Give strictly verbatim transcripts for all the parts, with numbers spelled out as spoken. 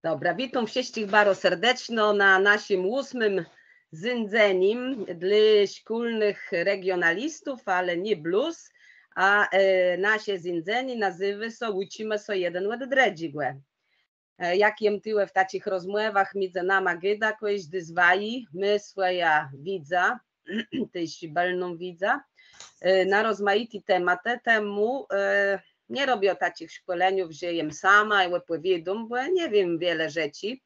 Dobra, witóm wszëtczich baro serdeczno na naszim ósmim zéńdzenim dlô szkólnëch regionalistów, ale nié blós, a e, nasze zéńdzenié nazéwô sã Ùczimë sã jeden òd drëdżégò. E, jak jem tuwò w taczich rozmòwach midzë nama gôda, kòżdi z waji mô swòjã wiédzã, téż bëlną wiédzã, e, na rozmajité tematë, temù e, nie robiã taczich szkòleniów, że jem sama i òpòwiôdóm, bò nie wiém wiele rzeczi.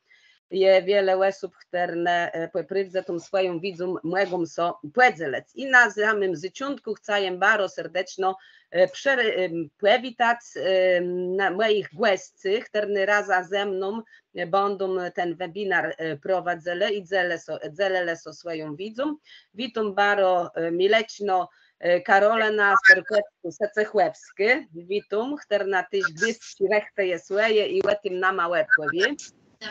Je wiele òsób, chtërne e, pò prôwdze tą swòją wiédzą mògą sã pòdzelëc. I na samim zôczątkù chcã jem baro serdeczno e, prze-, em, pòwitac em, na mòjich gòscy, chtërny razã ze mną e, bãdą ten webinar e, prowadzëlë i dzelë sã, dzelëlë sã swòją wiédzą. Witóm baro e, mileczno e, Karolëna Serkòwskô-Secechòwskô. Witóm, chtërna téż gwiôzdczi rëchtëje swòje i ò tim nama òpòwié.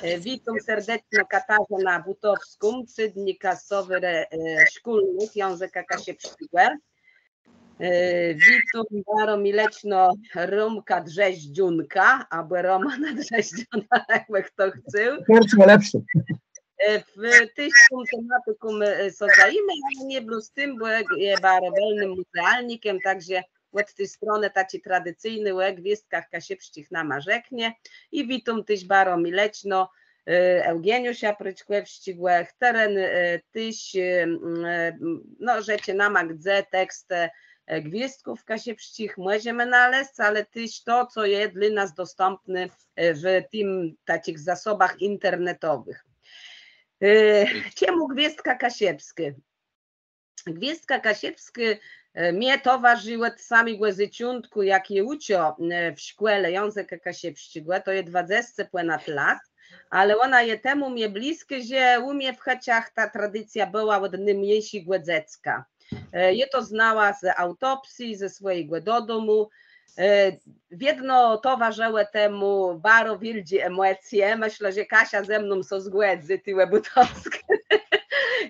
E, witóm serdeczno Katarzënã Bùtowską, przédnika Sowôrë e, Szkólnëch Jãzëka Kaszëbsczégò. E, witóm baro mileczno Rómka Drzéżdżónka, abò Rómana Drzéżdżóna, jakbë chto chcôł. Pierszé lepszé. E, w, téż tą tematiką e, sã zajimô, ale nié blós tim, bò je baro bëlnym mùzealnikã, tak że òd ti stronë taczi tradicyjny ò gwiôzdkach kaszëbsczich nama rzeknie. I witóm téż baro mileczno e, Eùgeniusza Prëczkòwsczégò, chtëren e, téż e, m, e, m, no, rzecze nama, gdze tekstë e, gwiôzdków kaszëbsczich mòżemë nalezc, ale téż to, co je dlô nas dostãpné e, w tim taczich zasobach internetowëch. E, czemù gwiôzdka kaszëbskô? Gwiôzdka kaszëbskô e, mie towarzi òd samégò zôczątkù, jak jô ùczã e, w szkòle jãzëka kaszëbsczégò, to je dwadzesce pònad lat, ale òna je temù mie blëskô, że ù mie w chëczach ta tradicjô bëła òd nômniészégò dzecka. E, jô to znała z aùtopsji, ze swòjégò dodomù. E, wiedno towarzëłë temù baro wiôldżé emòcje. Mëszlã, że Kasia ze mną sã zgòdzy, tuwò Bùtowskô.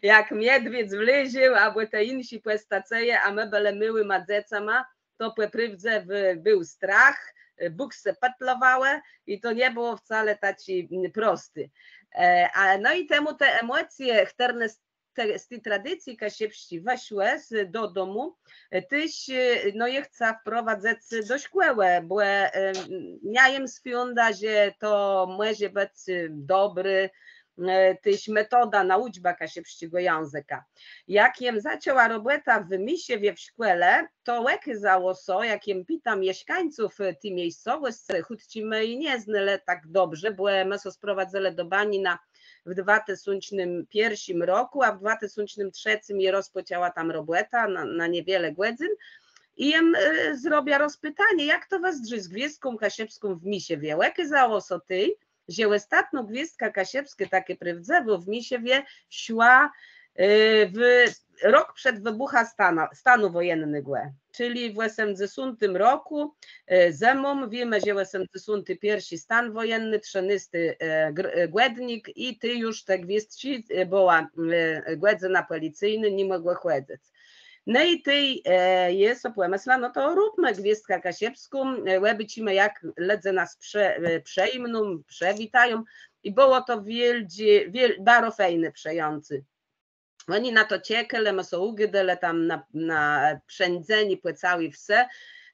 Jak miedwiédz wlôzł, abò te jinszé pòstacëje, a më bëlë môłima dzecama, to pò prôwdze w-, béł strach, e, bùksë pëtlowałë i to nie bëło wcale taczé mm, prosté. E, a, no i temù te emòcje, chtërne te, z ti tradicji kaszëbsczi wëszłë z dodomù, e, téż, e, no, jô chcã wprowadzëc do szkòłë, bò e, mia jem swiądã, że to mòże bëc e, dobri e, téż metoda na ùczbã kaszëbsczégò jãzëka. Jak jem zaczãła robòtã w Miszewie w szkòle, to òkôzało sã, jak jem pita mieszkańców e, ti miejscowòscë, chòc më ji nie znelë tak dobrze, bò e, më sã sprowadzëlë do Banina w dwa tësącznym pierszim rokù, a w dwa tësącznym trzecym jô rozpòczãła tam robòtã na, na niewiele gòdzyn. I jem e, zrobia rozpëtanié, jak to wëzdrzi z gwiôzdką kaszëbską w Miszewie. Òkôzało sã tej, że òstatnô gwiôzdka kaszëbskô, takô prôwdzëwô, w Miszewie szła e, w rok przed wëbùchã stana, stanu wòjennégò. Czëli w òsemdzesątim rokù e, zëmą, wiémë, że òsemdzesąti pierszi stan wòjenny, trzënôsti e, gr-, e, gòdnik i tej ju te gwiôzdczi e, bëła e, gòdzëna pòlicyjnô, ni mògłë chòdzëc. No i tej e, jô so pòmësla, no to róbmë gwiôzdkã kaszëbską, e, òbôczimë, jak lëdze nas prze-, e, przëjmną, przëwitają. I bëło to wiôldżé, wiel-, baro fejné, przëjãcé. Òni na to czekelë, më sã ùgôdelë tam na, na przeńdzenié pò całi wsë.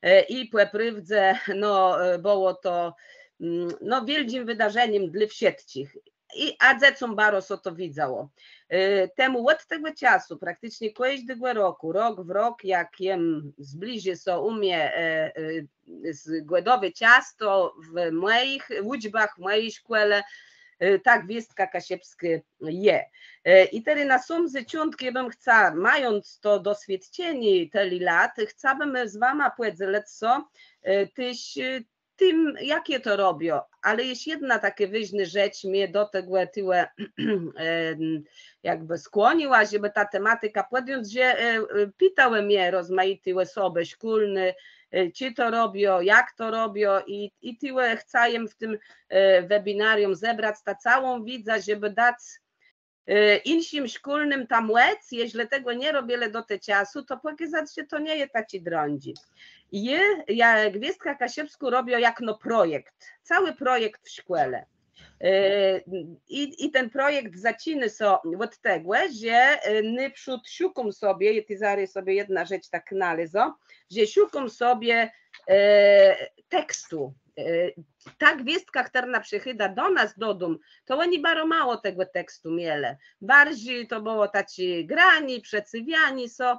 E, i pò prôwdze, no, e, bëło to, mm, no, wiôldżim wëdarzenim dlô wszëtczich. I, a dzecóm baro sã to widzało. E, temù òd tegò czasu, prakticzno kòżdégò rokù, rok w rok, jak jem zbliżi sã ù mie e, e, z-, gòdowi czas, to w mòjich ùczbach, w mòji szkòle e, ta gwiôzdka kaszëbskô je. E, i terô na sóm zôczątk jô bëm chca, mając to doswiôdczenié tëli lat, chcabëm z wama pòdzelëc sã e, téż e, tim, jak jô to robiã. Ale jesz jedna takô wôżnô rzecz mie do tegò tuwò e, jakbë skłoniła, żebë tã tematikã pòdjąc, że e, e, pitałë mie rozmajité òsobë, szkólny, e, czë to robiã, jak to robiã i, i tuwò chcã jem w tim e, webinarium zebrac tã całą wiédzã, żebë dac e, jinszim szkólnym tã mòc, jeżlë tegò nie robilë do te czasu, to pòkazac, że to nie je taczé drãdżé. I jô, jô gwiôzdkã kaszëbską robiã jakno projekt, całi projekt w szkòle. E, i, I ten projekt zaczinô sã òd tegò, że e, nôprzód szukóm sobie, i tej zarô sobie jedną rzecz tak nalezã, że szukóm sobie e, tekstu. E, ta gwiôzdka, chtërna przëchôda do nas do dóm, to òni baro mało tegò tekstu mielë. Barżi to bëło taczé granié, przedstôwianié sã,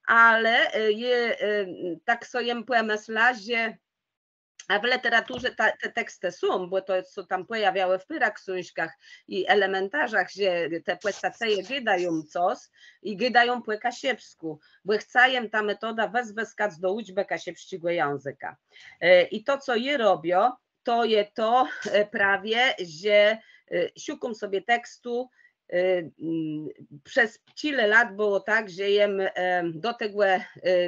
ale e, je, e, tak so jem pòmësla, że a w lëteraturze ta, te tekstë są, bò to sã tam pòjôwiało w pôrã ksążkach i elementarzach, że te pòstacëje gôdają cos i gôdają pò kaszëbskù, bò chca jem tã metodã wëzwëskac do ùczbë kaszëbsczégò jãzëka. E, I to, co jô robiã, to je to e, prawie, że e, szukóm sobie tekstu, e, mm, przez czile lat bëło tak, że jem e, do tegò e,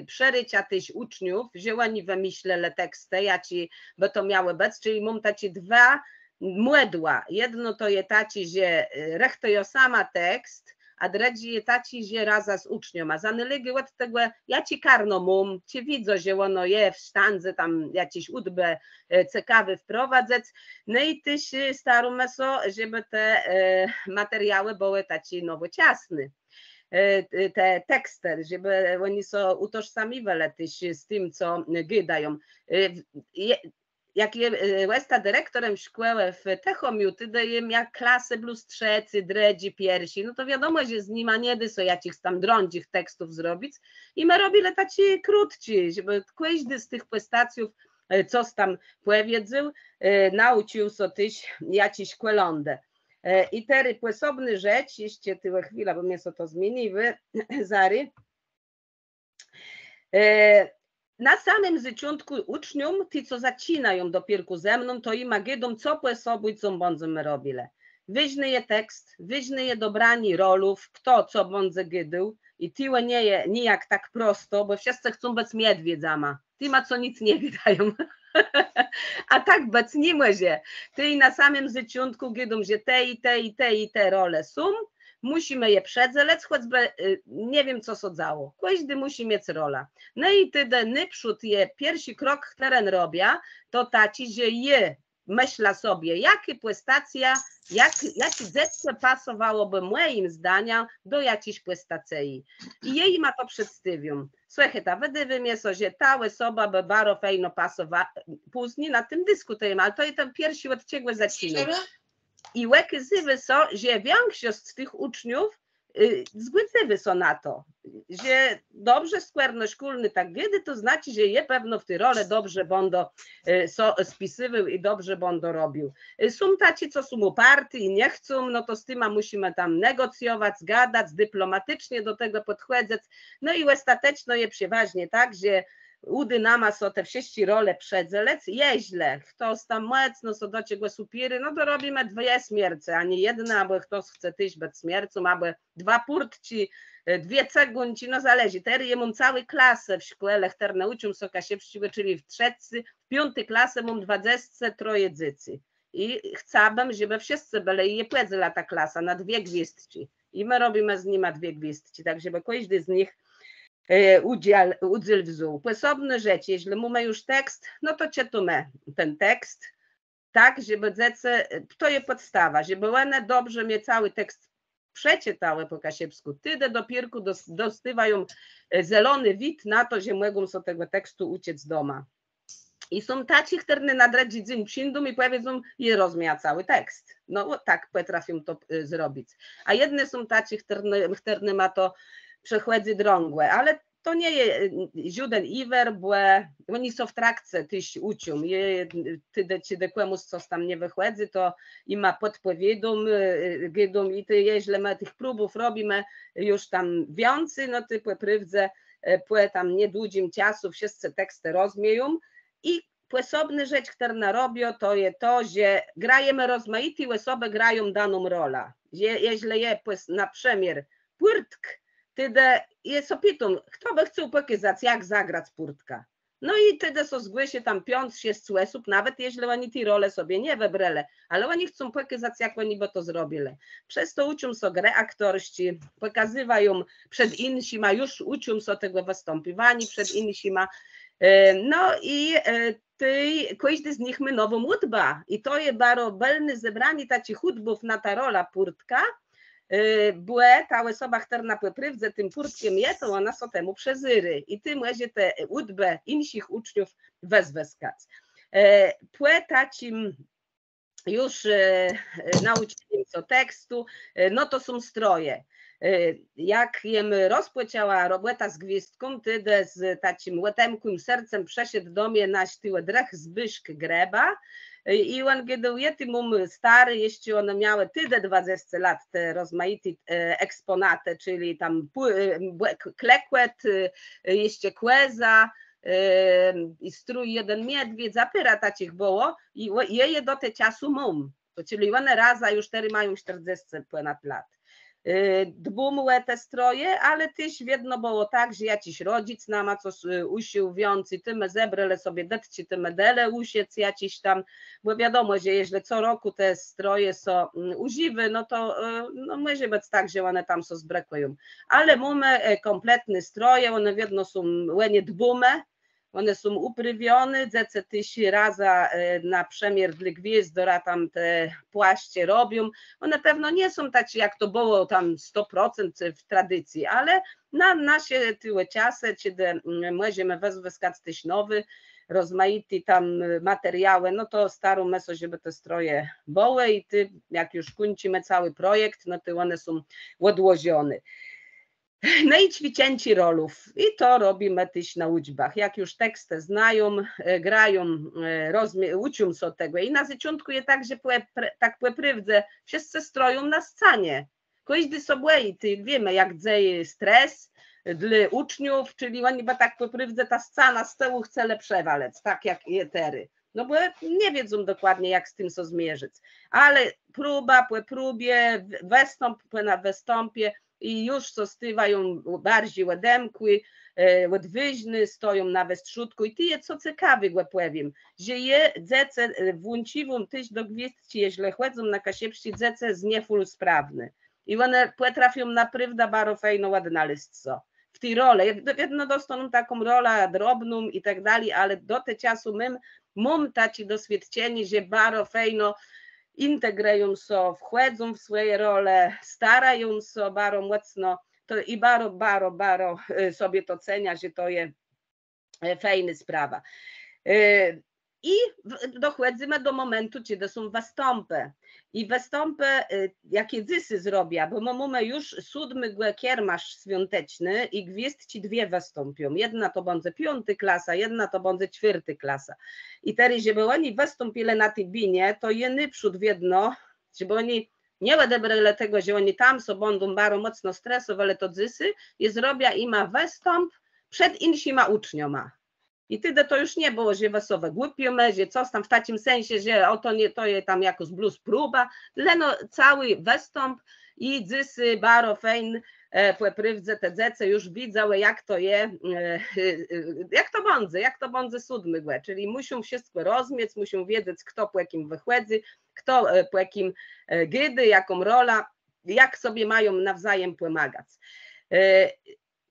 przërôcza téż ùczniów, że òni wëmëslelë tekstë, jaczé bë to miałë bëc, czëli móm taczé dwa mòdła. Jedno to je taczé, że e, rëchtëjã sama tekst, a drëdżé je taczé, że razã z ùczniama. Zanôlégô òd tegò, jaczé karno móm, czë widzã, że òno je w sztãdze tam jaczés ùdbë e, cekawé wprowadzëc. No i téż e, starómë sã, żebë te e, materiałë bëłë taczé nowòczasné. E, te tekstë, żebë òni sã ùtożsamiwelë téż z tim, co gôdają. E, w- je, Jak je, e, òsta direktorã szkòłë w Tëchòmiu, tedë jem miała klasë blós trzecy, drëdżi, pierszi, no to wiadomò, że z nima nie dô sã jaczichs tam drãdżich tekstów zrobic. I më robilë taczé krótczé, żebë kòżdi z tëch pòstacjów e, cos tam pòwiedzôł, e, naùcził sã téż jaczis kòlãdë. E, I terô pòsobnô rzecz, jesz tëlé chwila, bò mie sã to zmieni, wy, zarô. E, Na samim zôczątkù ùcznióm, ti, co zaczinają dopiérkù ze mną, to jima gôdóm, co pòsobùjcą bãdzemë robilë. Wôżny je tekst, wôżné je dobranié rolów, chto co bãdze gôdôł. I tëlé nie je nijak tak prosto, bò wszëscë chcą bëc miedwiedzama. Tima, co nick nie gôdają. A tak bëc ni mòże. Tej na samim zôczątkù gôdóm, że te i te i te i te role są. Mùszimë je przedzelëc, chòcbë e, nie wiém, co sã dzało. Kòżdi mùszi miec rolã. No i tedë nôprzód je pierszi krok, chtëren robiã, to taczi, że jô mëszlã sobie, jakô pòstacjô, jak, jaczé dzeckò pasowałobë mòjim zdanim do jaczis pòstacje. I jô jima to przedstôwióm. Słëchôjta, wëdôwô mie sã, że ta òsoba bë baro fejno pasowa, pózni na tim diskùtëjemë, ale to je ten pierszi, òd czegò zaczinóm. I òkôzywô sã, że wikszosc z tëch ùczniów e, zgòdzywô sã na to, że dobrze, skòrno szkólny tak gôdô, to znaczi, że jô pewno w ti rolë dobrze bãdã e, sã spisywôł i dobrze bãdã robił. E, Są taczi, co są ùparti i nie chcą, no to z tima mùszimë tam negòcjowac, gadac, diplomaticzno do tegò pòdchòdzëc. No i òstateczno je przewôżnie tak, że ùdô nama sã te wszëtczé role przedzelëc. Jeżlë chtos tam mòcno sã do czegòs ùpiérô, no to robimë dwie smierce, a nié jedną, abò chtos chce téż bëc smiercą, abò dwie pùrtczi, e, dwie cëgónczi, no zależi. Terô jô móm całé klasë w szkòle, chtërne ùczą sã kaszëbsczégò, czëli w trzecy, w piąti klasë móm dwadzesce troje dzecy. I chcałabëm, żebë wszëtcë bëlë, i jô pòdzelã tã klasã na dwie gwiôzdczi. I më robimë z nima dwie gwiôzdczi, tak żebë kòżdi z nich e, ùdzél, ùdzél wzął. Pòsobnô rzecz, jeżlë mómë ju tekst, no to czëtómë ten tekst, tak, żebë dzecë, to je pòdstawa, żebë òne dobrze mie całi tekst przeczëtałë pò kaszëbskù, tedë dopiérkù dos-, dostôwają e, zelony wid na to, że mògą sã tegò tekstu ùczëc doma. I są taczi, chtërny na drëdżi dzéń przińdą i pòwiedzą, jô rozmiejã całi tekst. No, tak pòtrafią to e, zrobic. A jedny są taczi, chtërny, chtërnyma to przechòdzy drãgò, ale to nie je e, żóden jiwer, bò òni są w trakce téż ùczą. Je, tedë, czedë kòmùs cos tam nie wëchòdzy, to jima pòdpòwiedzą, e, gôdóm i tej, jeżlë më tëch próbów robimë ju tam wiãcy, no tej pò prôwdze e, pò tam niedłudżim czasu wszëtcë tekstë rozmieją. I pòsobnô rzecz, chtërną robiã, to je to, że grajemë rozmajité, òsobë grają daną rolã. Je, jeżlë je pòs-, na przëmiôr pùrtk, tedë jô sã pitóm, chto bë chcôł pòkazac, jak zagrac pùrtka. No i tedë sã zgłosy tam piãc, szesc òsób, nawet jeżlë òni ti rolë sobie nie wëbrelë, ale òni chcą pòkazac, jak òni bë to zrobilë. Przez to ùczą sã grë aktorsczi, pòkazywają przed jinszima, ju ùczą sã tegò wëstãpiwaniô przed jinszima. E, no i e, tej kòżdi z nich mô nową ùdbã. I to je baro bëlné zebranié taczich ùdbów na tã rolã pùrtka, e, bò ta òsoba, chtërna pò prôwdze tim pùrtkã je, to òna sã temù przezérô. I tej mòże te ùdbë jinszich ùczniów wëzwëskac. E, pò taczim ju, e, e, naùczenim sã tekstu, e, no to są stroje. E, jak jem rozpòczãła robòtã z gwiôzdką, tedë z taczim òtemkłim sercã przëszedł do mie nasz tuwò drëch Zbyszk Greba. E, i òn gôdôł, jô tu móm stôré, jesz òne miałë tedë dwadzesce lat, te rozmajité, e, ekspònatë, czëli tam pù-, e, bò-, k-, klekòt, e, jesz kòza, e, i strój jeden miedwiédz, a pôrã taczich bëło, i ò-, jô je do te czasu móm. To, czëli òne razã ju terô mają sztërdzescë pònad lat. E, dbóm ò te stroje, ale téż wiedno bëło tak, że jaczis rodzyc nama cos, e, ùszôł wiãcy, tej më zebrelë sobie dëtczi, tej më delë ùszëc jaczis tam, bò wiadomò, że jeżlë co rokù te stroje sã, mm, ùżiwô, no to, e, no, mòże bëc tak, że òne tam sã zbrëkùją. Ale mómë, e, kómpletné stroje, òne wiedno są, ò nie dbómë, òne są ùprôwioné, dzecë téż razã, e, na przëmiôr dlô Gwiôzdora tam te płaszcze robią. Òne pewno nie są taczé, jak to bëło tam sto procent w tradicji, ale na nasze tuwò czasë, czedë, mm, mòżemë wëzwëskac téż nowé, rozmajité tam, e, materiałë, no to starómë sã, żebë te stroje bëłë i tej, jak ju kùńczimë całi projekt, no to òne są òdłożoné. No i cwiczenié rolów. I to robimë téż na ùczbach. Jak ju tekstë znają, e, grają, e, rozmie-, ùczą sã tegò. I na zôczątkù je tak, że pò, pre-, tak pò prôwdze wszëscë stoją na scanie. Kòżdi sã bòji, tej wiémë, jak dzejô stres dlô ùczniów, czëli òni bë tak pò prôwdze tã scanã z tëłu chcelë przewalëc, tak jak je terô. No bò nie wiedzą dokładnie, jak z tim sã zmierzëc. Ale próba pò próbie, w-, wëstãp pò na wëstãpie i ju sã stôwają barżi òdemkłi, e, òdwôżny, stoją na westrzódkù. I tej je, co cekawégò pòwiém, że je dzecë, e, włącziwóm téż do gwiôzdczi, jeżlë chòdzą na kaszëbsczi, dzecë z niefùlsprawny. I òne pòtrafią naprôwdã baro fejno òdnalezc sã w ti rolë. Jed-, jedno dostóną taką rolã drobną i tak dali, ale do te czasu móm, móm taczé doswiôdczenié, że baro fejno integrëją sã, wchòdzą w swòje role, starają sã baro mòcno, to i baro, baro, baro, e, sobie to ceniã, że to je, e, fejnô sprawa. E, i w-, dochòdzymë do mòmentu, czedë są wëstãpë. I wëstãpë, e, jaczé dzysô zrobiã, bò më mómë ju sódmégò kiermasz swiąteczny i gwiôzdczi dwie wëstąpią. Jedna to bãdze piątô klasa, jedna to bãdze czwiôrtô klasa. I terô, żebë òni wëstąpilë na ti binie, to jô nôprzód wiedno, żebë òni nie òdebrelë tegò, że òni tam sã bãdą baro mòcno stresowelë, to dzysô jô zrobiã jima wëstãp przed jinszima ùczniama. I tedë to ju nie bëło, że wë sã wëgłupiómë, że cos tam w taczim sensie, że ò to nié, to je tam jakôs blós próba, leno całi wëstãp i dzysô baro fejn, e, pò prôwdze te dzecë ju widzałë, jak to je, e, e, e, jak to bãdze, jak to bãdze sódmégò, czëli mùszą wszëtkò rozmiec, mùszą wiedzec, chto pò jaczim wëchòdzy, chto, e, pò jaczim, e, gôdô, jaką rolã, jak sobie mają nawzajem pòmagac. E,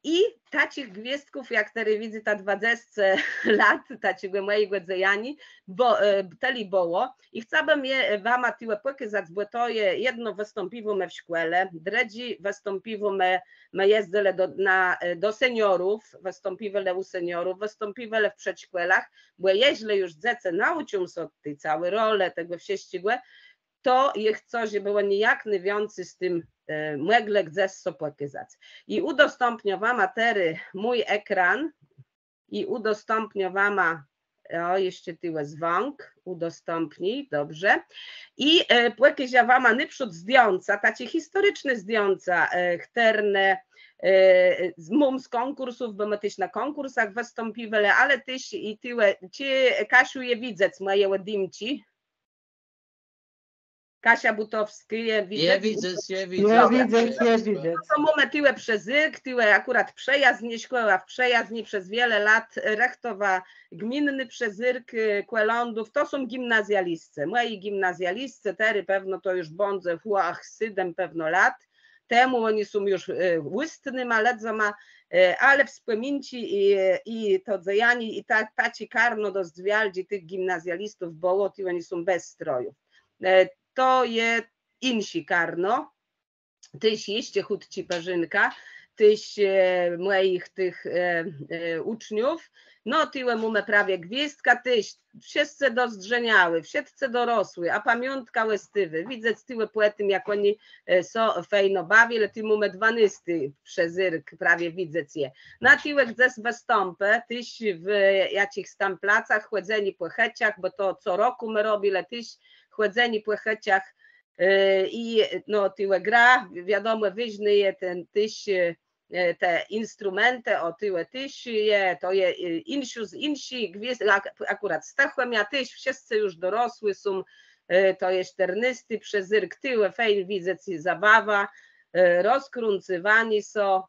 i taczich gwiôzdków, jak terô widzyta, dwadzesce lat taczégò mòjégò dzejaniô, bò, e, tëli bëło. I chcałabëm je, e, wama tuwò pòkazac, bò to je jedno wëstąpiwómë w szkòle, drëdżé wëstąpiwómë, më jezdzëlë do, na, e, do seniorów, wëstąpiwelë ù seniorów, wëstąpiwelë w przedszkòlach, bò jeżlë ju dzecë naùczą sã ti całi rolë, tegò wszëtczégò, to jô chcã, żebë òni jak nôwiãcy z tim, e, mòglë gdzes sã pòkazac. I ùdostãpniã wama terô mój ekran i ùdostãpniã wama, ò, jesz tuwò zwãk, ùdostãpnij, dobrze. I, e, pòkôżã wama nôprzód zdjãca, taczé historiczné zdjãca, e, chtërne, e, z-, móm z kònkùrsów, bò më téż na kònkùrsach wëstąpiwelë, ale téż i tuwò, czë, Kasiu, je widzec mòje òdjimczi? Kasia Butowskô, je widzec? Je widzec, je widzec. Dobra. Je widzec, je widzec. No to mómë tuwò przezérk, tuwò akùrat Przëjazniô, szkòła w Przëjazni przez wiele lat rëchtowa gminny przezérk, e, kòlãdów. To są gimnazjaliscë. Mòji gimnazjaliscë, terô pewno to ju bãdze, ach, sétmë pewno lat. temù, òni są ju, e, ùstnyma lëdzama, e, ale wspòminczi i, i to dzejanié, i ta, taczé karno dosc wiôldżé tëch gimnazjalistów bëło, i òni są bez strojów. E, to je jinszé karno. Téż jesz chùtczi përzinkã, téż, e, mòjich tëch, e, e, ùczniów. No, tuwò mómë prawie gwiôzdkã, téż wszëtcë dozdrzeniałi, wszëtcë dorosłi, a pamiątka òstôwô. Widzec tuwò pò tim, jak òni, e, sã fejno bawilë, tu mómë dwanôsti przezérk, prawie widzec je. Na tuwò gdzes wëstãpë, téż w jaczichs tam placach, chòdzenié pò chëczach, bò to co rokù më robilë, téż chòdzenié pò chëczach, e, i, no, tuwò gra, wiadomò, wôżny je ten téż, e, te instrumentë, ò, tuwò téż je, to je, e, jinszi, z jinszi gwiôzd-, ak-, akùrat z tëchò, a téż wszëtcë ju dorosłi są, e, to je sztërnôsti przezérk, tuwò fejn widzec, zabawa, e, rozkrãcywanié sã,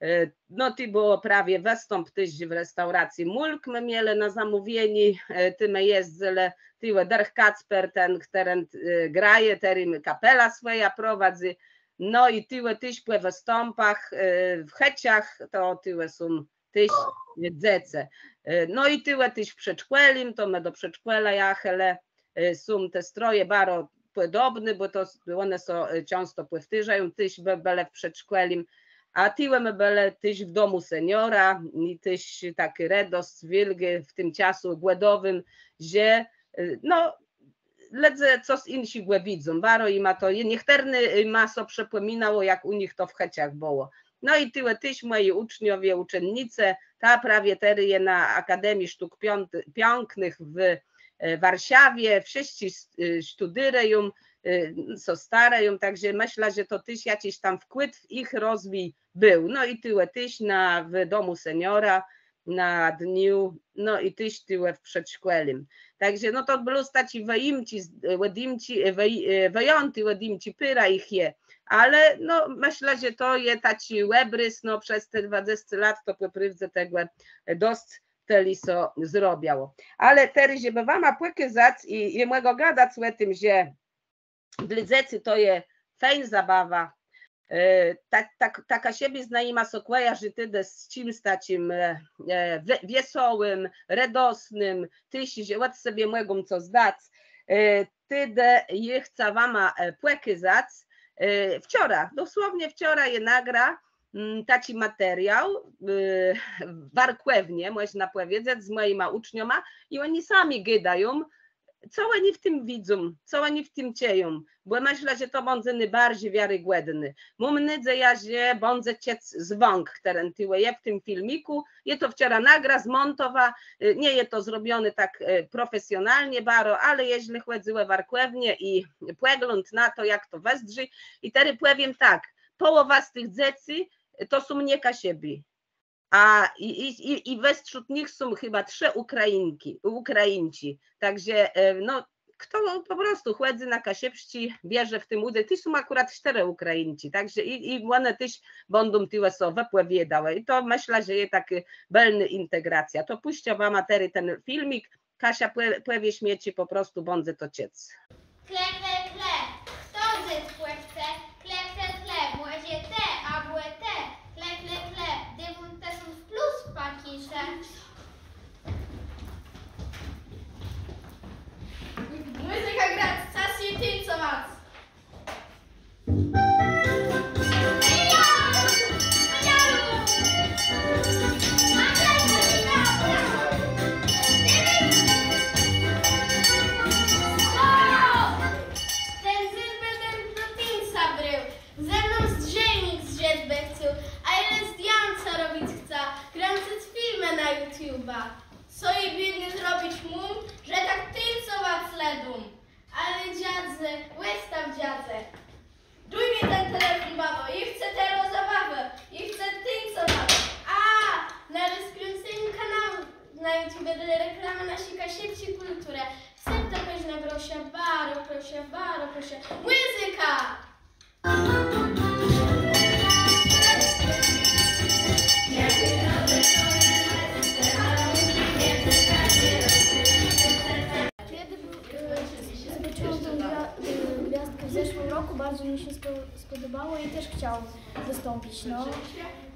E, no, tu bëło prawie wëstãp téż w restauracji Mulk, më mielë na zamówienié, e, tu më jezdzëlë, tuwò Derch Kacper, ten, chtëren, e, graje, terô kapelã swòjã prowadzy. No i tuwò téż pò wëstãpach, e, w chëczach, to tuwò są téż dzecë. E, no i tuwò téż w przedszkòlim, to më do przedszkòla jachelë, e, są te stroje baro pòdobné, bò to s-, òne sã, e, czãsto pòwtôrzają, téż bë-, bëlë w przedszkòlim, a tuwò më bëlë téż w domù seniora i téż takô redosc wiôlgô w tim czasu gòdowim, że, e, no, lëdze cos jinszégò widzą, baro jima to, niechtërnym, e, jima sã przëpòminało, jak ù nich to w chëczach bëło. No i tuwò téż mòji ùczniowie, ùczennice, ta prawie terô je na Akademii Sztuk Piãt-, Piãknëch w, e, Warszawie, wszëtcë s-, e, sztudérëją, e, sã starają, tak że mëszlã, że to téż jaczis tam wkłôd w jich rozwij béł. No i tuwò téż na, w domù seniora, na dniu, no i téż tuwò w przedszkòlim. Tak że, no to blós taczé wëjimczi, z-, òdjimczi, e, wëj-, e, wëjãté òdjimczi, pôrã jich je. Ale, no, mëszlã, że to je taczi òbrys, no, przez te dwadzesce lat to pò prôwdze tegò, e, dosc tëli sã zrobiało. Ale terô, żebë wama pòkazac i, i mògã gadac ò tim, że dlô dzecy to je fejn zabawa. E, ta, ta, ta kaszëbizna jima sã kòjarzi tedë z czims taczim, e, e, we-, wiesołim, redosnym, téż, że òd sebie mògą cos dac. E, tedë jô chcã wama, e, pòkazac. E, wczora, dosłownie wczora jô nagra, mm, taczi materiôł, e, warkòwnie, mòżna pòwiedzec, z mòjima ùczniama i òni sami gôdają, co òni w tim widzą, co òni w tim czëją, bò mëszlã, że to bãdze nôbarżi wiarygòdné. Móm nôdzejã, że bãdze czëc zwãk, chtëren tuwò je w tim filmikù. Jô to wczora nagra, zmòntowa, e, nie je to zrobioné tak, e, profesjonalnie baro, ale jeżlë chòdzy ò warkòwnie i pògląd na to, jak to wëzdrzi. I terô pòwiém tak, pòłowa z tëch dzecy, e, to są nie Kaszëbi. A i, i, i, i westrzód nich są chëba trzë Ùkrajinczi, Ùkrajinczi. Tak że, e, no, chto pò prostu chòdzy na kaszëbsczi, bierze w tim ùdzél. Tu są akùrat sztërë Ùkrajinczi, tak że i, i òne téż bãdą tuwò sã wëpòwiôdałë. I to mëszlã, że je takô bëlnô integracjô. To pùszczã wama terô ten filmik. Kasia, pò-, pòwiész mie, czë pò prostu bãdze to czëc. Kle, kle, kle, chto zjesc chce? Kle, kle, kle, mòże të, abò të. Kle, kle, kle, dzéwiãcdzesąt plus w pakice. Mùzyka grac, czas je tańcowac. Ten dzéń bãdã do tańca brôł. Ze mną zdrzenic żebë chcôł, a jô le zdjãca robic chcã, krãcëc filmë na YouTube'a. Co jô biédny zrobic móm, że tak tańcowac le dóm. Ale dziadzë, òstaw, dziadzë. Dôj mie ten telefón, babo, jô chcã terô zabawë, jô chcã tańcowac. A, nawet skrãcenié kanału na YouTubie dlô reklamë naszi kaszëbsczi kùlturë. Serdeczno, proszã, baro proszã, baro proszã. Mùzyka! Kiedy był, e, zobaczyłam tę gwia-, e, gwiazdkę w zeszłym roku, Bardzo mi się spo- spodobało i też chciałam wystąpić, no.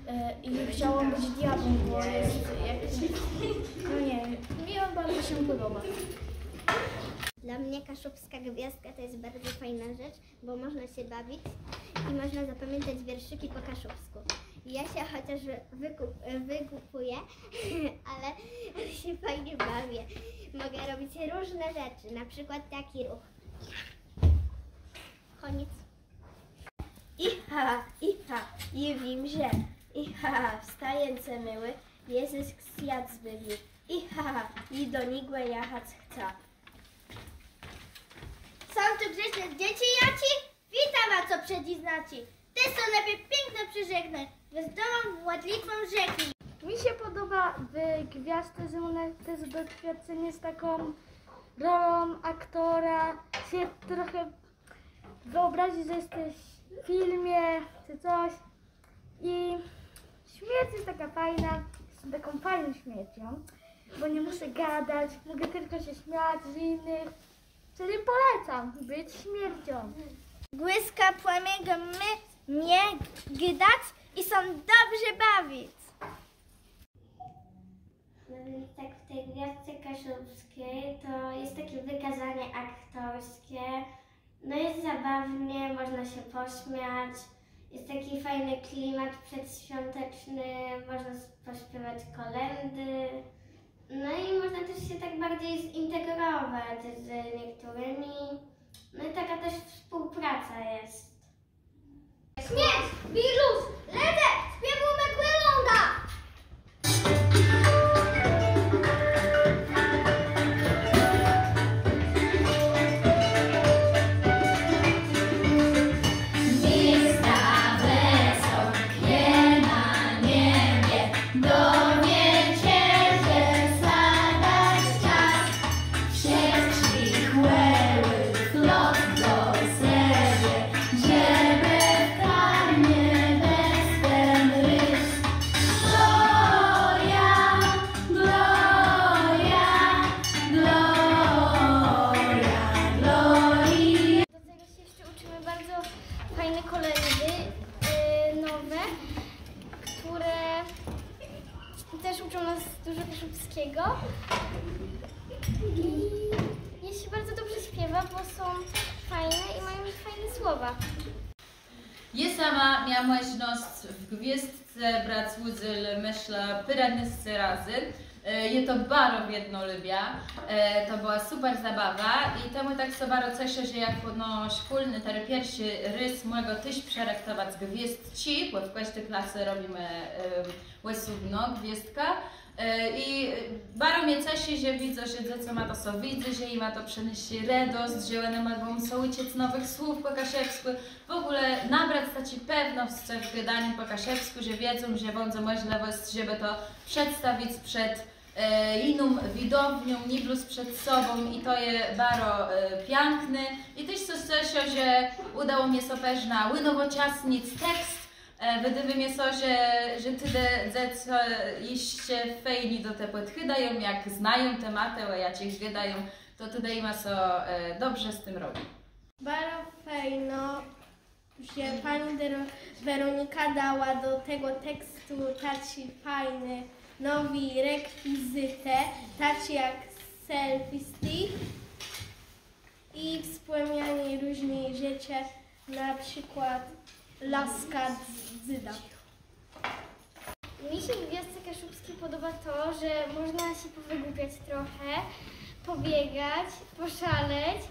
E, I chciałam być diabłem, bo jest jakiś... No nie, mi on bardzo się podoba. Dla mnie Kaszubska Gwiazdka to jest bardzo fajna rzecz, bo można się bawić i można zapamiętać wierszyki po kaszubsku. Ja się chociaż wykup- wygłupuję, ale się fajnie bawię. Mogę robić różne rzeczy, na przykład taki ruch. Koniec. Iha, iha, jô wiém, że. Iha, wstającë môłi, Jezës swiat zbawi. Iha, jô do Niegò jachac chcã. Są tu grzeczné dzecë jaczé? Witóm, a co przecã znaczi? Te są lepi piãkno przeżegnôj, wesołą mòdlëtwą rzeknij. Mi się podoba w Gwiazdce, że można też doświadczenie z taką rolą aktora, się trochę wyobrazić, że jesteś w filmie czy coś. I śmierć jest taka fajna, jestem taką fajną śmiercią, bo nie muszę gadać, mogę tylko się śmiać z innych. Czyli polecam być śmiercią. Gwiôzdka pòmôgô mie, mie gadac i sã dobrze bawic. No więc tak, w tej Gwiazdce Kaszubskiej to jest takie wykazanie aktorskie. No jest zabawnie, można się pośmiać. Jest taki fajny klimat przedświąteczny, można s- pośpiewać kolędy. No i można też się tak bardziej zintegrować z niektórymi. No i taka też współpraca jest. Śmierć, wirus, lecą, spiéwómë kòlãdã! Do tego się jeszcze uczymy bardzo fajne kolędy, y, nowe, które też uczą nas dużo kaszubskiego. I je się bardzo dobrze śpiewa, bo są fajne i mają fajne słowa. Jô sama mia mòżnosc w Gwiôzdce brac ùdzél, mëszlã, pôrãnôsce razy. E, jô to baro wiedno lubia. E, to bëła super zabawa i temù tak sã baro ceszã, że jakno szkólny terô pierszi rôz mògã téż przërëchtowac gwiôzdczi, bò w kòżdi klase robimë, e, òsóbno gwiôzdkã. E, i, e, baro mie ceszi, że widzã, że dzecóma to sã widzy, że jima to przënôszô redosc, że òne mògą sã ùczëc nowëch słów pò kaszëbskù. W ògóle nabrac taczi pewnoscë w gôdanim pò kaszëbskù, że wiedzą, że bãdze mòżlëwòsc, żebë to przedstawic przed, e, jiną widownią, nié blós przed sobą i to je baro, e, piãkné. I téż sã ceszã, że ùdało mie sã përznã ùnowòczasnic tekst. E, wëdôwô mie sã, że, że tedë dzecë jesz fejni do te pòdchôdają, jak znają tematë, ò jaczich gôdają, to tedë jima sã, e, dobrze z tim robi. Baro fejno, że pani Dero-, Weronika dała do tego tekstu taczi fajny, nowi rekwizytë, taczi jak selfie stick i wspòmnianié różnëch rzeczi, na przikłôd laska dzyda. Mi się w Gwiazdce Kaszubskiej podoba to, że można się powygłupiać trochę, pobiegać, poszaleć,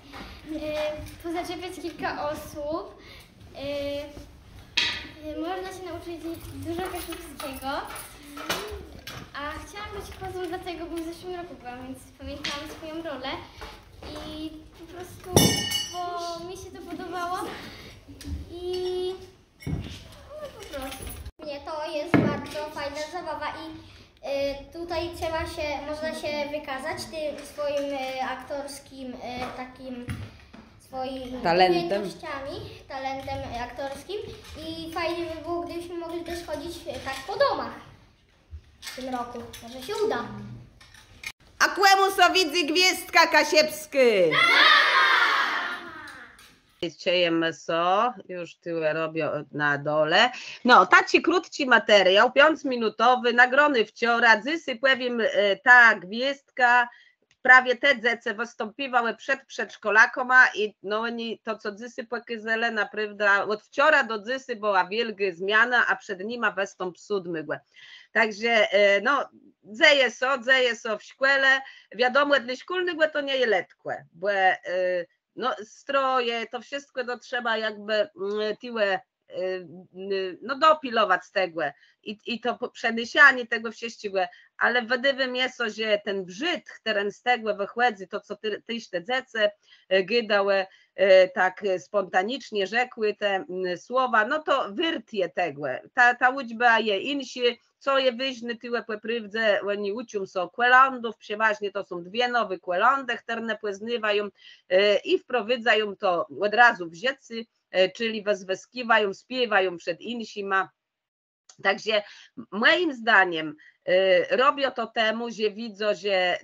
e, pozaczepiać kilka osób. E, e, można się nauczyć dużo kaszubskiego. A chciałam być kozą dlatego, bo w zeszłym roku byłam, więc pamiętałam swoją rolę. I po prostu, bo mi się to podobało. I No po prostu. Nie, to jest bardzo fajna zabawa i, y, tutaj trzeba się, można się wykazać tym swoim, y, aktorskim, y, takim swoimi Talentem. Umiejętnościami, talentem, y, aktorskim i fajnie by było, gdybyśmy mogli też chodzić, y, tak po domach w tym roku. Może się uda. A kòmù sã widzy gwiôzdka kaszëbskô? czëjemë so, ju tuwò robiã na dole. No, taczi krótczi materiôł, piãcminutowi, nagróny wczora, dzysô pòwiém, e, ta gwiôzdka, prawie te dzecë wëstãpiwałë przed przedszkòlakama i no òni to, co dzysô pòkôzelë, naprôwdã òd wczora do dzysô bëła wiôlgô zmiana, a przed nima wëstãp sódmégò. Tak że, e, no, dzeje so, dzeje so w szkòle. Wiadomò, dlô szkólnégò to nie je letkò, bò, e, no, stroje, to wszëtkò to trzeba jakbë, mm, tuwò, e, n-, no, dopilowac tegò i, i to pò-, przenôszanié tegò wszëtczégò, ale wëdôwô mie sã, że ten brzôd, chtëren z tegò wëchòdzy, to, co të-, téż te dzecë, e, gôdałë, e, tak, e, spòntaniczno rzekłë te, mm, słowa, no to wôrt je tegò. Ta, ta ùczba je jinszô, co je wôżné, tuwò pò prôwdze òni ùczą sã kòlãdów, przewôżno to są dwie nowé kòlãdë, chtërne pòznôwają, e, i wprowôdzają to òd razu w żëcé, e, czëli wëzwëskiwają, spiéwają przed jinszima. Tak że mòjim zdanim, e, robią to temù, że widzą, że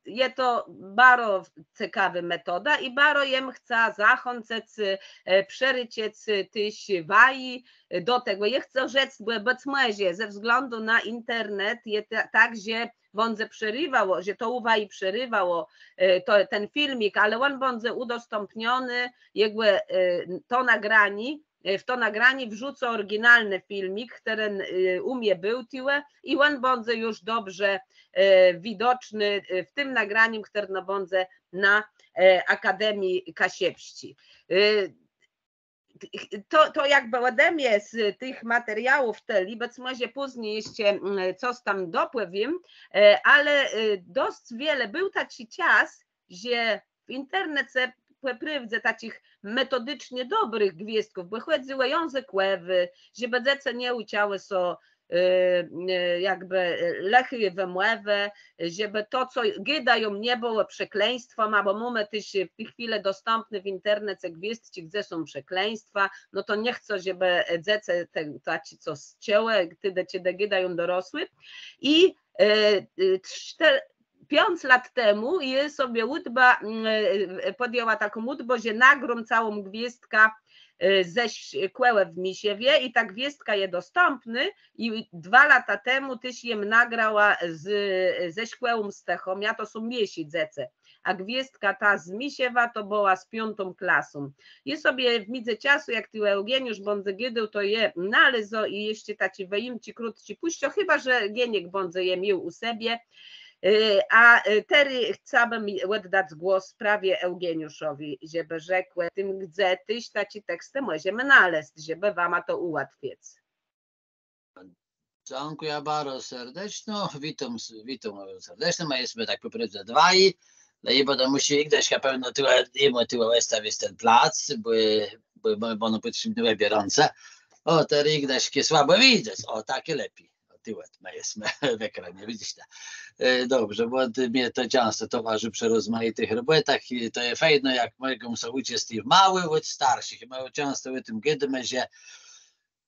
je to baro cekawô metoda i baro jem chca zachãcëc, e, przërôczëc téż waji, e, do tegò. Jô chcã rzec, bò bëc mòże ze wzglãdu na internet je ta-, tak, że bãdze przeriwało, że to ù waji przeriwało, e, to, ten filmik, ale òn bãdze ùdostãpniony, jegò, e, to nagranié, e, w to nagranié wrzucã òriginalny filmik, chtëren, e, ù mie béł tuwò i òn bãdze ju dobrze, e, widoczny, e, w tim nagranim, chtërno bãdze na, e, Akademii Kaszëbsczi. E, to, to jakbë òde mie z tëch materiałów tëli, bëc mòże pózni jesz, mm, cos tam dopòwiém, e, ale, e, dosc wiele, béł taczi czas, że w internece pò prôwdze taczich metodiczno dobrëch gwiôzdków, bò chòdzëło ò jãzëkòwé, żebë dzecë nie ùczałë sã, e, e, jakbë, e, lëchi wëmòwë, żebë to, co gôdają, nie bëło przekleństwã, abò mómë téż w ti chwilë dostãpné w internece gwiôzdczi, gdze są przekleństwa, no to nie chcã, żebë, e, dzecë te, taczé, co czëłë, tedë, czedë gôdają dorosłi. I, e, e, szte-, piãc lat temù jô sobie ùdbã, mm, e, e, pòdjãła taką ùdbã, że nagróm całą gwiôzdkã, e, ze szkòłë w Miszewie i ta gwiôzdka je dostãpnô i dwa lata temù téż jem nagrała z, ze szkòłą z Tëchómia, to są mniészé dzecë. A gwiôzdka ta z Miszewa to bëła z piątą klasą. Jô sobie w midzëczasu, jak tuwò Eùgeniusz bãdze gôdôł, to jô nalezã i jesz taczé wëjimczi krótczé pùszczã, chëba że Gieniek bãdze je miôł ù sebie. E, a, e, terô chcałabëm òddac głos prawie Eùgeniuszowi, żebë rzekł ò tim, gdze téż taczé tekstë mòżemë nalezc, żebë wama to ùłatwic. Dzãkùjã baro serdeczno. Witóm, witóm serdeczno. Më jesmë tak pò prôwdze dwaj. No i bãdã mùszôł Ignaśka pewno tuwò, jemù tuwò òstawic ten plac, bò, bò, bò, bò no pòtrzébné òbie rãce. Ò, terô Ignaśka słabò widzec. Ò, tak je lepi. Ò, tuwò më jesmë w ekranie, widzysz to. E, dobrze, bò të, mie to czãsto towarzi przë rozmajitëch robòtach i to je fejno, jak mògą sã ùczëc ti môłi òd starszich. I më czãsto ò tim gôdómë, że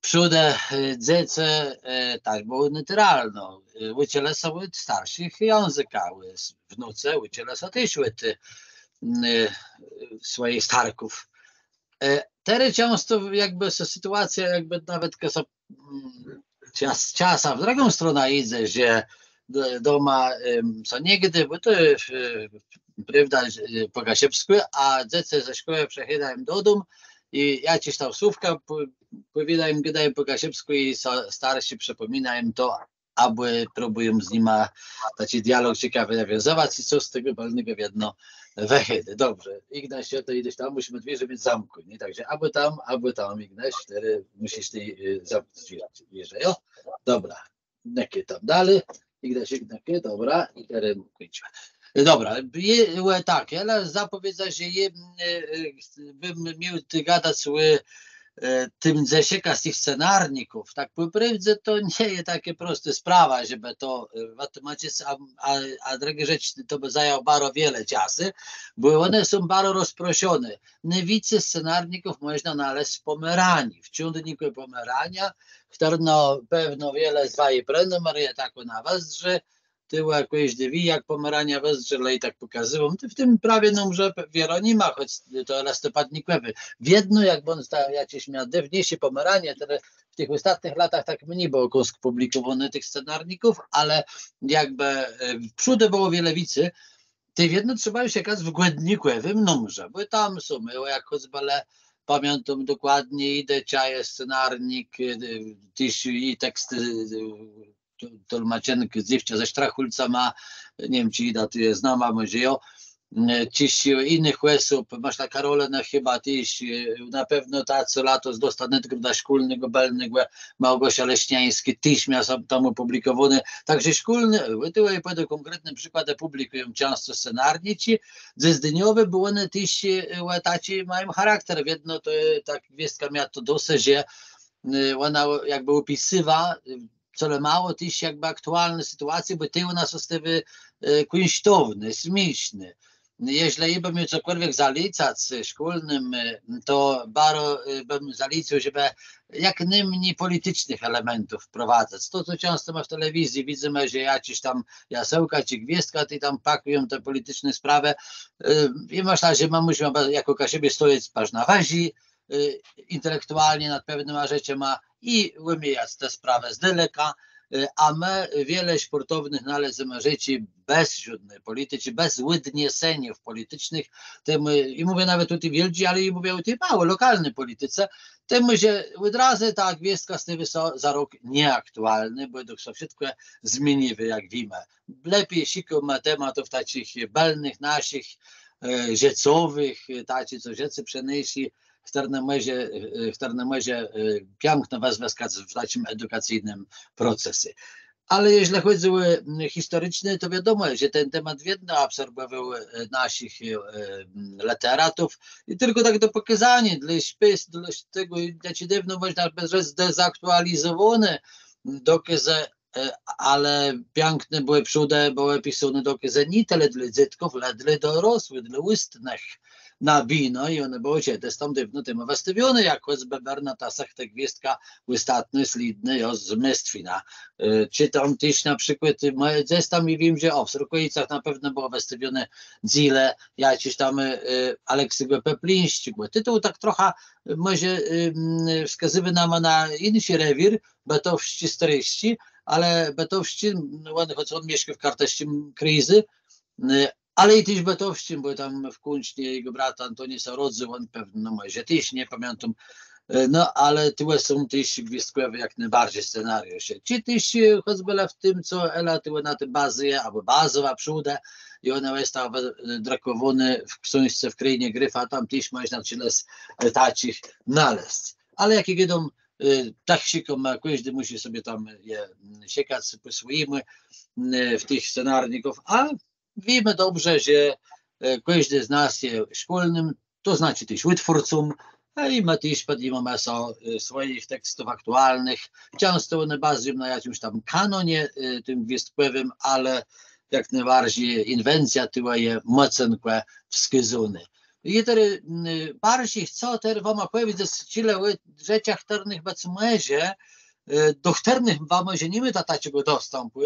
przódë, e, dzecë, e, tak bëło naturalno. E, ùczëlë sã òd starszich jãzëka, e, s-, wnucë ùczëlë sã téż òd, e, m, e, swòjich starków. E, terô czãsto jakbë sã sytuacjô, jakbë nawet ka sã, mm, czas, czasã w drëgą stronã jidze, że d-, doma, em, sã nie gôdô, bò to, e, prôwda, e, pò kaszëbskù, a dzecë ze szkòłë przëchôdają dodóm i jaczés tam słówka pò-, pòwiôdają, gôdają pò kaszëbskù i so-, starszi przëpòminają to, abò próbùją z nima taczi dialog cekawi nawiązywac i co z tegò bëlnégò wiedno wëchôdô. Dobrze, Ignaś, to jidesz tam, mùszimë dwiérze miec zamkłé, nié? Tak że abò tam, abò tam, Ignaś, terô mùszisz të, e, zamknąc dwiérze, dwiérze, jo? Dobra. Nick tam dali. Ignaś, Nick, dobra, i terô kùńczimë. Dobra, je, e, tak, jô le zapòwiedzôł, że je, e, e, bëm miôł tu gadac ò, e, tim, że szëkac tëch scenarników. Tak pò prôwdze to nie je takô prostô sprawa, żebë to, e, wëtłómaczëc, a, a, a drëgô rzecz, to bë zajãło baro wiele czasu, bò òne są baro rozproszoné. Nôwicy scenarników mòżna nalezc w Pòmeranii, w cządnikù Pòmerania, chtërno pewno wiele z waji prenumerëje, tak òna wëzdrzi, Tuwò kòżdi wié, jak pòmeraniô wëzdrzi, le i tak pòkazywóm. W tim prawie numrze wiele ni ma, chòc to lëstopadnikòwi. Wiedno, jak bądz ta, jaczés mia dôwniészé pòmeranie, terô w tëch òstatnëch latach tak mni bëło kąsk pùblikòwóné tëch scenarników, ale jakbë e, przódë bëło wiele wicy, tej wiedno trzeba ju szëkac w gòdnikòwim numrze, bò tam są, e, jak chòcbë le, pamiãtóm dokładnie, i Dëczaje scenarnik, e, téż i tekstë, e, to- tłómaczënk Dzéwczã ze Sztrachólca mô, nie wiém, czë Ida tu je z nama, mòże jo, e, czë jesz jinëch òsób, Masz na Karolënã chëba téż, e, na pewno ta, co latos dosta nôdgrodã szkólnégò bëlnégò, Małgòsza Lesniańskô, téż mia sã tam òpùblikòwóné. Tak że szkólny, e, tuwò jô pòwiém kònkretné przikładë, pùblikùją czãsto scenarniczi dzysdniowé, bò òne téż, e, ò, taczi mają charakter, wiedno to, e, ta gwiôzdka mia to do se, że e, òna jakbë òpisywô, e, colemało téż jakbë aktualną sytuacjã, bò tej òna sã stôwô, e, kùńsztowny, smiészny. Jeżlë jô bëm miôł cokòlwiek zalecac, e, szkólnym, e, to baro, e, bëm zalecôł, żebë jak nômni pòliticznëch elementów wprowadzac. To, co czãsto më w telewizji widzymë, że jaczés tam jasełka czë gwiôzdka, tej tam pakùją te pòliticzné sprawë. E, i mëszlã, że më mùszimë jakò Kaszëbi stojec përznã wëżi, e, intelektualnie nad pewnyma rzeczama i òmijac te sprawë z daleka, e, a më wiele szpòrtownëch nalezmë rzeczi bez żódny pòliticzi, bez òdnieseniów pòliticznëch, temù, i mówiã nawet ò ti wiôldżi, ale i mówiã ò ti môłi, lokalny pòlitice, temù, że òd razu ta gwiôzdka stôwô sã za rok nieaktualnô, bò doch sã wszëtkò zmieniwô, jak wiémë. Lepi szëkómë tematów taczich bëlnëch, naszich, e, żëcowëch, e, taczich, co żëcé przënôszô, chtërne mòże, e, chtërne mòże, e, piãkno wëzwëskac w taczim edukacyjnym procesu. Ale jeżlë chòdzy ò, m, historiczny, to wiadomò, że ten temat wiedno absorbòwôł, e, naszich, e, m, lëteratów. I tëlkò tak do pòkôzaniô, dlô szpis, dlô tegò, znaczi, dôwno mòżna bë rzec, zdezaktualizowóné dokôzë, e, ale piãkné bëłë przódë, bëłë pisóné dokôzë nié tëli dlô dzôtków, le dlô dorosłëch, dlô ùstnëch. Na bino i òne bëłë czedës tam dôwno temù wëstôwióné, jak chòcbë Bernata Sëchtë Gwiôzdka, òstatnô, slédnô, jo, z Mestwina. E, czë tam téż na przikłôd, e, mòże dzes tam, i wiém, że, ò, w Serkòjcach na pewno bëło wëstôwióné dzéle jaczés tam, e, Alekségò Peplińsczégò. Titel tak trochã, e, mòże, e, m, wskazywô nama na jinszi rewir, bëtowsczi, starëczi, ale bëtowsczi, no, òn, chòc òn mieszkô w kartësczim krézu, e, ale i téż bëtowsczim, bò tam w Kłącznie jegò brat Antóni sã rodzył, òn pewno, no, mòże téż, nie pamiãtóm. E, no, ale tuwò są téż gwiôzdkòwé jak nôbarżi scenariusze. Czë téż, e, chòcbë le w tim, co Ela tuwò na tim bazëje, abò bazowała przódë, i òna je tam wë-, drëkòwónô w ksążce W krainie Gryfa, tam téż mòżna czile z, e, taczich nalezc. Ale jak jô gôdóm, e, tak szëkóm, a kòżdi mùszi sobie tam je, mm, szëkac pò swòjémù, mm, w tëch scenarników, a wiémë dobrze, że, e, kòżdi z nas je szkólnym, to znaczi téż ùtwórcą, a i më téż pòdjimómë sã, e, swòjich tekstów aktualnëch. Czãsto òne bazëją na jaczims tam kanonie, e, tim gwiôzdkòwim, ale jak nôbarżi inwencjô tuwò je mòcno wskôzónô. I terô, m, barżi chcã terô wama pòwiedzec czile ò rzeczach, chtërnëch bëc mòże, e, do chtërnëch wa mòże ni môta taczégò dostãpù,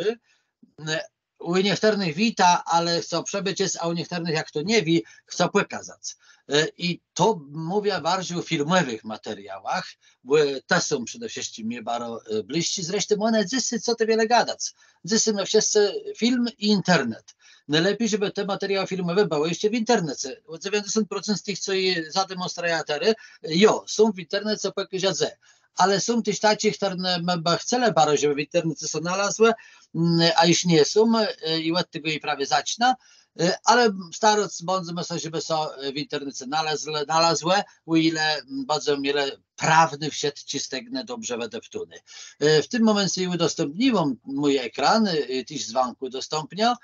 m, ù niechtërnëch wiéta, ale chcã przëbôczëc, a ù niechtërnëch, jak chto nie wié, chcã pòkazac. E, i to mówiã barżi ò filmòwëch materiałach, bò te są przede wszëtczim mie baro, e, blësczé. Zresztą òne dzysô, co tu wiele gadac. Dzysô më wszëtcë film i internet. Nôlepi, żebë te materiałë filmòwé bëłë jesz w internece. Ò dzewiãcdzesąt procent z tëch, co jô zademònstrëjã terô, e, jo, są w internece, pòkôżã dze. Ale są téż taczé, chtërne më bë chcelë baro, żebë w internece sã nalazłë, mm, a jesz nie są, e, i òd tegò jô prawie zacznã. E, ale starac bãdzemë sã, żebë sã, e, w internece nalazłë, nalazłë, ò ile, mm, bãdzemë mielë prawné wszëtczé stegnë dobrze wëdeptóné. E, w tim mòmence ùdostãpniwóm mój ekran, e, téż zwãk ùdostãpniã,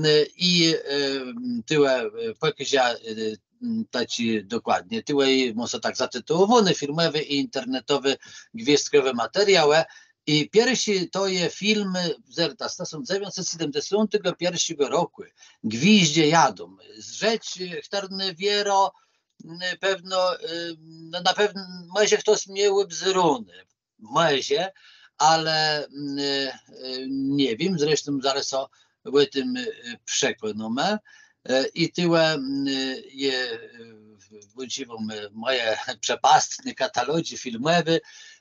e, i, e, tuwò, e, pòkôżã, e, m, taczi dokładnie. Tuwò mô sã tak zatitlowóné filmòwé i internetowé gwiôzdkòwé materiałë. I pierszi to je film z lata tësąc dzewiãcset sétmëdzesątégò pierszégò rokù. Gwiżdże jadą. Rzecz, e, chtërna wierã, m, pewno, e, no, na pewno, mòże chtos miôł òbzéróné. Mòże, ale, mm, e, e, nie wiém, zresztą zarô sã ò tim, e, przekònómë. E, i tëlé, mm, e, je, e, włącziwóm, e, mòje przepastné katalodżi filmòwé.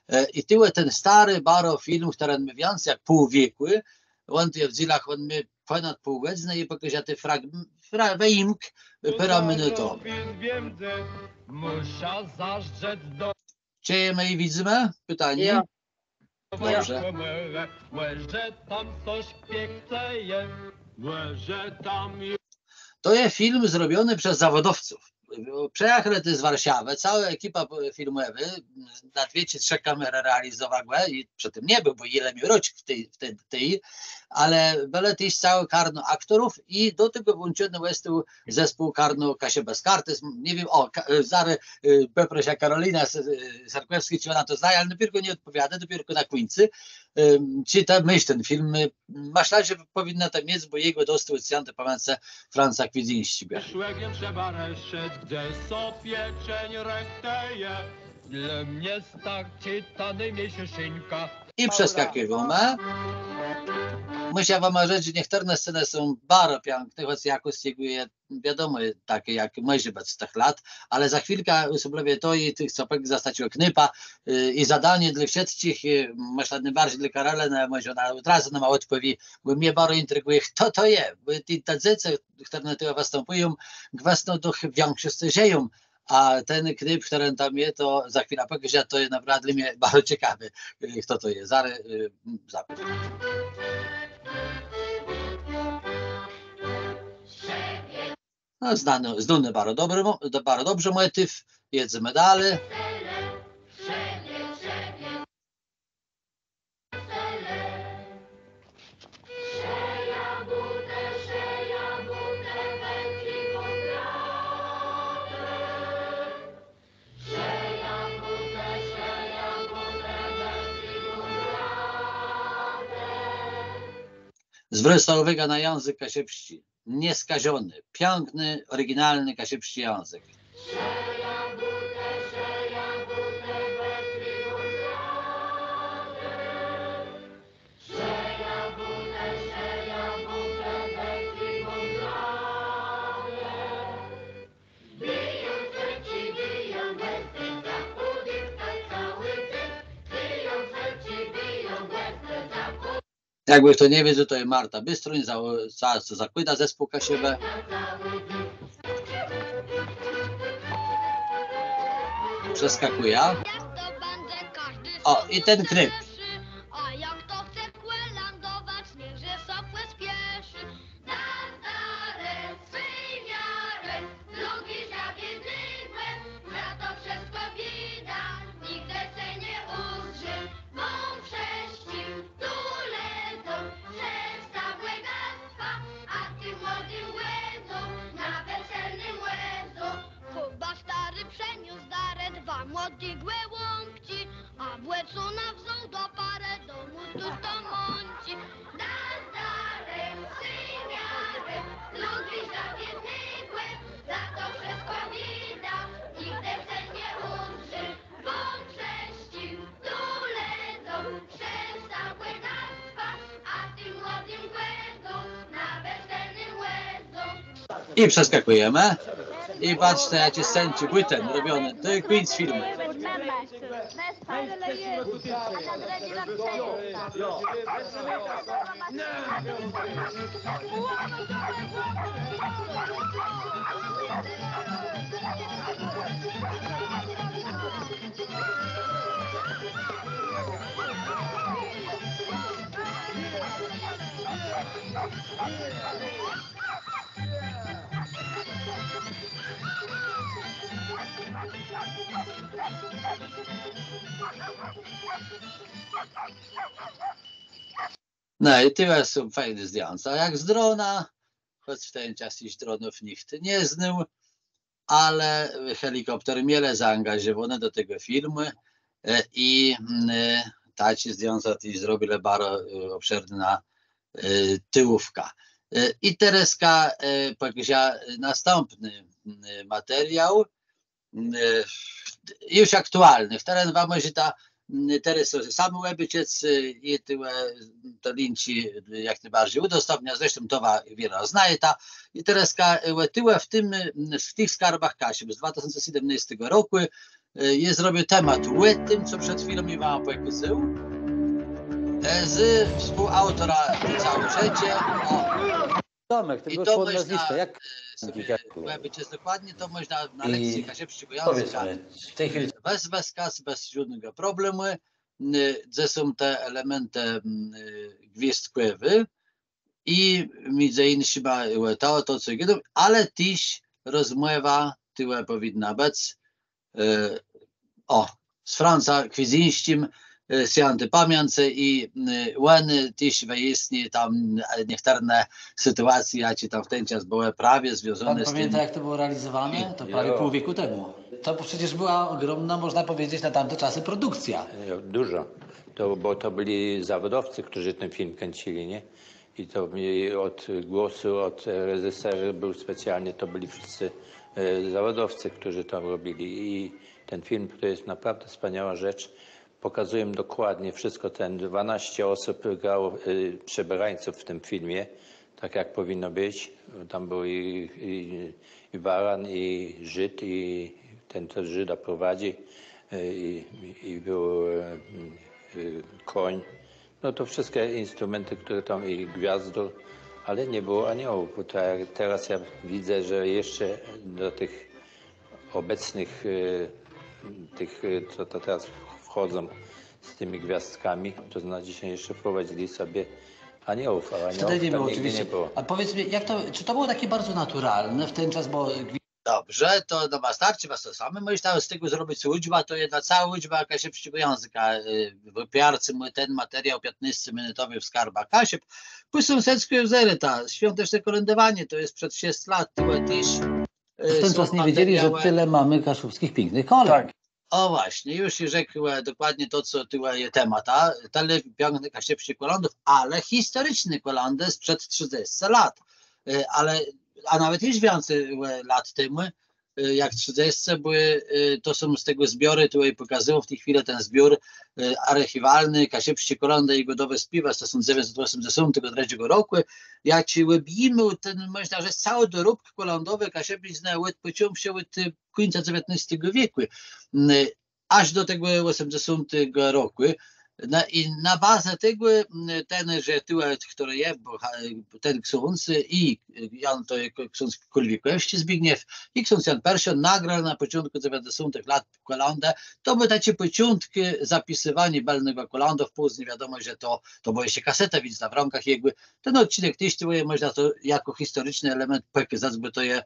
E, i tëlé ten stôri baro film, chtëren mô wiãcy jak pół wiekù, òn je w dzélach, òn mô pònad pół gòdzënë i pòkôżã ten frag-, fra-, wëjimk, e, pôrã minutów. Czëjemë i widzymë? Pitanié? Jo. Dobrze. To je film zrobiony przez zawòdowców. Przëjachelë tu z Warszawë, całô ekipa filmòwô, na dwie czë trzë kamerë realizowa gò i przë tim nie béł, bò jô le miôł roczk w ti, w ti, ti, ale bëło téż całé karno aktorów i do tegò włączony òstôł zespół karno Kaszëbë z Kartuz, nie wiém, ò, Ka-, e, zarô, e, pòproszã Karolina S-, e, Sarkòwskô, czë òna to znaje, ale dopiérkò nie òdpòwiôdô, dopiérkò na kùńcu. Em, czë të môsz ten film, e, mëszlã, że pòwinna to miec, bò jegò dostôł òd swiãti pamiãcë Franc Akwidzyńsczi béł. Szłek je trzeba rëszëc, gdze so pieczeń rëchtëje. Dlô mie starczi ta nômniészô szinka. I przeskakiwómë. Mùszã wama rzec, że niechtërne scenë są baro piãkné, chòc jakòsc jegò je, wiadomò, taczé, jak mòże bëc z tëch lat, ale za chwilkã òsoblëwie to i tëch, co pòkôzôł, zastaczégò knôpa, e, i zadanié dlô wszëtczich, e, mëszlã, nôbarżi dlô Karolënë, mòże òna òd razu nama òdpòwié, bò mie baro intrigùje, chto to je, bò te, te dzecë, chtërne tu wëstãpùją, gwësno doch w wikszoscë żëją, a ten knôp, chtëren tam je, to za chwilã pòkôżã, to je naprôwdã dlô mie baro cekawé, e, chto to je. Zarô, e, zapytóm. No, znóny, znóny baro dobrze, mo-, do-, baro dobrze mòtiw. Jedzemë dali. Zwrócta ùwôgã na jãzëk kaszëbsczi. Nieskażony, piãkny, òriginalny kaszëbsczi jãzëk. Jakbë chto nie wiedzôł, to je Marta Bystroń, za-, za-, co zakłôdô zespół Kaszëbë. Przeskakùjã. Ò, i ten knôp. A jak to chce kòlãdowac, niech że so pòspieszi. Na staré swej miarë, lubisz jak jednégò, za to wszëtkò biéda, nigdë ce nie ùzdrzi. Wóm wszëtczim tu lëdzóm, przestôł bògactwa, a tim młodim òdzóm, na weselny òdzóm. Kùba stôri przëniósł darë, dwa młodé gòłąbczi, a bòcóna wzął do parë, domù tu sto mączi. Na staré swej miarë, lubisz jak jednégò, za to wszëtkò biéda, nigdë ce nie ùzdrzi. Wóm wszëtczim tu lëdzóm, przestôł bògactwa, a tim młodim òdzóm, na weselny òdzóm. I przeskakùjemë. I patrzce, jaczé scenczi bùten robioné. To je kùńc filmù. No i tëlé są fejné zdjãca jak z drona, chòc w ten czas jesz dronów nicht nie znôł, ale helikòpter mielë zaangażowóny do tegò filmù, e, i, mm, e, taczé zdjãca téż zrobilë baro, e, òbszerné na, e, tëłówkã. E, i terôzka, e, pòkôżã nastãpny, mm, materiôł, mm, e, ju aktualny, chtëren wa mòżeta Terô so sóm òbôczëc i tuwò te linczi jak nôbarżi ùdostãpniã, zresztą to wa wiele znajeta. I terôzka tuwò w tim, w tëch Skarbach Kaszëb z dwa tësące sétmënôstégò rokù jem zrobił temat ò tim, co przed chwilą jô wama pòkôzôł. Z współaùtorã ti całi rzeczë. Tomek, të bëło pòd nazwiskã, jak? Òbôczëc dokładnie, to mòżna na lekcji kaszëbsczégò jãzëka. Bez wëskôz, bez żódnégò problemù. Dze są te elementë gwiôzdkòwé i midzë jinszima to, to co gôdóm, ale téż rozmòwa tuwò pòwinna bëc ò, z Francã Kwidzyńsczim, swiãti pamiãcë, i òn téż wëjasni tam niechtërne sytuacje, jaczé tam w ten czas bëłë prawie związóné z tim. Pan pamięta, jak to było realizowane? To prawie pół wieku temu. To przecież była ogromna, można powiedzieć, na tamte czasy produkcja. Jo, dużo. To, bo to byli zawodowcy, którzy ten film kręcili, nie? I to mi od głosu, od reżysera był specjalnie, to byli wszyscy zawodowcy, którzy tam robili. I ten film to jest naprawdę wspaniała rzecz. Pokazują dokładnie wszystko. Ten dwanaście osób grało przebierańców w tym filmie, tak jak powinno być. Tam był i, i, i baran, i Żyd, i ten, co Żyda prowadzi, i, i był koń. No to wszystkie instrumenty, które tam, i gwiazdor, ale nie było aniołów, bo to jak teraz ja widzę, że jeszcze do tych obecnych, tych, co to teraz wchodzą z tymi gwiazdkami, to na dzisiaj jeszcze wprowadzili sobie aniołów, a aniołów tam nigdy nie było. A powiedz mi, jak to, czy to było takie bardzo naturalne w ten czas, bo Dobrze, to no, wëstarczi, wa to sami mòżeta z tegò zrobic ùczbã, to jedna całô ùczba kaszëbsczégò jãzëka w òpiarcym ò ten materiał piãtnôsceminëtowi w Skarbach Kaszëb. Pò sąsedzkù wzérôta, Swiąteczné Kòlãdowanié, to je przed szesc lat, tuwò téż. W ten czas nie wiedzieli, że tyle mamy kaszubskich pięknych kolęd. Ò, własnie, ju jem rzekł dokładnie to, co tuwò je temat, a tëli piãknëch kaszëbsczich kòlãdów, ale historiczné kòlãdë sprzed trzëdzescë lat. Ale, a nawet jesz wiãcy lat temù jak trzëdzescë, bò to są z tegò zbioru, tuwò pòkazëjã w ti chwilë ten zbiór archiwalny, Kaszëbsczé kòlãdë i gòdowé spiéwë z tësąc dzewiãcset òsmëdzesątégò trzecégò rokù. Jaczi òbjimôł ten, mòżna rzec, całi doróbk kòlãdowi kaszëbsczi, òd pòczątkù, òd kùńca dzewiãtnôstégò wiekù jaż do tegò òsmëdzesątégò rokù. I na bazë tegò ten, że tuwò, chtëren je, bò ten ksądz i Jan, to je ksądz Kùlwikòwsczi Zbigniew, i ksądz Jan Perszią nagrelë na pòczątkù dzewiãcdzesątëch lat kòlãdë. To béł taczi pòczątk zapisywaniô bëlnégò kòlãdów. Pózni wiadomò, że to, to bëłë jesz kasetë, wic na wrãkach jegò. Ten òdcynek téż tuwò je, mòżna to jakò historiczny element pòkazac, bò to je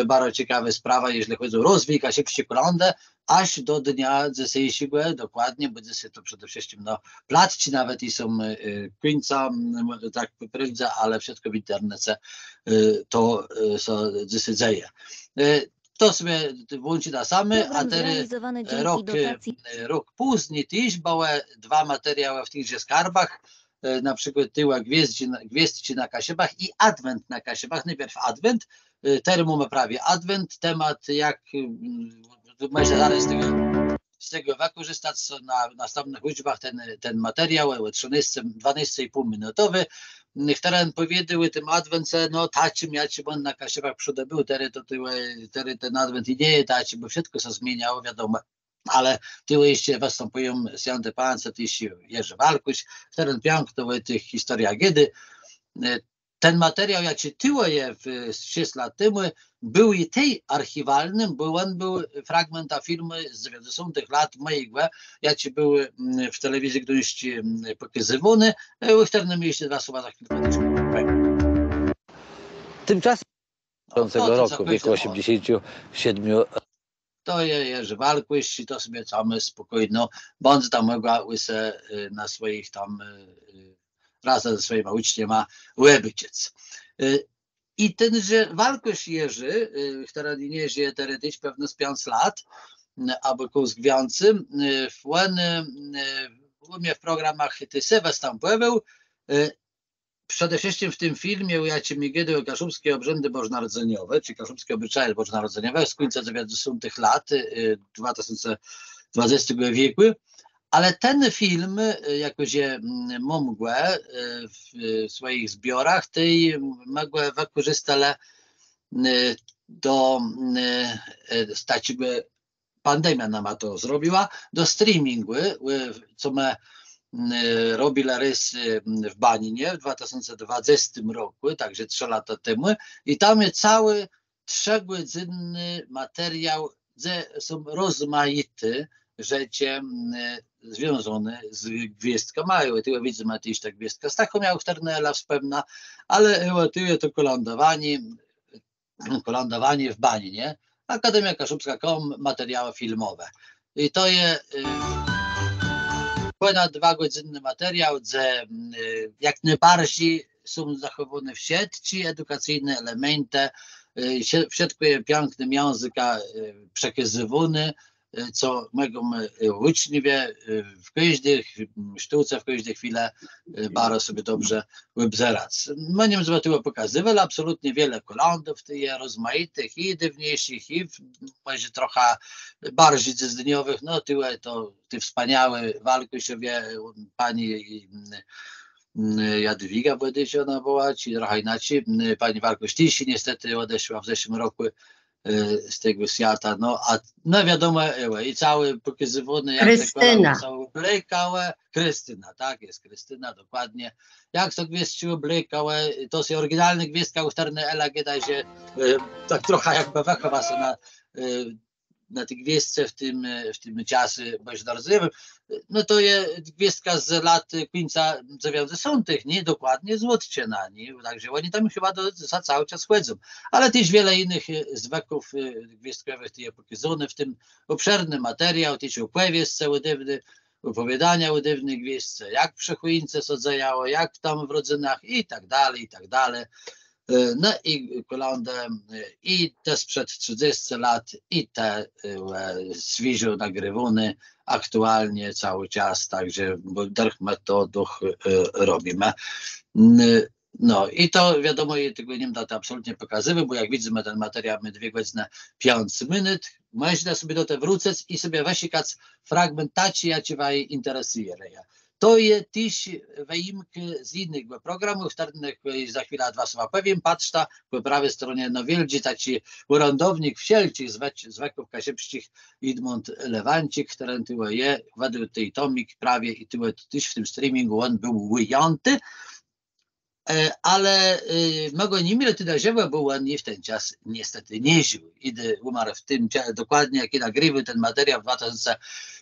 baro cekawô sprawa, jeżlë chòdzy ò rozwij kaszëbsczi kòlãdë, jaż do dnia dzysészégò dokładnie, bò dzysô to przede wszëtczim, no, platczi nawet i są kùńca, tak pò prôwdze, ale wszëtkò w internece to sã dzysô dzeje. To sobie włączi na same, a terô rok pózni téż bëłë dwa materiałë w tëchże Skarbach, na przikłôd tuwò Gwiôzdczi na Kaszëbach i Adwent na Kaszëbach. Nôpierw Adwent, terô mómë prawie Adwent, temat, jak mòże zarô z tegò wëkòrzëstac na nastãpnëch ùczbach ten materiał, dwanôsce, dwanôsce i pół minutowi, chtëren pòwiôdô ò tim Adwence, no taczim, jaczi òn na Kaszëbach przódë béł, terô to tuwò, terô ten Adwent i nie je taczi, bò wszëtkò sã zmieniało, wiadomò. Ale tuwò jesz wëstãpùją swiãti pamiãcë téż Jerzi Walkùsz, chtëren piãkno ò tëch historiach gôdô. Ten materiał, jaczi tuwò je, z szesc lat temù, béł i tej archiwalny, bò òn béł fragmentã filmù z dzewiãcdzesątëch lat mòjégò, jaczi béł w Telewizji Gduńsk pòkazywóny, ò chtërnym jesz dwa słowa za chwilkã téż pòwiém. Tymczasem bieżącego roku, w wieku osiemdziesięciu siedmiu. To je Jerzi Walkùsz i to sobie tam spòkójno bãdze tam mògła ù se na swòjich tam razã ze swòjima ùczniama òbôczëc. I ten Walkùsz Jerzi, chtëren nie żëje terô téż pewno z piãc lat, abò kąsk wiãcy, òn ù mie w programach téż wëstãpòwôł, przede wszëtczim w tim filmie, ò jaczim jem gôdôł, Kaszubskie obrzędy bożonarodzeniowe, czë Kaszubskie obyczaje bożonarodzeniowe, z kùńca dzewiãcdzesątëch lat dwa tësące dwadzestégò wiekù. Ale ten film, e, jakòż jô, mm, móm gò, e, w, w swòjich zbiorach, tej mògã wëkòrzëstac, e, do, e, e, z taczégò, pandemiô nama to zrobiła, do streamingù, e, co më, mm, e, robilë rôz, e, w Baninie w dwa tësące dwadzestim rokù, tak że trzë lata temù. I tam je całi trzëgòdzynny materiôł, dze są rozmajité rzeczë, mm, e, związóné z gwiôzdkama. I tu widzymë téż tã gwiôzdkã z tachą, jak chtërną Ela wspòmna, ale, e, tu je to kòlãdowanié, kòlãdowanié w bani, nié? Akademia Kaszubska kropka com, materiałë filmòwé. I to je, e, pònad dwagòdzynny materiôł, dze, mm, e, jak nôbarżi są zachòwóné wszëtczé edukacyjné elementë, e, wszë-, wszëtkò je piãknym jãzëkã, e, przekazywóné, e, co mògą, e, ùczniowie, e, w kòżdi, mm, sztóce, w kòżdi chwilë, e, baro sobie dobrze òbzerac. Më nie mdzemë tegò pòkazywelë, absolutnie wiele kòlãdów tu je rozmajitëch, i dôwniészich, i w-, mòże trochã barżi dzysdniowëch, no tu je to, ti wspaniałi Walkùszowie, e, pani, mm, mm, Jadwiga bòdôj òna bëła, czë trochã jinaczi, mm, pani Walkùsz téż niestetë òdeszła w zeszłim rokù, e, z tegò swiata. No, a, no wiadomò, e, i całé pòkazywóné, jak te kòlãdë są òblôkałé. Krystyna, tak je, Krystyna, dokładnie. Jak to gwiôzdczi òblôkałë, to je òriginalnô gwiôzdka, ò chtërny Ela gôda, że, e, tak trochã jakbë wëchòwa sã na, e, na ti gwiôzdce w tim, e, w tim czasu, bò jesz zaraz, nie wiém, no to je gwiôzdka z lat, e, kùńca dzewiãcdzesątëch, nié, dokładnie, z Łotczëna, nié, tak że òni tam chëba do, za całi czas chòdzą. Ale téż wiele jinëch, e, zwëków, e, gwiôzdkòwëch tu je pòkôzónëch, w tim òbszerny materiôł, téż òpòwiescë ò dôwny, òpòwiôdania ò dôwny gwiôzdce, jak przë chòjince sã dzejało, jak tam w rodzënach i tak dali, i tak dali. E, no i kòlãdë, e, i te sprzed trzëdzescë lat, i te, e, swiéżo nagriwóné aktualnie całi czas, tak że, bò dërch më to dëcht, e, robimë. N-, no i to wiadomò, jô tegò nie mdã tu absolutnie pòkazywôł, bò jak widzymë, ten materiôł mô dwie gòdzënë piãc minut. Mòżna sobie do te wrócëc i sobie wëszëkac fragment taczi, jaczi waju interesëje. To je téż wëjimk z jinëch, bò programów, ò chtërnëch za chwilã dwa słowa pòwiém. Patrzta, pò prawi stronie, no, wiôldżi taczi òrãdownik wszelczich zwëcz-, zwëków kaszëbsczich, Edmund Lewańczik, chtëren tuwò je, wëdôł tej tomik prawie i tuwò téż w tim streamingù òn béł ùjãti. E, ale, e, më gò ni mielë tedë żëwò, bò òn ju w ten czas niestetë nie żił. I d-, ùmarł w tim cza-, dokładnie jak jô nagriwôł ten materiôł w dwa tësące,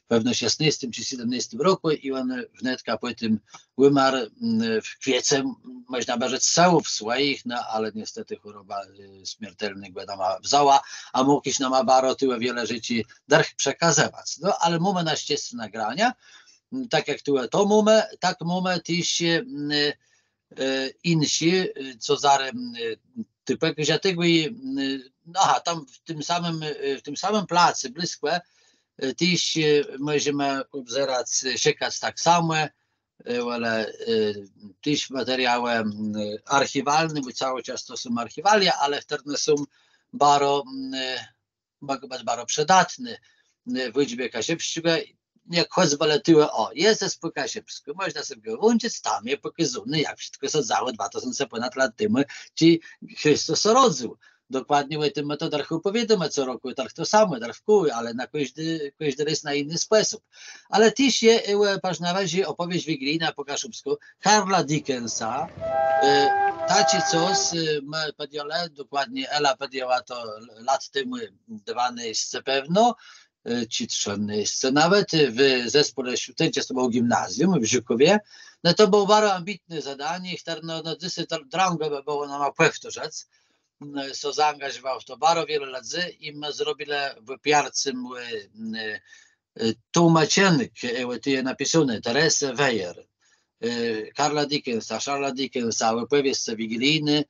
pewno, szesnôstim czë sétmënôstim rokù i òn wnetka pò tim ùmarł, mm, w kwiece, mòżna bë rzec, sëłów swòjich, no ale niestetë chòroba, e, smiertelnô gò nama wzãła, a mógł jesz nama baro tuwò wiele rzeczi dërch przekazëwac. No ale mómë na szczescé nagrania, mm, tak jak tuwò to mómë, tak mómë téż, mm, e, jinszé, e, co zarô, e, të pòkôżã tegò i, e, no, aha, tam w tim samim, e, w tim samim placu, blëskò, e, téż, e, mòżemë òbzerac, e, szëkac tak samò, e, ale, e, téż materiałë, e, archiwalné, bò całi czas to są archiwalia, ale chtërne są baro, e, mògą bëc baro przëdatné, e, w ùczbie kaszëbsczégò, jak chòcbë le tuwò, ò, je zespół kaszëbsczi, mòżna sobie gò włączëc, tam je pòkôzóné, jak wszëtkò sã dzejało dwa tësące pònad lat temù, czej Christus sã rodzył. Dokładnie ò tim më to dërch òpòwiôdómë co rokù, dërch to samò, dërch wkół, ale na kòżdi, kòżdi rôz na jiny spòsób. Ale téż je, e, patrz, na razie òpòwiesc wigilijnô pò kaszëbskù, Karla Dickensa, e, taczé cos, e, më pòdjãlë, dokładnie Ela pòdjãła to lat temù dwanôsce pewno, e, czë trzënôsce nawet, w zespòle, w ten czas to bëło gimnazjum w Żukòwie. No to bëło baro ambitné zadanié, chtërno, no, no, dzysô to drãgò bë bëło nama pòwtórzëc. Mm, sã zaangażowało w to baro wiele lëdzy i më zrobilë w òpiarcym, e, e, e, tłómaczënk, e, tu je napisóné, Teresë Wejer, e, Karla Dickensa, Charlesa Dickensa, òpòwiescë wigilijny,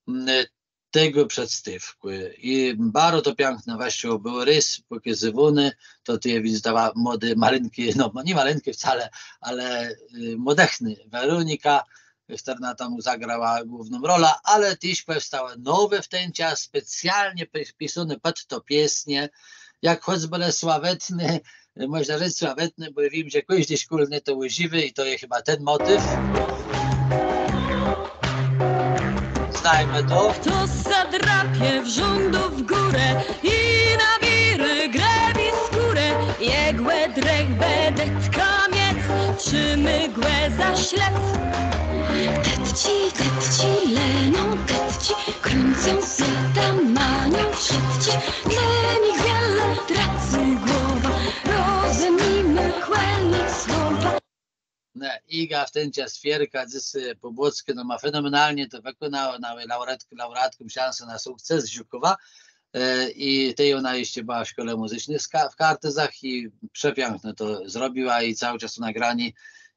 mm, e, tegò przedstôwkù. I baro to piãkno wëszło, bëło rôz pòkazywóné, to tu je, widzyta, młodô, malinkô, no, nié malinkô wcale, ale, e, młodëchnô Werónika, chtërna tam zagrała główną rolã, ale téż pòwstałë nowé w ten czas, specjalnie pi-, pisóné pòd tã piesniã, jak chòcbë le sławetny, mòżna rzec sławetny, bò wiém, że kòżdi szkólny to ùżiwô i to je chëba ten mòtiw. Znajmë to. Chto sã drapie w rządu w górę i na wiry grëbi skórę, jegò drëch bë dëtka miec, trzimie gò za szlëc. Dëtczi, dëtczi, leno dëtczi, krãcą sã tam na nią wszëtczi. Dlô nich wiele tracy głowa, rozmiemë kòl nich słowa. No, Iga Wtënczak-Swierka, dzys, e, Pòbłockô, no ma fenomenalnie to wëkònała, no, ale laureat-, laureatką szansë na sukces z Żukòwa. E, i tej òna jesz bëła w szkòle mùzyczny w Ka-, w Kartuzach i przepiãkno to zrobiła i całi czas to nagranié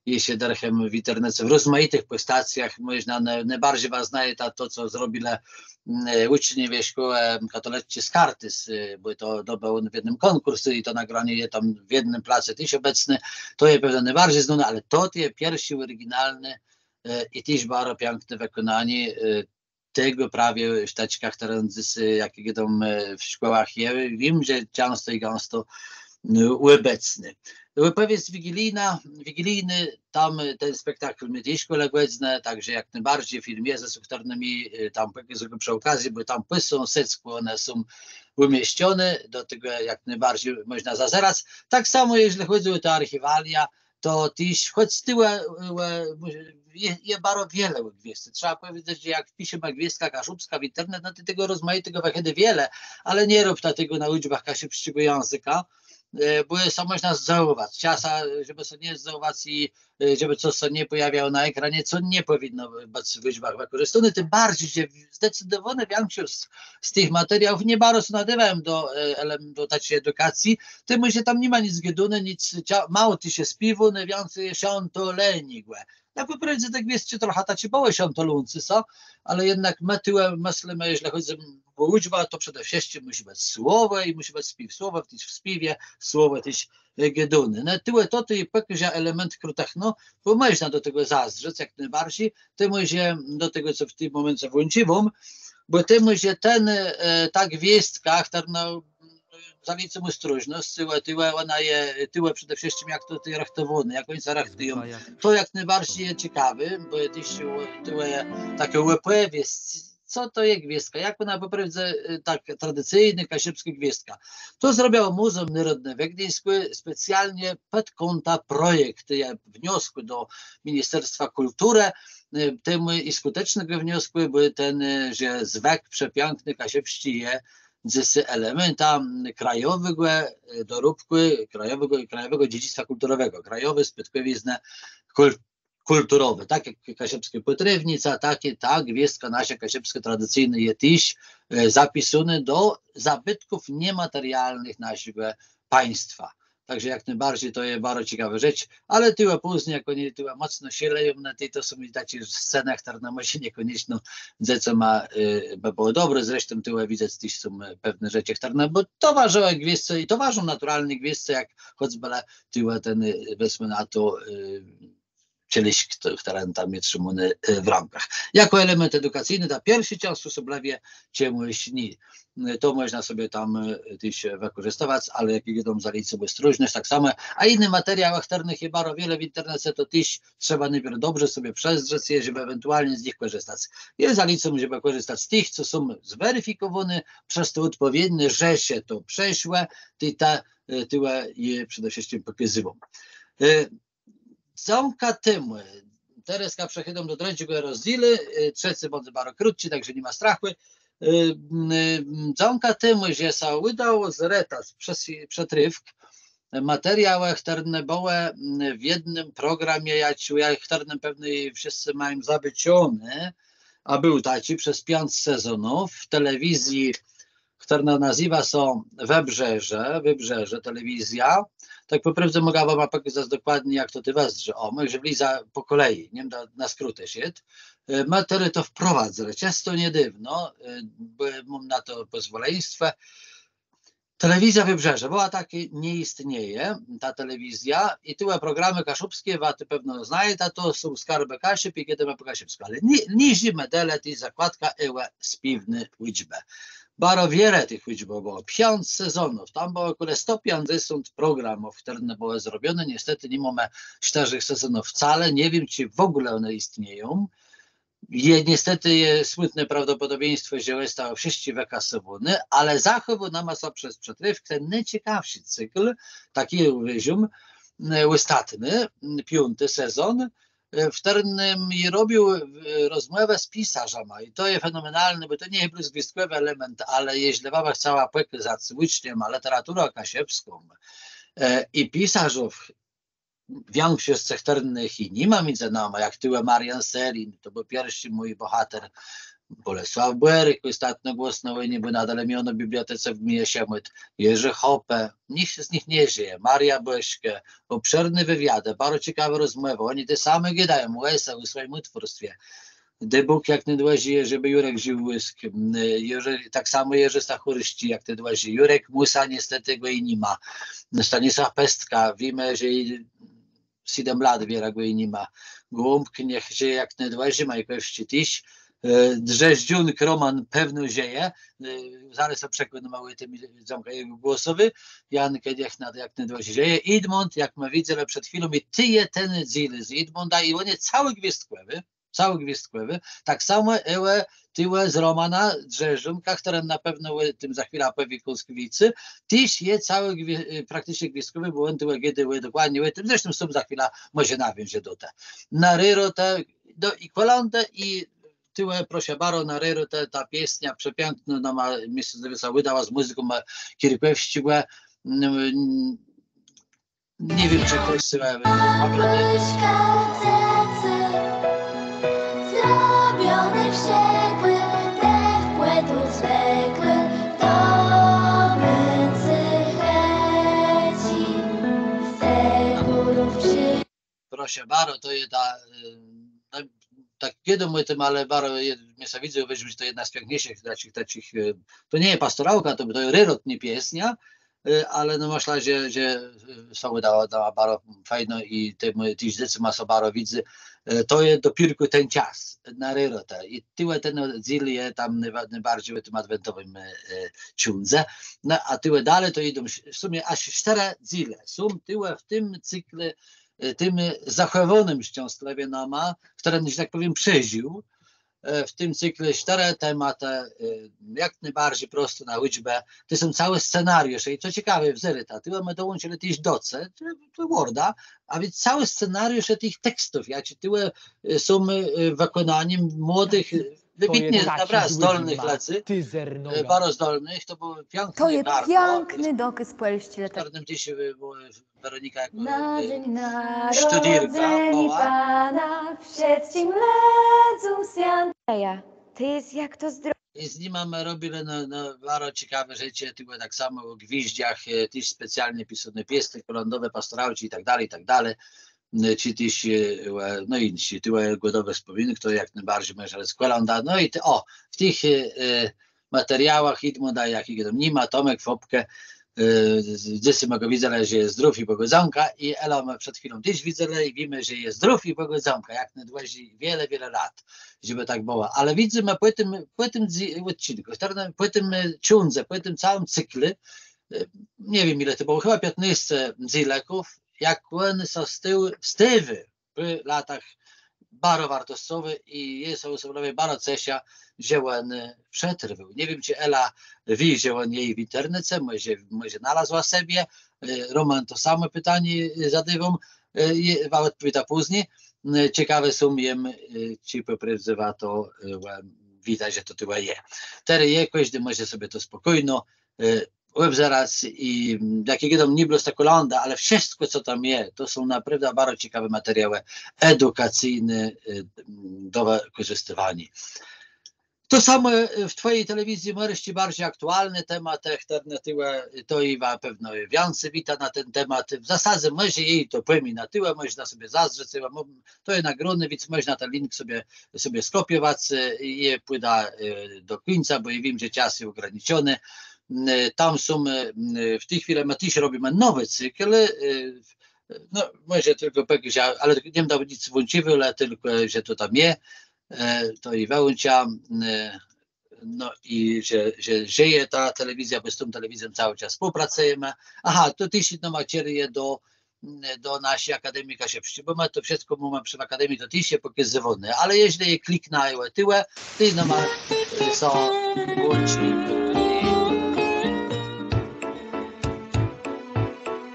je sã dërchã w internece w rozmajitëch pòstacjach, mòżna nô-, nôbarżi wa znajeta to, co zrobilë, mm, e, ùczniowie szkòłë katolëcczi z Kartuz, e, bò to, to bëło w jednym kònkùrsu i to nagranié je tam w jednym place téż òbecné. To je pewno nôbarżi znóné, ale to je pierszi òriginalny, e, i téż baro piãkné wëkònanié, e, tegò prawie sztëczka, chtëren dzys, e, jak gôdóm, e, w szkòłach je, wiém, że czãsto i gãsto, e, òbecny. Òpòwiesc wigilijnô, wigilijny, tam, e, ten spektakl mô téż kòle gòdzënë, tak że jak nôbarżi film je, ze chtërnyma, e, tam pò-, prze òkazji, bò tam pò sąsedzkù òne są ùmieszczoné, do tegò jak nôbarżi mòżna zazerac. Tak samò, jeżlë chòdzy ò te archiwalia, to téż, chòc tuwò, e, e, je, je baro wiele ò gwiôzdce. Trzeba pòwiedzec, że jak wpiszemë gwiôzdka kaszëbskô w internet, no to tegò rozmajitégò wëchôdô wiele, ale nie róbta tegò na ùczbach kaszëbsczégò jãzëka, e, bò je sã mòżna zdzëwòwac. Czasã, żebë sã nie zdzëwòwac i, e, żebë cos sã nie pòjôwiało na ekranie, co nie pòwinno bëc w ùczbach wëkòrzëstóné, tim barżi, że zdecydowónô wikszosc z, z tëch materiałów nie baro sã nadôwają do, e, elem-, do taczi edukacji, tim, że tam ni ma nic gôdóné, nic, cza-, mało tu sã spiéwô, nôwiãcy je szãtoleniégò. Tak pò prôwdze te gwiôzdczi trochã taczé bëłë szãtolącé, co? Ale jednak më tuwò, mëslimë, jeżlë chòdzy ò ùczbã, to przede wszëtczim mùszi bëc słowò i mùszi bëc spiéw. Słowò téż w spiéwie, słowò téż, e, gôdóné. No, tuwò to, to je pòkôżã element krutëch, no, bò mòżna do tegò zazdrzec jak nôbarżi, tim, że do tegò, co w tim mòmence włącziwóm, bò tim, że ten, e, ta gwiôzdka, chtërna, no, zawiedzë òstróżnosc, tuwò, tuwò òna je, tuwò przede wszëtczim, jak to tuwò rëchtowóné, jak òni sã rëchtëją. To jak nôbarżi je cekawé, bò je téż, tuwò je takô òpòwiesc, co to je gwiôzdka, jak òna pò prôwdze, e, tak tradicyjnô kaszëbskô gwiôzdka. To zrobiało Mùzeùm Nôrodné we Gduńskù specjalnie pòd kątã projektu, e, wniosku do Ministerstwa Kùlturë, e, temù i skùtecznégò wniosku, bò ten, e, że zwëk przepiãkny kaszëbsczi je dzys elementã, mm, krajowégò, e, dorobkù, krajowégò, krajowégò dzedzëctwa kùlturowégò, krajowi spôdkòwiznë kùl-, kùlturowi. Tak jak kaszëbskô pòtrôwnica, tak i ta gwiôzdka naszô kaszëbskô tradicyjnô je téż, e, zapisónô do zabëtków niematerialnëch naszégò państwa. Tak że jak nôbarżi to je baro cekawô rzecz, ale tuwò pózni, jak òni tuwò mòcno sã leją na ti, to są i taczé scenë, chtërne mòże niekònieczno dzecóma, e, bë bëłë dobré. Zresztą tuwò widzec téż są, e, pewné rzeczë, chtërne, bò towarzëłë gwiôzdce i towarzą naturalnie gwiôzdce, jak chòcbë le tuwò ten, e, wezmë na to, e, czeliszk, chtëren tam je trzimóny, e, w ramkach. Jakò element edukacyjny, ta pierszô czãsc òsoblëwie, czemù jesz nié. E, to mòżna sobie tam, e, téż wëkòrzëstëwac, ale jak gôdóm, zalécóm òstróżnosc, tak samò. A jiné materiałë, chtërnëch je baro wiele w internece, to téż trzeba nôpierw dobrze sobie przezdrzec je, żebë ewentualnie z nich kòrzëstac. Jô zalécóm, żebë kòrzëstac z tëch, co są zwerifikòwóné przez te òdpòwiedné, że sã to przeszło, tej ta, e, tuwò je przede wszëtczim pòkazywóm. E, Dzãka temù, terôzka przechôdóm do drëdżégò rozdzélu, e, trzecy bãdze baro krótczi, tak że ni ma strachù. E, m, e, m, dzãka temù, że sã ùdało zretac przez, przez rëwk materiałë, chtërne bëłë, m, w jednym programie, jaczi, chtërny pewno wszëscë mają zabôczoné, a béł taczi przez piãc sezonów w telewizji, chtërna nazéwô sã Wybrzeże, Wybrzeże, telewizja. Tak pò prôwdze mògã wama pòkazac dokładnie, jak to tu wëzdrzi. Ò, mòże wlezã pò kòlei, nie bãdã na skrótë szedł. E, më terô to wprowadzëlë, czësto niedôwno, e, bò móm na to pòzwòleństwò. Telewizja Wybrzeże, bò tak nie jistnieje, ta telewizja, i tuwò programë kaszëbsczé, wa to pewno znajeta, to są Skarbë Kaszub i Gôdómë pò kaszëbskù, ale niżi më delë téż zakładka ò spiéwny ùczbie. Baro wiele tëch ùdbów bëło, piãc sezonów, tam bëło kòle sto piãcdzesąt programów, chtërne bëłë zrobioné. Niestetë ni mómë sztërzëch sezonów wcale, nie wiém, czë w ògóle òne jistnieją. Je, niestetë je smùtné prawdopòdobieństwò, że òstało wszëtczé wëkasowóné, ale zachòwôł nama sã przez przëtrôfk ten nôcekawszi cykl, taczi ùwôżóm, e, òstatny, m, piąti sezon, e, w chtërnym jô robił, e, rozmòwã z pisarzama. I to je fenomenalné, bò to nie je blós gwiôzdkòwi element, ale jeżlë bë chca pòkazac ùczniom lëteraturã kaszëbską, e, i pisarzów, wikszosc chtërnëch i ni ma midzë nama, jak tuwò Marian Selin, to béł pierszi mój bòhater, Bolesław Bòrk, òstatno głosno ò nim, bò nadal miono w bibliotece w gminie Szëmôłd, Jerzi Hoppe, nicht z nich nie żëje, Maria Bòszkò, òbszerné wëwiadë, baro cekawé rozmòwë, òni te same gôdają ò se, ò swòjim ùtwórstwie. Dôj Bóg jak nôdłëżi, żebë Jurek żił Łusk. Mm, Jerzi, tak samò Jerzi Stachùrsczi jak nôdłëżi. Jurek Mùsa, niestetë gò i ni ma. Stanisław Pestka, wiémë, że i sédem lat wierã gò i ni ma. Gąbk niech żëje jak nôdłëżi, Majkòwsczi téż. E, Drzéżdżónk Róman pewno żëje. E, zarô sã przekònómë ò tim, dzãka jegò głosowi. Jan Kediach na, jak nôdłëżi żëje. Edmund, jak më widzelë przed chwilą, i të je ten dzél z Edmunda, i òn je całi gwiôzdkòwi. Całi gwiôzdkòwi. Tak samò, e, tuwò z Rómanã Drzéżdżónkã, chtëren na pewno ò tim za chwilã pòwié kąsk wicy, téż je całi gwi-, e, prakticzno gwiôzdkòwi, bò òn tuwò gôdô dokładno ò tim, zresztą sóm za chwilã mòże nawiąże do te. Na raròtë, no i kòlãdë, i tuwò, proszã baro, na raròtë ta piesniô przepiãknô, no ma, mëszlã, że sã ùdała z mùzyką, e, Kirkòwsczégò, mm, nie wiém, czë chtos, e, pamiãtô. Zrobiony wściekły, ten w płetu zwykły, to męcy chęci, z tych górów przy- Proszã baro, to je ta, e, no, tak gôdóm ò tim, ale baro je, mie sã widzy, ùwôżóm, że to jedna z piãkniészich taczich, taczich, e, to nie je pastorałka, to, to je raròtnô piesniô, e, ale no mëszlã, że, że, e, sã ùdało, dała baro fejno i tim, e, téż dzecóm sã baro widzy. E, to je dopiérkù ten czas na raròtë. I tuwò ten dzél je tam nôba-, nôbarżi w tim adwentowim, e, e, cządze. No, a tuwò dali to jidą w sumie jaż sztërë dzéle. Są tuwò w tim cyklu, e, tim zachòwónym szczestlëwie nama, chtëren, że tak pòwiém, przeżił, e, w tim cyklu sztërë tematë, e, jak nôbarżi prosto na ùczbã. To są całé scenariusze. I co cekawé, wezdrzëta, tuwò më dołączëlë téż doce, to, to Worda, a wiãc całé scenariusze tëch tekstów, jaczé tuwò, e, są, e, w wëkònanim młodëch, e, wëbitnie, naprôwdã zdolnëch lëdzy, e, baro zdolnëch, to béł piãkny, to je piãkny dokôz pòlsczi lëteraturë. Czarnym téż, e, Weronika, jakò, e, sztudérka, szkòła. Pana wszëtczim lëdzóm swiãtégò. To je jak to zdro- I z nima më robilë, no, no, baro cekawé rzeczë, tuwò tak samò ò gwiżdżach, e, téż specjalnie pisóné piesnie kòlãdowé, pastorałczi i tak dali, i tak dali. E, czë téż, e, no i jinszé, tuwò Gòdowé wspòmink, to jak nôbarżi mòże rzec kòlãda. No i te, ò, w tëch, e, e, materiałach Edmunda, jaczégò tam ni ma, Tomk Fopke, e, dzysô më gò widzelë, że je zdrów i Bògù dzãka, i Elã më przed chwilą téż widzelë i wiémë, że je zdrów i Bògù dzãka, jak nôdłëżi, wiele, wiele lat, żebë tak bëło. Ale widzymë pò tim, pò tim dze-, òdcynkù, chtërny, pò tim, e, cządze, pò tim całim cyklu, e, nie wiém, ile to bëło, chëba piãtnôsce dzélëków, jak òn sã stôł, stôwô pò latach baro wartoscowi i jô sã òsobòwò baro ceszã, że òn, e, przetrwôł. Nie wiém, czë Ela wié, że òn je w internece, mòże, mòże nalazła sobie. E, Róman, to samò pitanié, e, zadôwóm, e, je, wa òdpòwiéta pózni. E, cekawi jem, e, czë pò prôwdze wa to, e, wa wiéta, że to tuwò je. Terô je, kòżdi mòże sobie to spòkójno, e, òbzerac i, mm, jak jô gôdóm, nié blós ta kòlãda, ale wszëtkò, co tam je, to są naprôwdã baro cekawé materiałë edukacyjné, e, do wëkòrzëstiwaniô. To samò, e, w twòji telewizji mòże barżi aktualny temat, e, chtërne tuwò, e, to i wa pewno wiãcy wiéta na ten temat. W zasadze mòże jô to pòwiém na tuwò, mòżna sobie zazdrzec, tuwò móm to je nagróné, wiãc mòżna ten link sobie, sobie skòpiowac, e, i jô pùdã, e, do kùńca, bò jô wiém, że czas je ògrańczony. Mm, e, tam są, e, mm, e, w ti chwilë më téż robimë nowi cykl, e, no, mòże tëlkò pòkôżã, ale nie mdã nick włącziwôł, ale tëlkò, że to tam je, e, to i włączã, mm, e, no i że, że żëje ta telewizjô, bò z tą telewizją całi czas współpracëjemë. Aha, to téż jedno ma czerëje do, do naszi Akademii Kaszëbsczi, bò ma to wszëtkò mómë przë Akademii, to téż je pòkazywóné, ale jeżlë je kliknã i tuwò, to jedno ma, e, są łączniki.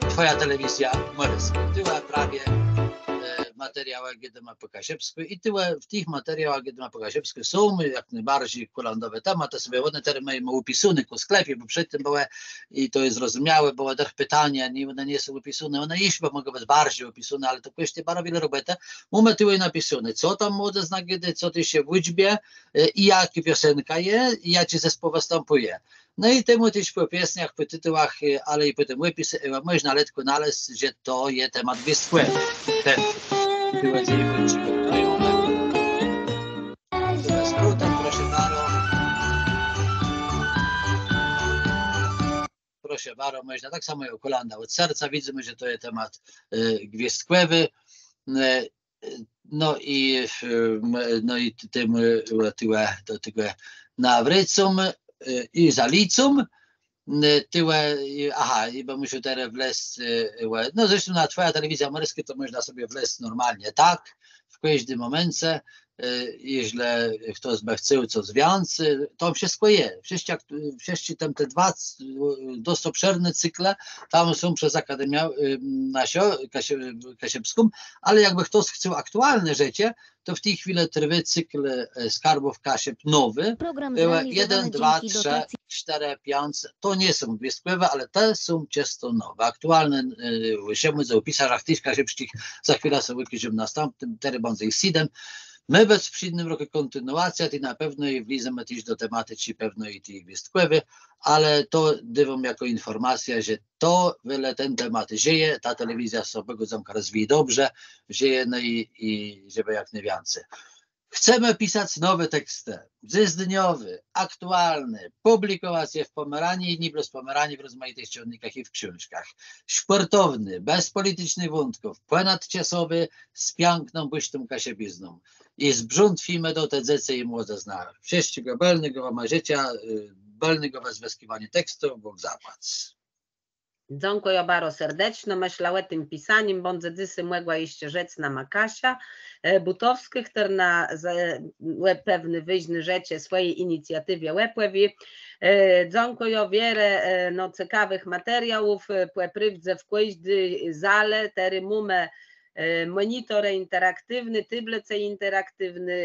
Twòja telewizja mòrskô. Tuwò prawie, e, materiałë, czedë ma pò kaszëbskù i tuwò w tëch materiałach, czedë ma pò kaszëbskù, są jak nôbarżi kòlãdowé tematë, to sobie òne terô mają òpisóné kù sklepie, bò przed tim bëłë, i to je zrozumiałé, bëłë dërch pitania, nié, òne nie są òpisóné, òne jesz bë mògłë bëc barżi òpisóné, ale to kòsztëje baro wiele robòtë. Mómë tuwò napisóné, co tam młodzëzna gôdô, co téż je w ùczbie, e, i jakô piosenka je, i jaczi zespół wëstãpùje. No i temù téż pò piesniach, pò titłach, e, ale i pò tim òpisu, e, mòżna letkò nalezc, że to je temat gwiôzdkòwi. Ten, tëli dzéń włącziłem. No i mómë. Tëli skrótem, proszã baro. Proszã baro, mòżna tak samò jak Kòlãda òd serca. Widzymë, że to je temat, e, gwiôzdkòwi. E, No i, e, m-, no i t-, tim, e, tuwò do tegò nawrôcóm, e, i zalécóm. E, tuwò, e, aha, i bë mùszôł terô wlezc, e, e, no zresztą na Twòja Telewizja Mòrskô to mòżna sobie wlezc normalnie, tak? W kòżdim mòmence, e, jeżlë chtos bë chcôł cos wiãcy, to wszëtkò je. Wszëtczé, wszëtczé tam te dwa, e, dosc òbszerné cykle, tam są przez Akademiã, e, na sio-, Kasie-, Kaszëbską, ale jakbë chtos chcôł aktualné rzeczë, to w ti chwilë trwô cykl, e, Skarbów Kaszëb nowi. Program e, zrealizowany jeden, dwa, dzięki trzy, dotacji. Cztery, pięć, to nie są gwiôzdkòwé, ale te są czësto nowé. Aktualné, e, w òsmëdzesątëch, w òpisarzach tëch kaszëbsczich, za chwilã so òkôżã w nastãpnym, terô bãdze jich sédem. Mô bëc w przińdnym rokù kòntinuacjô, i na pewno i wlezemë téż do tematiczi pewno i ti gwiôzdkòwi, ale to dôwóm jakò infòrmacjã, że to wiele ten temat żëje, ta telewizjô so, Bògù dzãka, rozwijô dobrze, żëje, no i, i żebë jak nôwiãcy. Chcemë pisac nowé tekstë, dzysdniowé, aktualné, pùblikòwac je w Pòmeranii, nié blós w Pòmeranii, w rozmajitëch cządnikach i w ksążkach. Szpòrtowné, bez pòliticznëch wątków, pònadczasowé, z piãkną, bùszną kaszëbizną. I zbrzątwimë do te dzecë i młodzëznã. Wszëtczégò bëlnégò wama żëczã, e, bëlnégò wëzwëskiwaniô tekstów, Bóg zapłac. Dzãkùjã baro serdeczno. Mëszlã, ò tim pisanim bãdze dzysô mògła jesz rzec nama Kasia, e, Bùtowskô, chtërna za, ò pewny wôżny rzeczë swòji inicjatiwie òpòwié. E, dzãkùjã, wiele, e, no, cekawëch materiałów, e, pò prôwdze w kòżdi zalë terô mómë, e, mònitorë interaktiwné, tôblëce interaktiwné,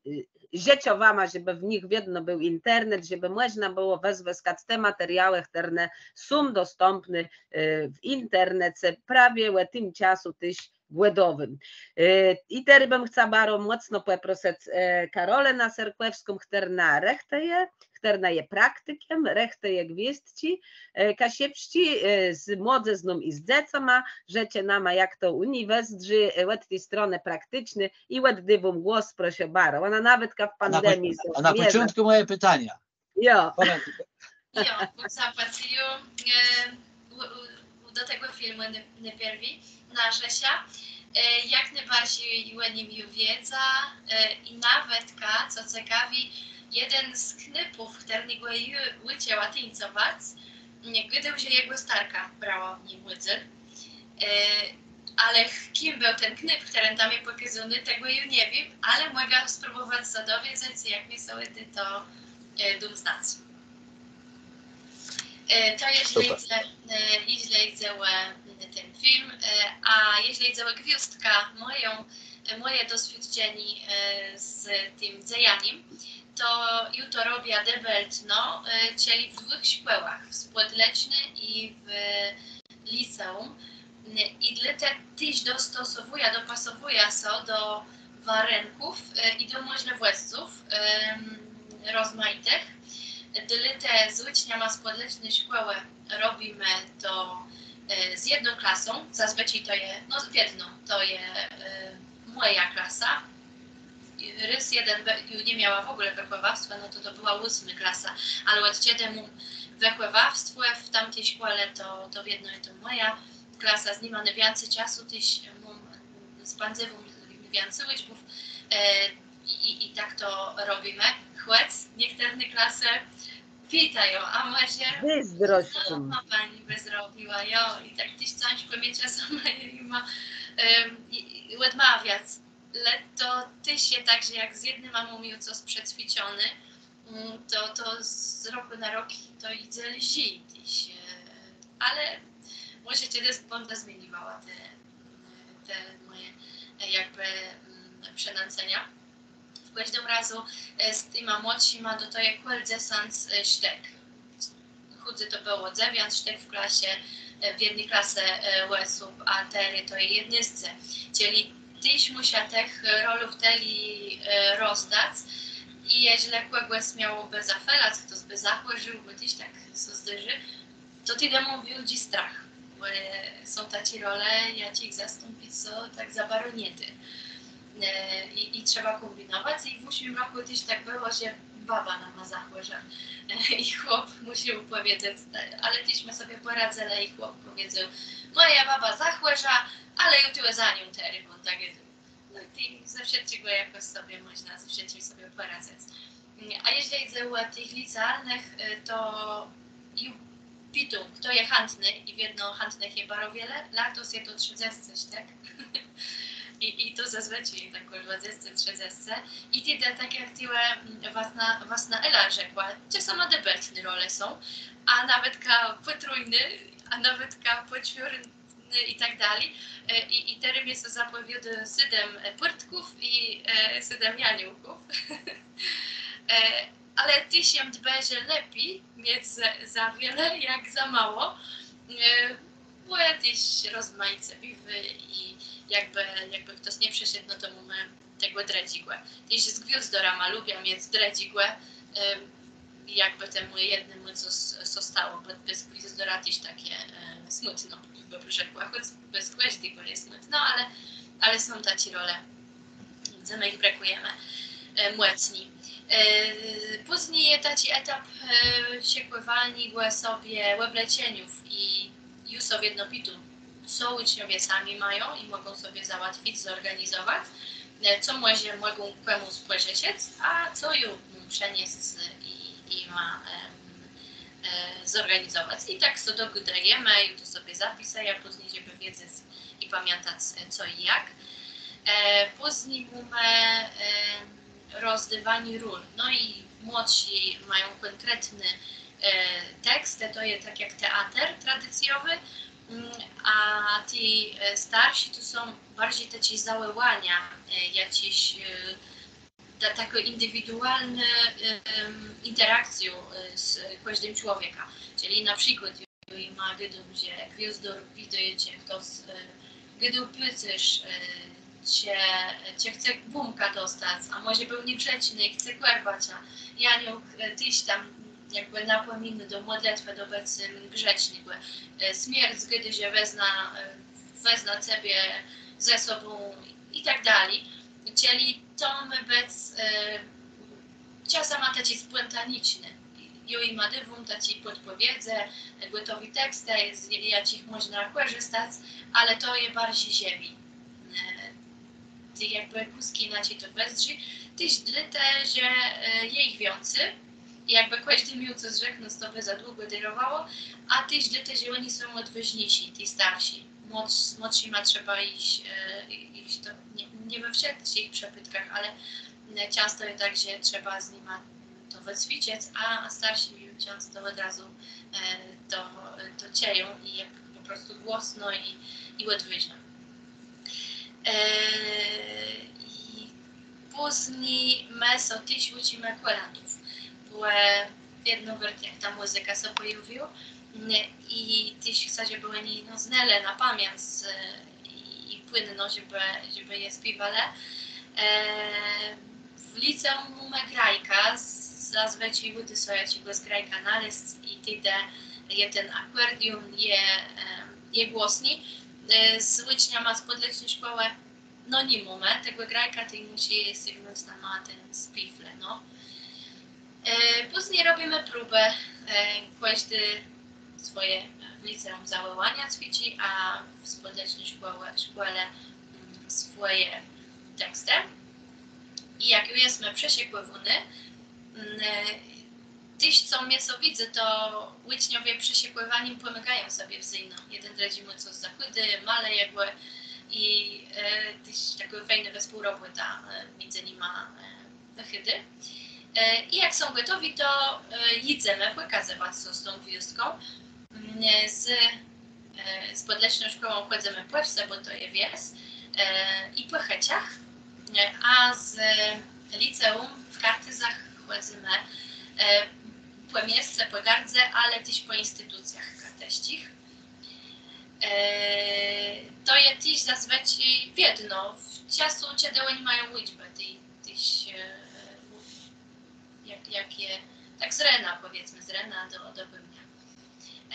e, żëczã wama, żebë w nich wiedno béł internet, żebë mòżna bëło wëzwëskac te materiałë, chtërne są dostãpné, e, w internece, prawie ò tim czasu téż gòdowim. E, i terô bëm chca baro mòcno pòprosëc, e, Karolënã Serkòwską, chtërna rëchtëje, chtërna je praktikã, rëchtëje gwiôzdczi, e, kaszëbsczé, e, z młodzëzną i z dzecama, rzecze nama, jak to ù nich wëzdrzi, e, òd ti stronë prakticzny i òddôwóm głos, proszã baro. Òna nawetka w pandemii... A na pò-, a na pòczątkù mòje pitania. Jo. Pamiãtôjta. Jo, Bóg zapłac, jo, e, ù, ù, do tegò filmù nô-, nôpierwi, na Rzeszã. E, jak nôbarżi ò nim ju wiedzã, e, i nawetka, co cekawi, jeden z knôpów, chtërnégò jô ùczëła tuńcowac, gôdôł, że jegò starka brała w nim ùdzél. E, ale ch-, kim béł ten knôp, chtëren tam je pòkôzóny, tegò ju nie wiém, ale mògã spróbòwac sã dowiedzec, jak mie sã ùdô, to, e, dóm znac. E, to jeżlë jidze, e, jeżlë jidze ò, e, ten film, e, a jeżlë jidze ò gwiôzdkã mòjã, e, mòje doswiôdczenié, e, z tim dzejanim, to jô to robiã dëbeltno, e, czëli w dwùch szkòłach, w spòdleczny i w liceùm. I dlôte téż dostosowùjã, dopasowùjã sã do warënków, e, i do mòżlëwòsców, em, rozmajitëch. Dlôte z ùczniama spòdleczny szkòłë robimë to, e, z jedną klasą. Zazwëczôj to je, no, wiedno to je, e, mòja klasa. Rôz jeden be-, ju nie miała w ògóle wëchòwawstwa, no to to bëła ósmô klasa, ale òd czedë móm wëchòwawstwò w tamti szkòle, to, to wiedno je to mòja klasa, z nima nôwiãcy czasu téż móm, spãdzywóm nôwiãcy ùczbów, e, i, i, i tak to robimë. Kòc, niechtërne klasë pitają, a mòże... Zôzdroszczą. No, a pani bë zrobiła, jo, i tak téż cãżkò mie czasama jima, em, i, i òdmawiac. Le to téż je tak, że jak z jednyma móm ju cos przecwiczoné, mm, to, to z rokù na rok to jidze lżi téż, e, ale mòże czedës bãdã zmieniwała te, te mòje, e, jakbë, mm, przënãcenia. W kòżdim razu, e, z tima młodszima to, to je kòl dzesãc, e, sztëk. Chùdzy to bëło dzewiãc sztëk w klasie, e, w jedny klase, e, òsób, a terô to je jednôsce. Czëli téż mùszã tëch rolów tëli, e, rozdac. I jeżlë kògòs miałobë zafelac, chtos bë zachòrzôł, bò téż tak sã zdarzi, to tedë móm wiôldżi strach, bò, e, są taczé role, jaczich zastąpic sã tak za baro nie dô. E, i, i trzeba kómbinowac. I w ùszłim rokù téż tak bëło, że baba nama zachòrza. E, i chłop mùszôł pòwiedzec, e, ale téż më sobie pòradzëlë i chłop pòwiedzôł: „Mòja baba zachòrza, ale jô tuwò za nią terô bãdã gôdôł”. No i tej ze wszëtczégò jakòs sobie mòżna, ze wszëtczim sobie pòradzëc. Mm, a jeżlë jidze ò tëch licealnëch, e, to ju pitóm, chto je chãtny, i wiedno chãtnëch je baro wiele, latos je to trzëdzescë sztëk. I, i to zazwëczôj je tak kòl dwadzesce, trzëdzescë. I tedë tak jak tuwò, mm, wastnô, wastnô Ela rzekła, czasama dëbeltné role są, a nawetka pòtrójné, a nawetka pòczwiórné, i tak dali. E, i, i terô mie sã zapòwiôdô sédem, e, pùrtków i, e, sédem janiółków. E, ale téż jem dbë, że lepi miec za, za wiele jak za mało. E, bò jô téż rozmajice biwô i jakbë, jakbë chtos nie przëszedł, no to mómë tegò drëdżégò. Téż z gwiôzdorama lubiã miec drëdżégò, em, jakbë temù jednémù cos, cos stało, bò bez gwiôzdora téż tak je, e, smùtno, bë rzekła, chòc bez kòżdégò je smùtno, ale, ale są taczé role, dze më jich brëkùjemë, e, mòcni. E, pózni je taczi etap, e, szëkòwaniô sobie òbleczeniów i ju sã wiedno pitóm, co ùczniowie sami mają i mògą sobie załatwic, zorganizowac, e, co mòże mògą kòmùs pòżëczëc, a co ju móm przëniesc i, i ma, em, e, zorganizowac. I tak sã dogôdëjemë, ju to sobie zapisëjã pózni, żebë wiedzec i pamiãtac, e, co i jak. E, pózni mómë, em, rozdôwanié ról. No i młodszi mają kònkretné, e, tekstë, to je tak jak teater tradicjowi, mm, a ti, e, starszi to są barżi taczé zawòłania, e, jaczés, e, ta-, takô indiwidualnô, em, interakcjô, e, z kòżdim człowiekã. Czëli na przikłôd jô jima gôdóm, że gwiôzdor widzy, czë chtos, e, gôdô: pôcérz, e, czë, czë chce bómkã dostac, a mòże béł niegrzeczny i chce kòrbacza. Janiółk, e, téż tam jakbë napòminô do mòdlëtwë, do bëcô grzecznym, e, smierc gôdô, że wezna, e, wezna cebie ze sobą i tak dali. Czëli to mô bëc, e, czasama taczé spòntaniczné. Jô jima dôwóm taczé pòdpòwiedzë, gòtowé tekstë, z jaczich mòżna kòrzëstac, ale to je barżi żëwé. E, tej jakbë kùsk jinaczi to wëzdrzi. Téż dlôte, że, e, je jich wiãcy. I jakbë kòżdi miôł co rzeknąc, to bë za długò dërowało, a téż dlôte, że òni są òdwôżniészi, ti starszi. Młodsz-, z młodszima trzeba jic, e, jic to nié, nié we wszëtczich przëpôdkach, ale, e, czãsto je tak, że trzeba z nima to wëcwiczëc, a, a starszi ju czãsto òd razu, e, to, to czëją i je pò prostu głosno i, i òdwôżno. E, i pózni më sã téż ùczimë kòlãdów, bò, e, wiedno wôrt, jak ta mùzyka sã pòjawi, mm, i téż chcã, żebë òni, no, znelë na pamiãc, e, i, i płënno, żebë, żebë je spiéwelë. E, w liceùm mómë grajkã, z-, zazwëczôj ùdô sã jaczégòs grajka nalezc i tedë je ten akòrdión, je, e, je głosny. E, z ùczniama z pòdleczny szkòłë, no, ni mómë tegò grajka, tej mùszi sygnąc nama ten spiéw leno. E, pózni robimë próbë, e, kòżdi swòje, e, w liceùm zawòłania cwiczi, a w spòdleczny szkòle, szkòle, mm, swòje tekstë. I jak ju jesmë przëszëkòwóny, Mm, e, téż, co mie sã widzy, to ùczniowie przë szëkòwanim pòmôgają sobie wzôjno. Jeden drëdżémù cos zachùdzy, malëje gò i, e, téż takô fejnô wespółrobòta, e, midzë nima, e, wëchôdô. E, i jak są gòtowi, to, e, jidzemë pòkazëwac sã z tą gwiôzdką. Mm, z, e, z Pòdleczną Szkòłą chòdzymë pò wsë, bò to je wies, e, i pò chëczach, e, a z liceùm w Kartuzach chòdzymë, e, pò miesce, pò gardze, ale téż pò institucjach kartësczich. E, to je téż zazwëczôj wiedno, w czasu, czedë òni mają ùczbã, tej téż, e, jak, jak je, tak z rena, pòwiedzmë, z rena do, do pôłnia.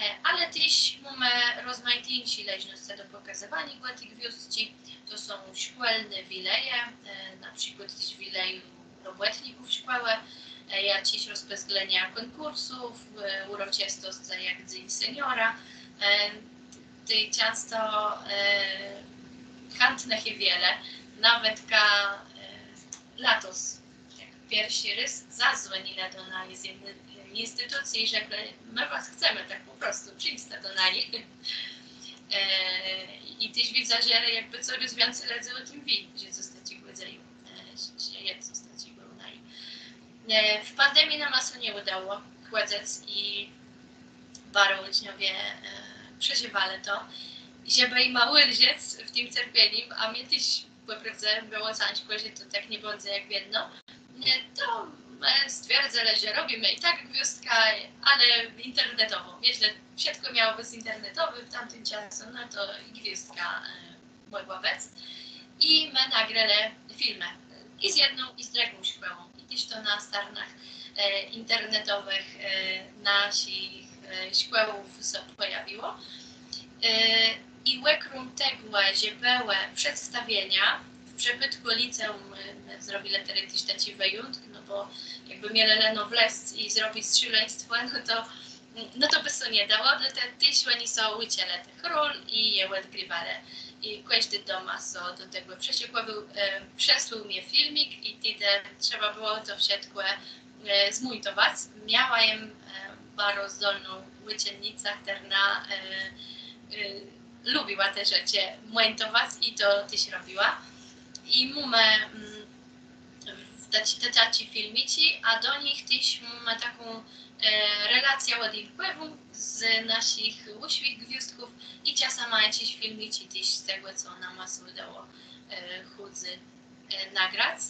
E, ale téż mómë rozmajité jinszé leżnoscë do pòkazywaniô gò ti gwiôzdczi. To są szkòłowé wileje, e, na przikłôd téż wilej robòtników szkòłë, e, jaczés rozpëzglënia kònkùrsów, e, ùroczëstoscë jak Dzéń Seniora. E, tej czãsto, e, chãtnëch je wiele, nawetka, e, latos, jak pierszi rôz zazwònilë do naju z jedny, e, institucji i rzeklë: „Më was chcemë, tak pò prostu, przińdzta do naju”. E, i téż widzã, że jakbë corôz wicy lëdzy ò tim wié, że cos taczégò je, e, że je cos taczégò ù naju. E, w pandemii nama sã nie ùdało chòdzëc i baro ùczniowie, e, przeżiwelë to, żebë jima ùlżëc w tim cerpienim, a mie téż pò prôwdze bëło cãżkò, że to tak nie bãdze jak wiedno. E, to, e, stwierdzëlë, że robimë i tak gwiôzdkã, ale internetową. Jeżlë wszëtkò miało bëc internetowé w tamtim czasu, no to i gwiôzdka, e, mògła bëc. I më nagrelë filmë. I z jedną, i z drëgą szkòłą. I téż to na starnach, e, internetowëch, e, naszich, e, szkòłów sã pòjawiło. E, i òkróm tegò, że bëłë przedstawienia, w przëpôdkù liceùm, e, më zrobilë tedë téż taczi wëjątk, no bò jakbë mielë leno wlezc i zrobic szaleństwò, no to No to bë sã nie dało, dlôte téż òni sã ùczëlë tëch ról i je òdgriwelë. I kòżdi doma so do tegò przëszëkòwôł, e, przesłôł mie filmik i tedë trzeba bëło to wszëtkò, e, zmòntowac. Miała jem, e, baro zdolną ùczennicã, chtërna, e, e, lubiła te rzeczë mòntowac i to téż robiła. I mómë, mm, taczé, te, taczé filmiczi, a do nich téż mómë taką, e, relacjã òdjimkòwą z naszich ùszłëch gwiôzdków i czasama jaczés filmiczi téż z tegò, co nama sã ùdało, e, chùdzy, e, nagrac.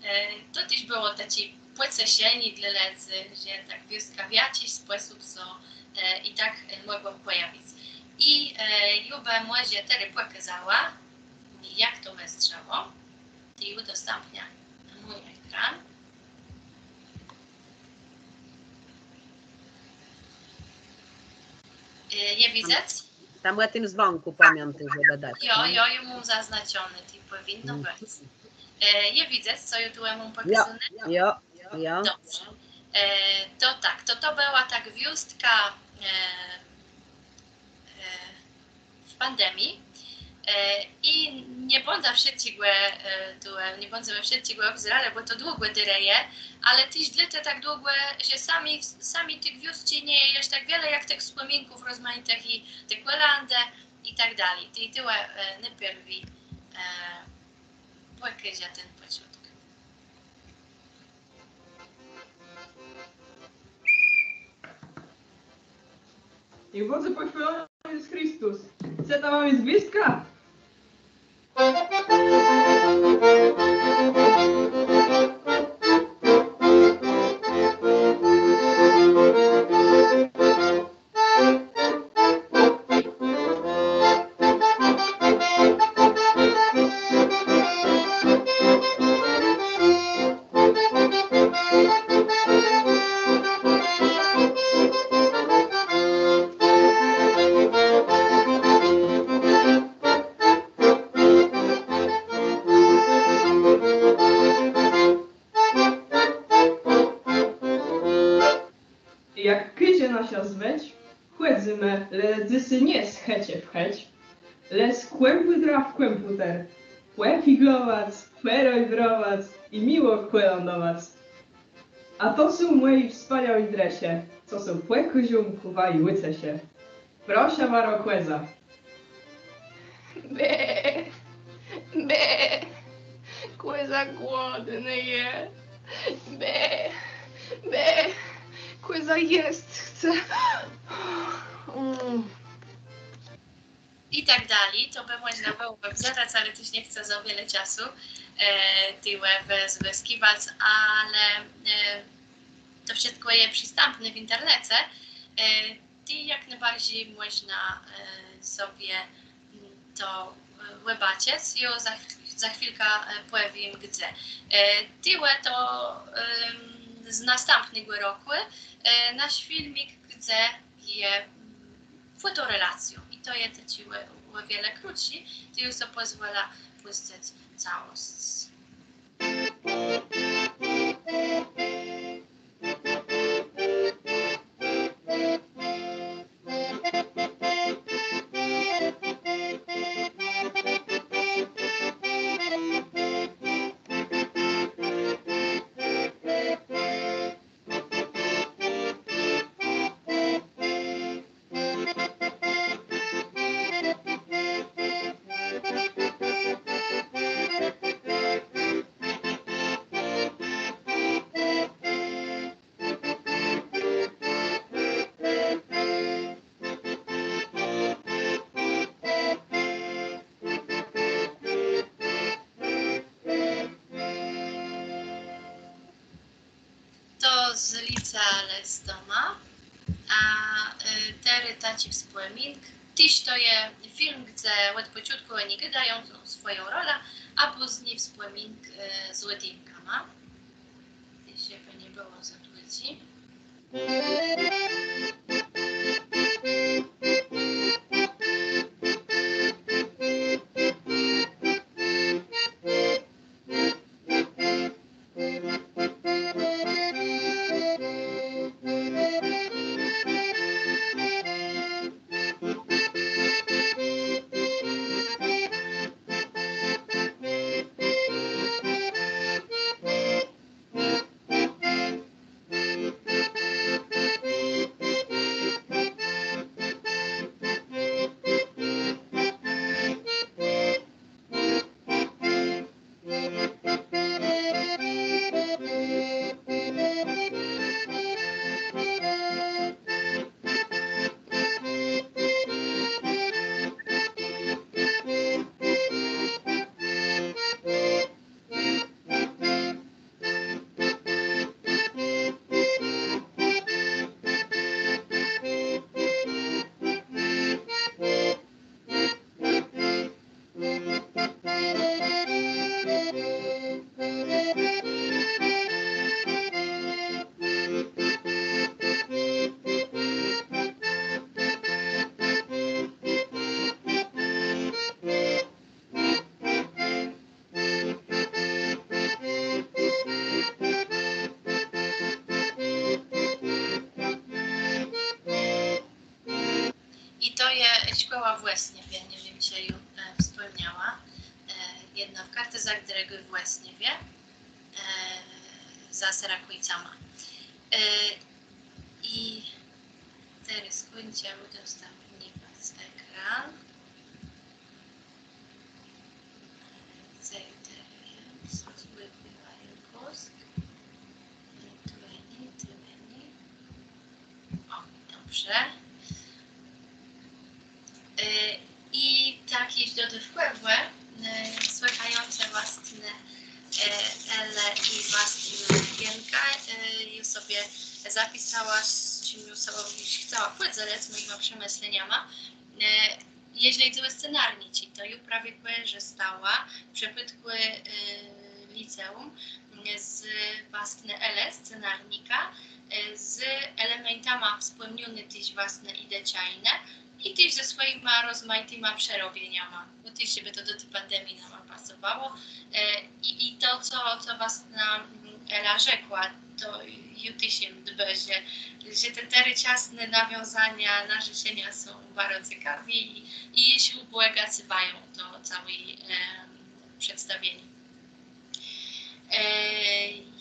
E, to téż bëło taczé pòceszenié dlô lëdzy, że ta gwiôzdka w jaczis spòsób sã, e, i tak, e, mògła pòjawic. I, e, jô bë mòże terô pòkôzała, jak to wëzdrzało. Tej ùdostãpniã mój ekran. E, je widzec? Tam ò tim zwãkù pamiãtôj, żebë dac, jo, no. Jo, jô móm zaznaczoné, tej pòwinno bëc. E, je widzec, co jô tu móm pòkôzóné? Jo, jo. Dobrze. E, to tak, to, to bëła ta gwiôzdka, e, e, w pandemii. E, i nie bãdã wszëtczégò, e, tu, e, nie bãdã wszëtczégò òbzérała, bò to długò dérëje, ale téż dlôte tak długò, że sami, sami ti gwiôzdczi nie je jaż tak wiele, jak tëch wspòminków rozmajitëch i te kòlãdë i tak dali. Tej tuwò, e, nôpierwi, e, pòkôżã ten pòczątk. Niech bãdze pòchwôlony Jezës Christus. Chceta wa miec gwiôzdkã? Jak kôże naszô zwëcz, chòdzymë, le dzysô nié z chëczë w chëcz, le z kòmpùtra w kòmpùter, pòfiglowac, pòrojbrowac i miło kòlãdowac. A to są mòji wspaniałi drëszë, co sã pòkôżą kù waji ùceszë. Proszã waro, kòza. Bé, bé, kòza głodnô je. Bé, bé, kòza jesc chce. Mm. I tak dali, to bë mòżna bëło òbzerac, ale téż nie chcã za wiele czasu, e, tuwò wë-, wëzwëskiwac, ale, e, to wszëtkò je przistãpné w internece. E, tu jak nôbarżi mòżna, e, sobie, mm, to, e, òbaczëc. Jô za chw-, za chwilkã, e, pòwiém, gdze. E, tuwò to, em, z nastãpnégò rokù, e, nasz filmik, gdze je, mm, fòtorelacjô. I to je tec ò, ò wiele krótszi, tu jô so pòzwòlã pùscëc całosc. To z lica, ale z doma. A, e, terô taczi wspòmink. Téż to je film, gdze òd pòczątkù òni gôdają, no, swòjã rolã, a pózni wspòmink, e, z òdjimkama. Téż żebë nie bëło za dłudżi. I to je szkòła w Łesniewie, nie wiém, czë ju, e, wspòmniała. E, jedna w Kartuzach, drëgô w Łesniewie, e, za Serakòjcama. E, i terô kùńczã ùdostãpniwac ekran. Zejdę, rozbłysnęła kostka. Tu ani, tu ani. Ò, dobrze. E, i tak jesz dodôwkòwò, e, słëchającë wastnë, e, Elë i wastnégò Janka, e, jô sobie zapisała, z czim jô so jesz chcała pòdzelëc mòjima przemësleniama. E, Jeżlë jidze ò scenarniczi, to jô prawie kòrzëstała w przëpôdkù, e, liceùm, e, z wastnë Elë scenarnika, e, z elementama wspòmnióny téż wastnë Idë Czajnë i téż ze swòjima rozmajitima przerobieniama, bò téż, żebë to do ti pandemii nama pasowało. E, i, i to, co, co wastnô, mm, Ela rzekła, to jô téż jem dbë, że, że te terôczasné nawiązania, narzeczenia są baro cekawé i, i jesz ùbògacywają to całé, em, przedstawienié. E,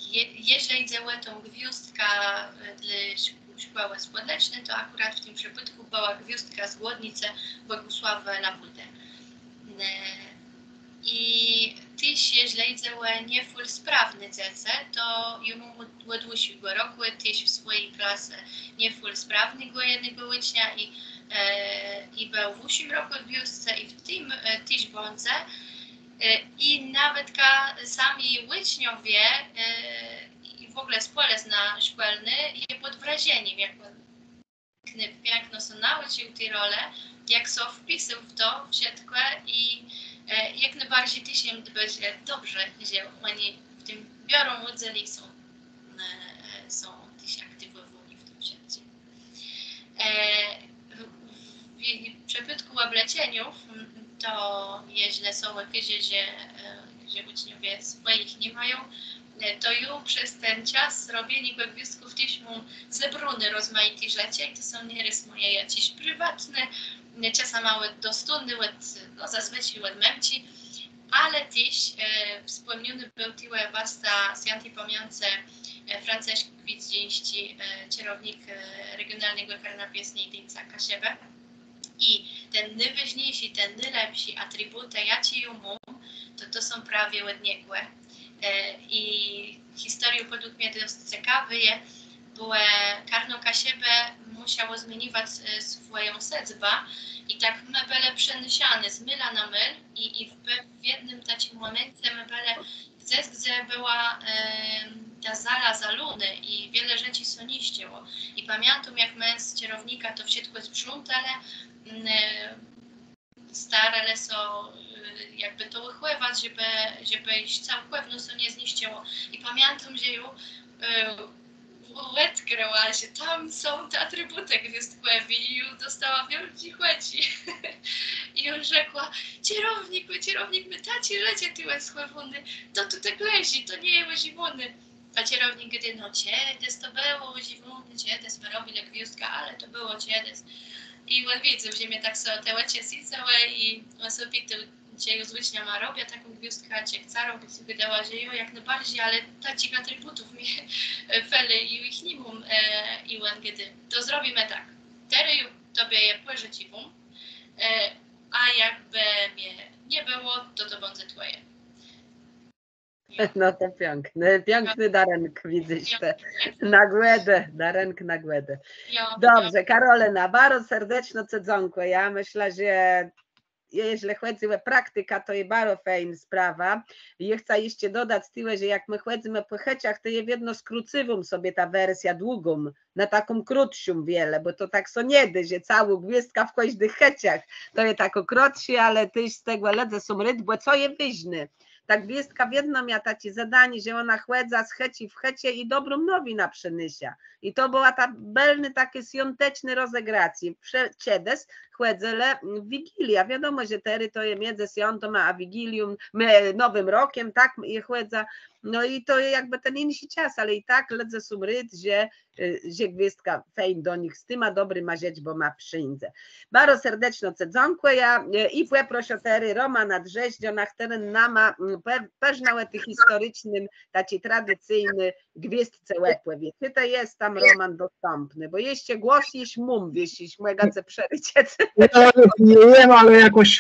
Je, jeżlë jidze ò tã gwiôzdkã, e, dlô szk-, szkòłë spòdleczny, to akùrat w tim przëpôdkù bëła gwiôzdka z Głodnicë Bògùsława Labùdë. E, i téż, jeżlë jidze ò nieful sprawné dzecë, to jô móm òd, òd ùszłégò rokù téż w swòji klase nieful sprawnégò jednégò ùcznia i, e, i béł w ùszłim rokù w gwiôzdce i w tim, e, téż bãdze. E, i nawetka sami ùczniowie, e, i w ògóle spòlëzna szkòlnô je pòd wrażenim, jak òn piãkno, piãkno sã naùcził ti rolë, jak sã wpisôł w to wszëtkò i, e, jak nôbarżi téż jem dbë, że dobrze, że òni w tim biorą ùdzél i są, e, e, są téż aktiwòwóny w tim wszëtczim. E, w, w, w przëpôdkù òbleczeniów, m, to jeżlë są jakieś, że, e, że ùczniowie swòjich ni mają, e, to jô przez ten czas robieniô gwiôzdków téż móm zebróné rozmajité rzeczë i to są nierôz mòje jaczés priwatné, e, czasã małé dostóné òd, no, zazwëczôj òd mëmczi, ale téż, e, wspòmnióny béł tuwò wasta swiãti pamiãcë, e, Francëszk Kwidzyńsczi, e, czerownik, e, regionalnégò karna piesni i tuńca Kaszëbë. I ten nôwôżniészi, ten nôlepszi atribùtë, jaczé jô móm, to, to są prawie òd niegò. E, i historiô pòdług mie dosc cekawô je, bò, e, karno Kaszëbë mùszało zmieniwac, e, swòjã sedzbã i tak më bëlë przenôszóny z môla na môl i, i w, w jednym taczim mòmeńce më bëlë gdzes, gdze bëła, em, ta zala zalónô i wiele rzeczi sã niszczëło. I pamiãtóm, jak më z czerownikã to wszëtkò sprzątelë, mm, e, starelë sã, e, jakbë to ùchòwac, żebë, żebë ju całkòwno sã nie zniszczëło. I pamiãtóm, że jô, e, òdkrëła, że tam są te atribùtë gwiôzdkòwé i jô dosta wiôldżé òczë. I jô rzekła: „Czerownik, czerownik, më taczé rzeczë tuwò schòwóné, to tu tak leżi, to nie je ùżiwóné”. A czerownik gôdô: „No, czedës to bëło ùżiwóné, czedës më robilë gwiôzdkã, ale to bëło czedës”. I òn widzôł, że mie tak sã te òczë swiécëłë i òn sã pitôł, czë jô z ùczniama robiã taką gwiôzdkã, czë chcã robic. Gôdała, że jo, jak nôbarżi, ale taczich atribùtów mie, e, felëje i jô jich ni móm, e, i òn gôdô: „To zrobimë tak. Terô jô tobie je pòżëcziwóm, e, a jakbë mie nie bëło, to to bãdze twòje”. Jo. No to piãkny, piãkny darënk, widzysz të. Jo. Na Gòdë, darënk na Gòdë. Jo, jo. Dobrze, Karolëna, baro serdeczno cë dzãkùjã. Jô mëszlã, że jeżlë chòdzy ò praktikã, to je baro fejn sprawa. I jô chcã jesz dodac tëli, że jak më chòdzymë pò chëczach, to jô wiedno skrócywóm sobie tã wersjã długą na taką krótszą wiele, bò to tak sã nie dô, że całą gwiôzdkã w kòżdëch chëczach. To je takô krótszô, ale téż z tegò lëdze są rôd, bò co je wôżné. Ta gwiôzdka wiedno mia taczé zadanié, że òna chòdza z chëczi w chëczë i dobrą nowinã przënôsza. I to bëła ta bëlnô, takô swiątecznô rozegracjô. Prze-, czedës chòdzëlë w Wigiliã. Wiadomò, że terô to je midzë Swiãtama a Wigilią, m, Nowim Rokã, tak je chòdza. No i to je jakbë ten jinszi czas, ale i tak lëdze są rôd, że, e, że gwiôzdka fejn do nich z tima dobrima rzeczbama przińdze. Baro serdeczno cë dzãkùjã, e, i pòproszã terô Romana Drzéżdżóna, chtëren nama, m, pe-, përznã ò ti historiczny, taczi tradicyjny gwiôzdce òpòwie. Czë të jes tam, Roman, dostãpny? Bò jesz głos jesz móm, wiész, jesz mògã cë przerëczec. Ja nie, nie jem, ale jakòs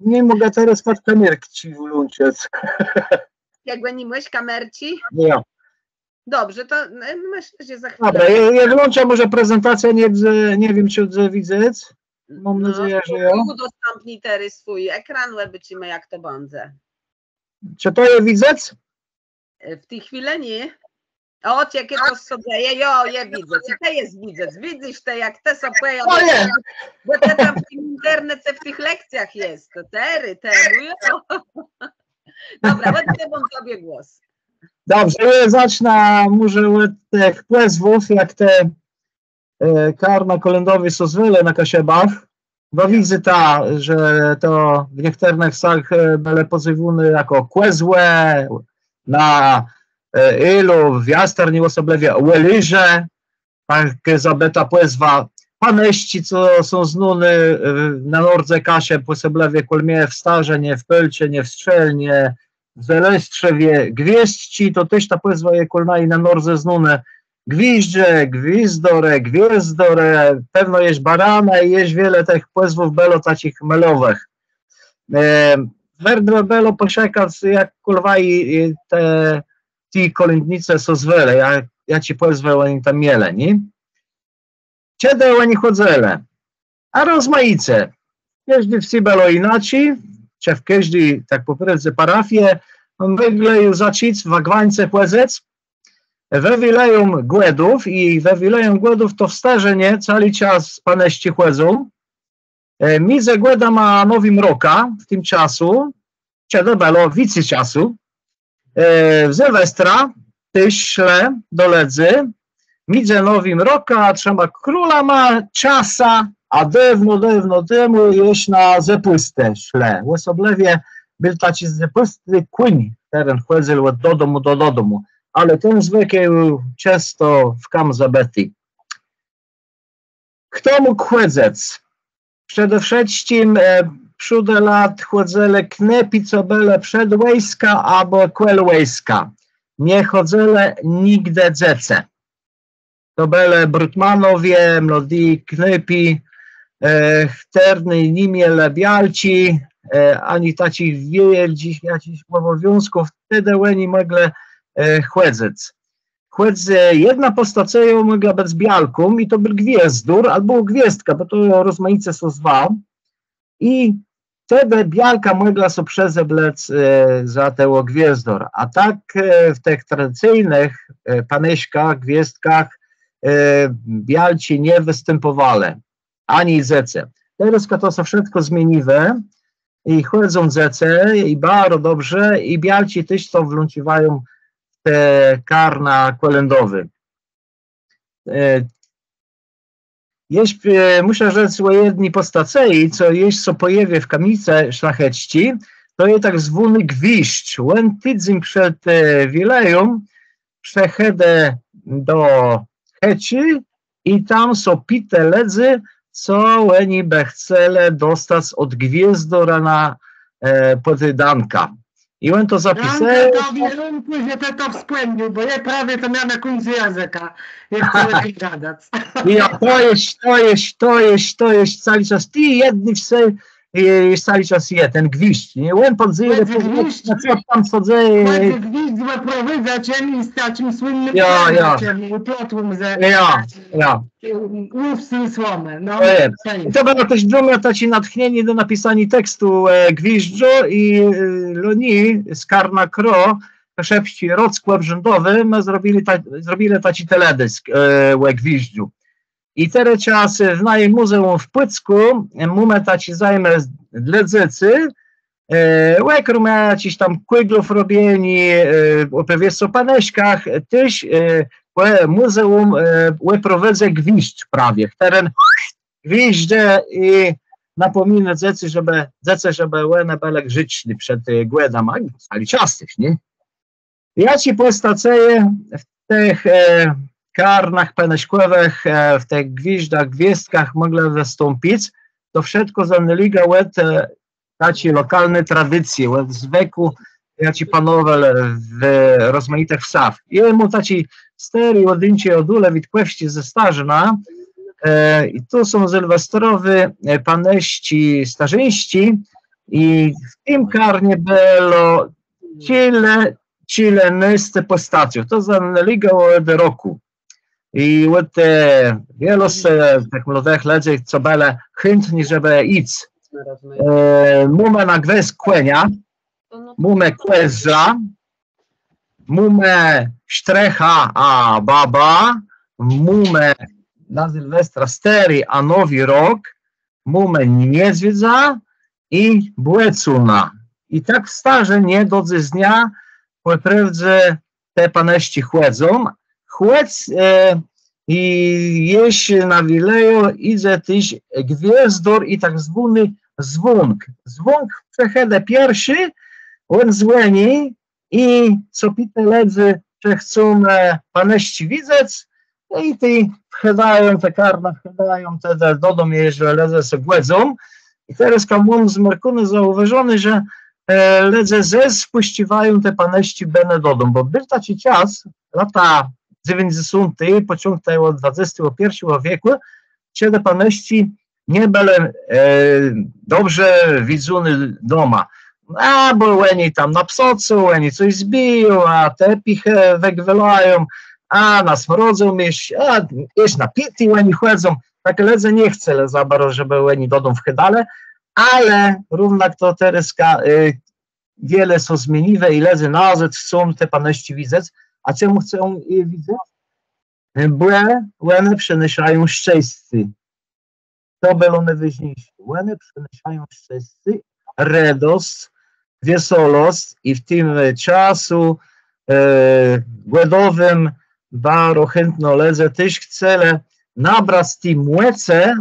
nie mògã terô spòd kamerczi włączëc. Czegò ni môsz, kamerczi? Jo. Dobrze, to, e, mëszlã, że za chwilã. Dobra, jô, jô włączã mòże prezentacjã, nie, nie wiém, czë bãdze widzec. Móm nôdzejã, że jo. No, ùdostãpni terô swój ekran, òbôczimë, jak to bãdze. Czë to je widzec? E, w ti chwilë nié. Ò, jaczé to sã dzeje, jo, je widzec. I të jes widzec. Widzysz të, jak të sã pòjawił. Ò, je. Bò të tam w tim internece, w tëch lekcjach jes. To terô, temù, jo. Dobra, òddôwóm tobie głos. Dobrze, jô zacznã mòże òd tëch pòzwów, jak te, e, karna kòlãdowé sã zwelë na Kaszëbach. Bò widzã ta, że to w niechtërnëch wsach, e, bëłë pòzywóné jakò kòzłë, na, e, Hélu, w Jastarni òsoblëwie òliżë, tak zabëtô pòzwa. Panëszczi, co są znóné, e, na nordze Kaszëb, òsoblëwie kòl mie w Starzënie, w Pôłczënie, w Strzelnie, Zelëstrzewie, Gwiôzdczi, to téż ta pòzwa je kòl naju na nordze znónô. Gwiżdże, Gwiżdorë, Gwiôzdorë, pewno jesz Baranë i jesz wiele tëch pòzwów bëło taczich môlowëch. E, Wôrt bë bëło pòszëkac, jak kòl waju, e, te, ti kòlãdnicë sã zwelë, ja, jaczé pòzwë òni tam mielë, nié? Czedë òni chòdzëlë? A rozmajice. W kòżdi wsë bëło jinaczi, czë w kòżdi, tak pò prôwdze, parafie, mòglë ju zacząc w Agwańce chòdzëc. We Wilëjóm Gòdów i we Wilëjóm Gòdów to w Starzënie całi czas panëszczi chòdzą. E, midzë Gòdama a Nowim Rokã w tim czasu, czedë bëło wicy czasu, e, w Sylwestra téż szlë do lëdzy, midzë Nowim Rokã a Trzema Królama czasã, a dôwno, dôwno temù jesz na zôpùstë szlë. Òsoblëwie béł taczi zôpùstny kóń, chtëren chòdzył òd dodomù do dodomù. Ale ten zwëk je ju czësto w kam zabëti. Chto mógł chòdzëc? Przede wszëtczim, e, przódë lat chòdzëlë knôpi, co bëlë przed wòjskã abò kòl wòjska. Nie chòdzëlë nigdë dzecë. To bëlë brutmanowie, młodi knôpi, e, chtërny ni mielë białczi, e, ani taczich wiôldżich jaczichs òbòwiązków, tedë òni mòglë, e, chòdzëc. Chòc, e, jedna pòstacëjô mògła bëc białką i to béł gwiôzdór abò gwiôzdka, bò to rozmajice sã zwô. I tedë białka mògła sã przezeblec, e, za tegò gwiôzdora. A tak, e, w tëch tradicyjnëch, e, panëszkach, gwiôzdkach, e, białczi nie wëstãpòwałë, ani dzecë. Terôzka to sã wszëtkò zmieniło i chòdzą dzecë i baro dobrze i białczi téż to włącziwają w te karna kòlãdowé. E, jesz, e, mùszã rzec ò jedny pòstacëji, co jesz sã pòjôwiô w Kamienicë Szlachecczi, to je tak zwóny gwiżdż. Òn tidzéń przed, e, Wilëjã przëchôdô do chëczi i tam sã pitô lëdzy, co òni bë chcelë dostac òd gwiôzdora na, e, pòddankã. I òn to zapisôł. Rãka, to wiele, że të to wspòmniôł, bò jô prawie to miôł na kùńcu jãzëka, jak chcã ò tim gadac. Jo, to je, to je, to je, to je całi czas. Ti jedny wsë, e, całi czas je, ten gwiżdż, nié? Òn pòdzyje, co tam sã dzeje. Gwiżdż, bò prowadzã, czë z taczim słynnym, jo, jo, płotlą ze, jo, jo. Łów z tim słomë, no. To je. I to bëło téż dlô mie taczé natchnienié do napisaniô tekstu, e, Gwiżdżu i, e, loni z karna Kro, Kaszëbsczi Rock Òbrzãdowi, më zrobilë ta-, zrobilë taczi teledësk, e, ò Gwiżdżu. I terô czas w najim mùzeùm w Pùckù, e, mómë taczé zajmë dlô dzecy, e, òkróm jaczichs tam kùglów robieniô, e, òpòwiesców ò panëszkach, téż, e, ò mùzeùm, e, ò prowadzë gwiżdż prawie, chtëren gwiżdże i napòminô dzecy, żebë, dzecë, żebë òne bëłë grzeczné przed, e, Gòdama, ale czasczi, nié? Jaczé pòstacëje w tëch, e, karnach panëszkòwëch, e, w tëch gwiżdżach, gwiôzdkach mògłë wëstąpic, to wszëtkò zanôlégô òd, e, taczi lokalny tradicje, òd zwëkù, jaczi panowôł w rozmajitëch wsach. I móm taczé stôré òdjãcé òd Ùlë Witkòwsczi ze Starzëna, e, i to są sylwestrowé, e, panëszczi starzëńsczé i w tim karnie bëło czile, czilenôsce pòstacjów. To zanôlégô òd rokù. I òd, e, wiele z, e, tëch młodëch lëdzy, co bëlë chãtny, żebë jic. E, mómë na gwës kònia, mómë kòzła, mómë sztrëcha a babã, mómë na Sylwestra Stôri a Nowi Rok, mómë niedzwiedza i bòcóna. I tak w Starzënie do dzysdnia pò prôwdze te panëszczi chòdzą. Chòc, e, i jesz na Wilëjã jidze téż gwiôzdór i tak zwóny zwónk. Zwónk przëchôdô pierszi, òn zwòni, i sã pitô lëdzy, czë chcą, e, panëszczi widzec. No i tej wchôdają, te karna wchôdają tedë do dóm, jeżlë lëdze sã gòdzą. I terôzka móm zmerkòwóné, zaùwôżoné, że, e, lëdze zôs pùszcziwają te panëszczi bënë dodóm, bò béł taczi czas, lata dzewiãcdzesąté, pòczątk tegò dwadzestégò pierszégò wiekù, czedë panëszczi nie bëłë, e, dobrze widzóné doma. A, bò òni tam napsocą, òni cos zbiją, a tepichë wëgwelają, a na smrodzã jesz, a jesz napiti òni chòdzą. Tak lëdze nie chcelë za baro, żebë òni dodóm wchôdalë, ale równak to terôzka, e, wiele sã zmieniło i lëdze nazôd chcą te panëszczi widzec. A czemù chcą je widzec? Bò òne przënôszają szczescé. To bëło nôwôżniészé. Òne przënôszają szczescé, redosc, wieselosc i w tim, e, czasu, e, gòdowim baro chãtno lëdze téż chcelë nabrac ti mòcë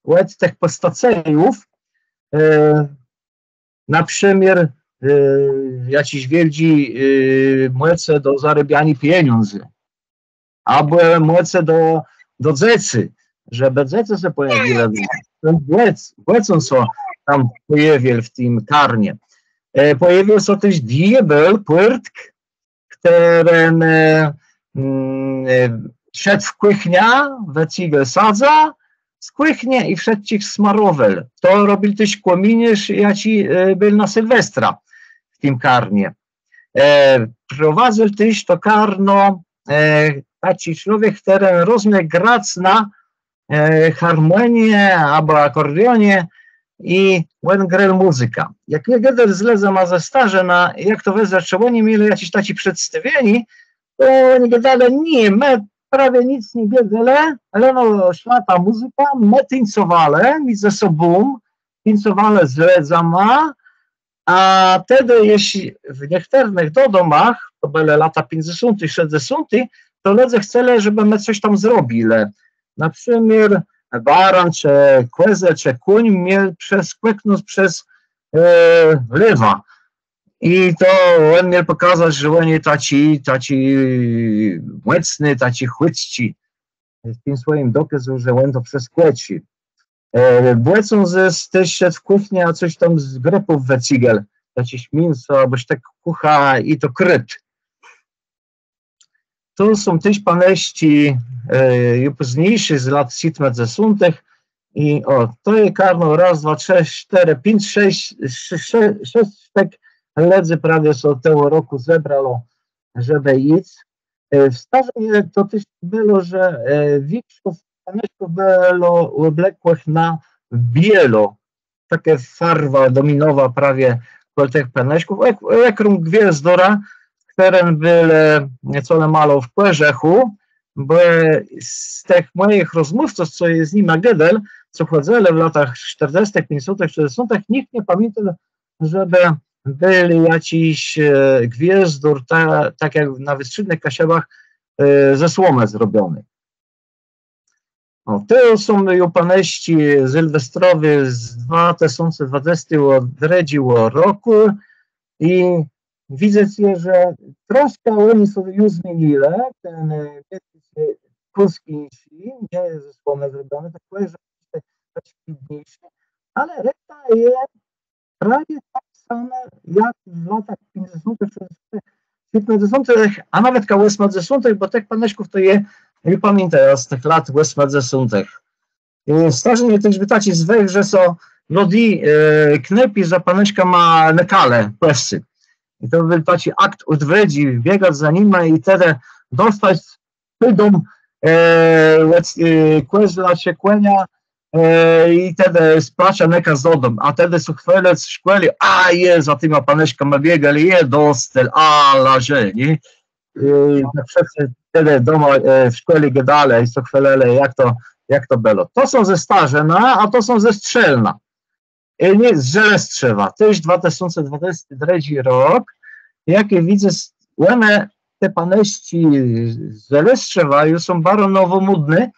òd tëch pòstacëjów, e, na przëmiôr, e, jaczis wiôldżi, e, mòcë do zarôbianiô pieniãdzy. Abò mòcë do, do dzecy, żebë dzecë sã pòjawiłë. Ten bòc, bòcón sã tam pòjawił w tim karnie. E, pòjawił sã téż diôbéł, pùrtk, chtëren, e, mm, e, szedł w kùchniã, wëcygôł sadzã z kùchnie i wszëtczich smarowôł. To robił téż kòminiôrz, jaczi, e, béł na Sylwestra w tim karnie. E, prowadzył téż to karno, e, taczi człowiek, chtëren rozmiôł grac na, e, harmònie abò akòrdionie i òn grôł mùzykã. Jak jô gôdôł z lëdzama ze Starzëna, jak to wëzdrzało, czë òni mielë jaczés taczé przedstawienié, to òni gôdelë: „Nié, më prawie nick nie wiedzelë, leno szła ta mùzyka, më tuńcowelë, më ze sobą tuńcowelë z lëdzama”, a tedë, jeżlë w niechtërnëch dodomach, to bëłë lata piãcdzesąté, szescdzesąté, to lëdze chcelë, żebë më cos tam zrobilë. Na przëmiôr baran, czë kòzeł, czë kóń miôł przeskòknąc przez, e, lawã. I to òn miôł pòkazac, że òn je taczi, taczi mòcny, taczi chùtczi. Z tim swòjim dokôzã, że òn to przeskòczi. E, bòcón zôs téż szedł w kùchniã, a cos tam z grëpów wëcygôł. Jaczés miãso, abò sztëk kùcha i to krôdł. Tu są téż panëszczi, e, ju pózniészé, z lat sétmëdzesątëch. I ò, to je karno, rôz, dwa, trzë, sztërë, piãc, szesc, sze-, sze-, szesc sztëk lëdzy prawie sã tegò rokù zebrało, żebë jic. E, w Starzënie to téż bëło, że, e, wikszosc panëszków bëło òblokłëch na biôło. Takô farwa dominowa prawie kòl tëch panëszków. Òk-, òkróm Gwiôzdora, chtëren béł, e, colemało w kòżëchù, bò z tëch mòjich rozmówców, co jô z nima gôdôł, co chòdzëlë w latach sztërdzestëch, piãcdzesątëch, szescdzesątëch, nicht nie pamiãtô, żebë béł jaczis, e, Gwiôzdór, ta-, tak jak na westrzédnëch Kaszëbach, e, ze słomë zrobiony. Ò, to są ju panëszczi sylwestrowé z dwa tësące dwadzestégò drëdżégò rokù i widzec je, że troszkã òni sã ju zmienilë, ten, e, kùsk jinszi, nié ze słomë zrobiony, tak pòwiém, że troszkã biédniészi, ale reszta je prawie tak samò jak w latach piãcdzesątëch, szescdzesątëch, sétmëdzesątëch, a nawetka òsmëdzesątëch, bò tëch panëszków to jô ju pamiãtóm z tëch lat òsmëdzesątëch. E, w Starzënie téż béł taczi zwëk, że sã młodi, e, knôpi za panëszkama nëkelë pò wsë. I to béł taczi akt òdwôdżi, biegac za nima i tedë dostac pôdã, e, òd, e, kòzła czë kònia, e, i tedë z placa nëkac dodóm, a tedë sã chwalëc w szkòle: „A jô za tima panëszkama biegôł, jô dostôł, ale że”, nié? E, tak wszëtcë tedë doma, e, w szkòle gôdelë i sã chwalëlë, jak to, jak to bëło. To są ze Starzëna, a to są ze Strzelna. E, nié, z Żelëstrzewa, téż dwa tësące dwadzesti drëdżi rok, jak jô widzã, s-, òne, te panëszczi z Żelëstrzewa, ju są baro nowòmódné,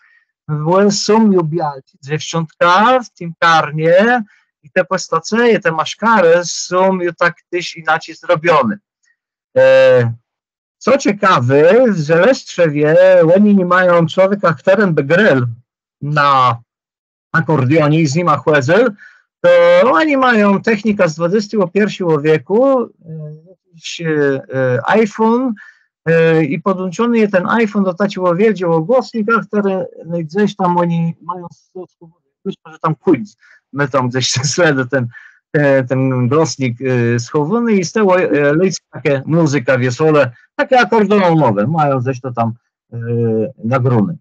bò są ju białczi, dzéwczątka w tim karnie i te pòstacëje, te maszkarë są ju tak téż jinaczi zrobioné. E, co cekawé, w Żelëstrzewie òni ni mają człowieka, chtëren bë grôł na akòrdionie i z nima chòdzył, to òni mają technikã z dwadzestégò pierszégò wiekù, e, jakiś e, e, iPhone, e, i pòdłączony je ten iPhone do taczégò wiôldżégò głosnika, chtëren, no, gdzes tam òni mają s- s- mëszlã, że tam kùńc, më tam gdzes sledë ten, e, ten głosnik e, schòwóny i z tegò e, lecy takô mùzyka wiesołô, takô akòrdonowô, mają gdzes to tam e, nagróné.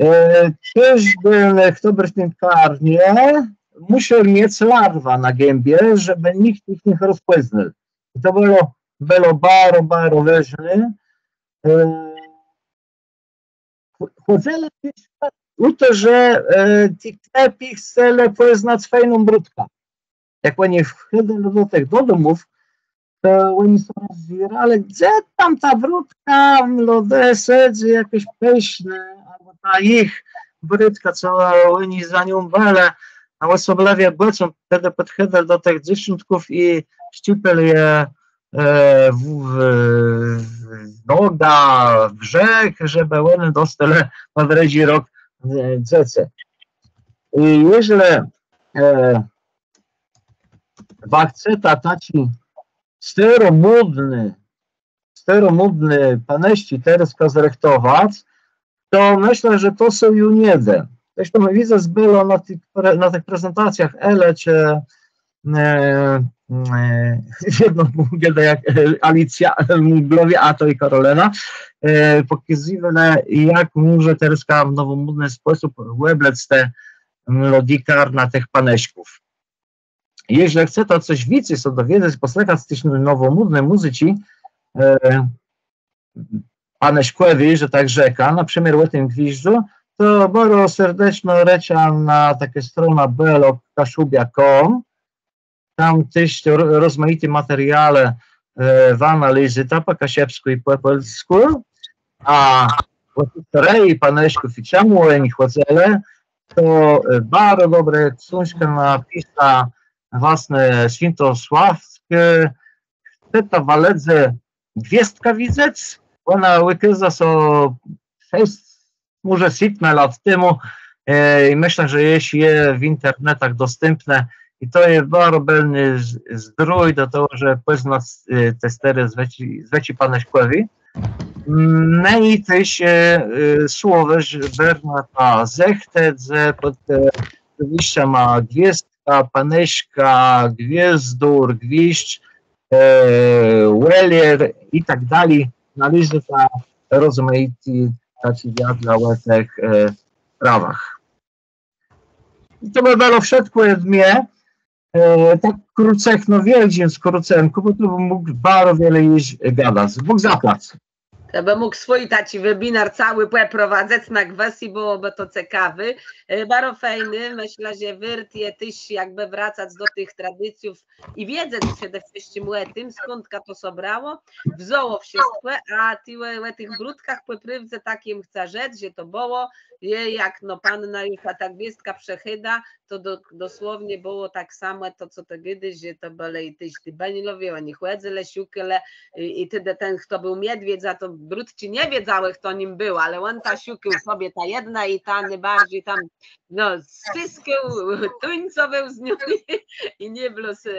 E, téż ten, chto bë w tim karnie mùszôł miec larwã na gãbie, żebë nicht jich nie rozpòznôł. I to bëło, bëło baro, baro wôżné. E, chò- chòdzëło téż ò to, że e, ti knôpi chcelë pòznac fejną brutkã. Jak òni wchòdzëlë do tëch, do domów, to òni sã rozzérelë, gdze tam ta brutka młodô sedzy, jakôs pësznô, abò ta jich brutka, co òni za nią bëlë, a òsoblëwie bòcón tedë pòdchòdzëlë do tëch dzéwczątków i szczipelë je e, w, w, w nogã, w brzëch, żebë òne dostałë na drëdżi rok e, dzecë. I jeżlë e, wa chceta taczé stôromódné, stôromódné panëszczi terôzka zrëchtowac, to mëszlã, że to sã ju nie dô. Zresztą widzec bëło na tëch pre- na tëch prezentacjach Ele czë e, e, jedno gôdô jak e, Alicja e, Mùglowie, a to i Karolëna, e, pòkazywelë, jak mòże terôzka w nowòmódny spòsób òblec te młodé karna tëch panëszków. Jeżlë chceta cos wicy sã dowiedzec, pòsłëchac téż nowòmódny mùzyczi e, panëszkòwi, że tak rzekã, na przëmiôr ò tim gwiżdżu, to baro serdeczno rôczã na takô strona belokaszubia.com. Tam téż te ro- rozmajité materiałë e, wa nalezeta pò kaszëbskù i pò pòlskù. A ò historii panëszków i czemù òni chòdzëlë, to e, baro dobrô ksążka napisa wastnô Swiãtosławskô, Chceta wa lëdze gwiôzdkã widzec? Òna ùkôza sã szesc, mòże sétmë lat temù. E, i mëszlã, że jesz je w internetach dostãpnô. I to je baro bëlny z- zdrój do tegò, że pòznac e, te stôré zwëczi, zwëczi panëszkòwé. Mm, no i téż e, e, słowôrz Bernata Zëchtë, dze pòd e, wiérztama gwiôzdka, panëszka, gwiôzdór, gwiżdż, e, wëliér i tak dali. Nalezeta rozmajité taczé wiadła ò tëch e, sprawach. I to bë bëło wszëtkò òde mie. E, tak krótëchno, w wiôldżim skrócënkù, bò tu bëm mógł baro wiele jesz gadac. Bóg zapłac. To bë mógł swój taczi webinar całi pòprowadzëc na gwës i bëłobë to cekawé. E, baro fejné, mëszlã, że wôrt je téż jakbë wracac do tëch tradicjów i wiedzec przede wszëtczim ò tim, skądka to sã brało, wzãło wszëtkò, a tëli ò tëch brutkach pò prôwdze tak jem chca rzec, że to bëło, je jak no panna ju ta gwiôzdka przëchôda, to do, dosłownie bëło tak samò to, co të gôdôsz, że to bëlë i téż ti banilowie, òni chòdzëlë, szëkelë i, i tedë ten, chto béł miedwiédzã, to brutczi nie wiedzałë, chto nim béł, ale òn ta szëkôł sobie ta jedna i ta nôbarżi tam, no, scyskôł, tuńcowôł z nią i nie bëło se,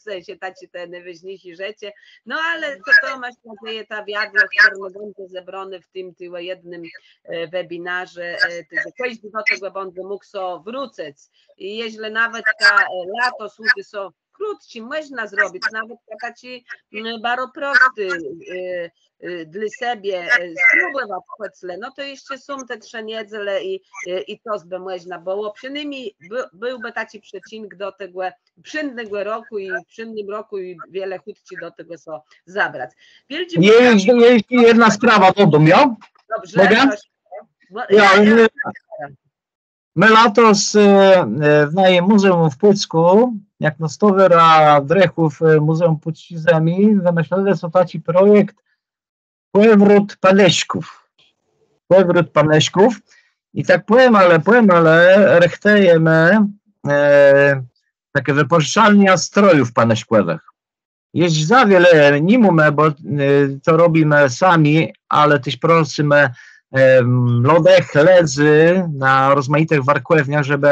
se, se taczé te nôwôżniészé rzeczë. No ale to, to mëszlã, że je ta wiadło, chtërna bãdze zebrónô w tim tëli jednym e, webinarze, e, tedë kòżdi do tegò bãdze mógł sã wrócëc. I jeżlë nawetka e, latos ùdô sã krótczi, mòżna zrobic, nawetka taczi mm, baro prosti, e, e, dlô sebie, e, spróbòwac chòc le, no to jesz są te trzë niedzele i, e, i to bë mòżna bëło. Przënômni bë, béłbë taczi przecink do tegò przińdnégò rokù i w przińdnym rokù i wiele chùtczi do tegò sã zabrac. Wiôldżé Jesz, jesz jedna sprawa dodóm, jo? Dobrze, Mògã? Proszę. Bò- Jo, ja, ja, nie. Më latos e, e, w najim mùzeùm w Pùckù, jakno Stowôra Drëchów e, Mùzeùm Pùcczi Zemi, wëmëslëlë so taczi projekt Pòwrót Panëszków. Pòwrót Panëszków. I tak pòmale, pòmale rëchtëjemë e, taczé wëpòżëczalnie strojów panëszkòwëch. Jesz za wiele ni mómë, bò e, to robimë sami, ale téż prosymë e, młodëch lëdzy na rozmajitëch warkòwniach, żebë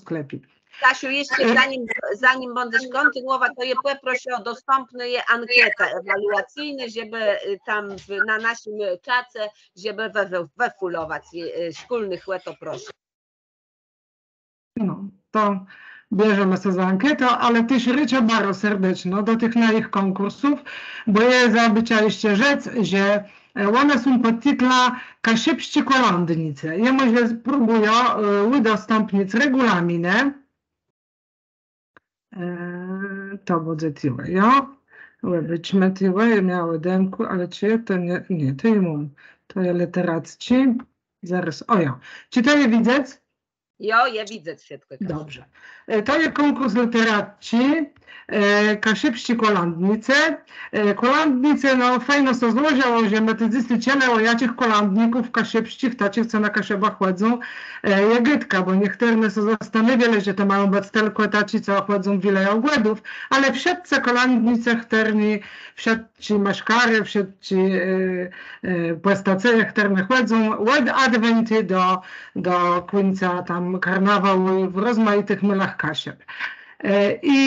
sklepie. Kasiu, jeszcze zanim, zanim bãdzesz kòntinuòwac, to jô pòproszã ò dostãpną ankétã ewaluacyjną, żebë, e, tam w, na naszim, e, czace, żebë wë, wë, wëfùlowac, e, szkólnëch, ò to proszã. No, to bierzemë sã za ankétã, ale téż rôczã baro serdeczno do tëch najich kònkùrsów, bò jô zabëła jeszcze rzec, że, e, òne są pòd titlã Kaszëbsczi kòlãdnicë. Jô mòże spróbùjã, e, ùdostãpnic regùlaminë. E, to bãdze tuwò, jo? Òbôczmë tuwò, jô miała demkù, ale czë to nié, nié, to jô móm. To je lëteracczi. Zarôz, ò jo. Czë to je widzec? Jo, je widzec wszëtkò, Kasiu. Dobrze. E, to je kònkùrs lëteracczi, e, Kaszëbsczi kòlãdnicë. E, kòlãdnicë, no, fejno sã złożëło, że më tu dzys czëlë ò jaczich kòlãdników kaszëbsczich, taczich, co na Kaszëbach chòdzą, e, je gôdka, bò niechtërny sã zastanôwielë, że to mają bëc tëlkò taczi, co chòdzą w Wilëjã Gòdów, ale wszëtcë kòlãdnicë, chtërny, wszët- Wszëtczé maszkarë, wszëtczé, e, e, pòstacëje, chtërne chòdzą òd adwentu do, do kùńca tam karnawału w rozmajitëch môlach Kaszëb. E, i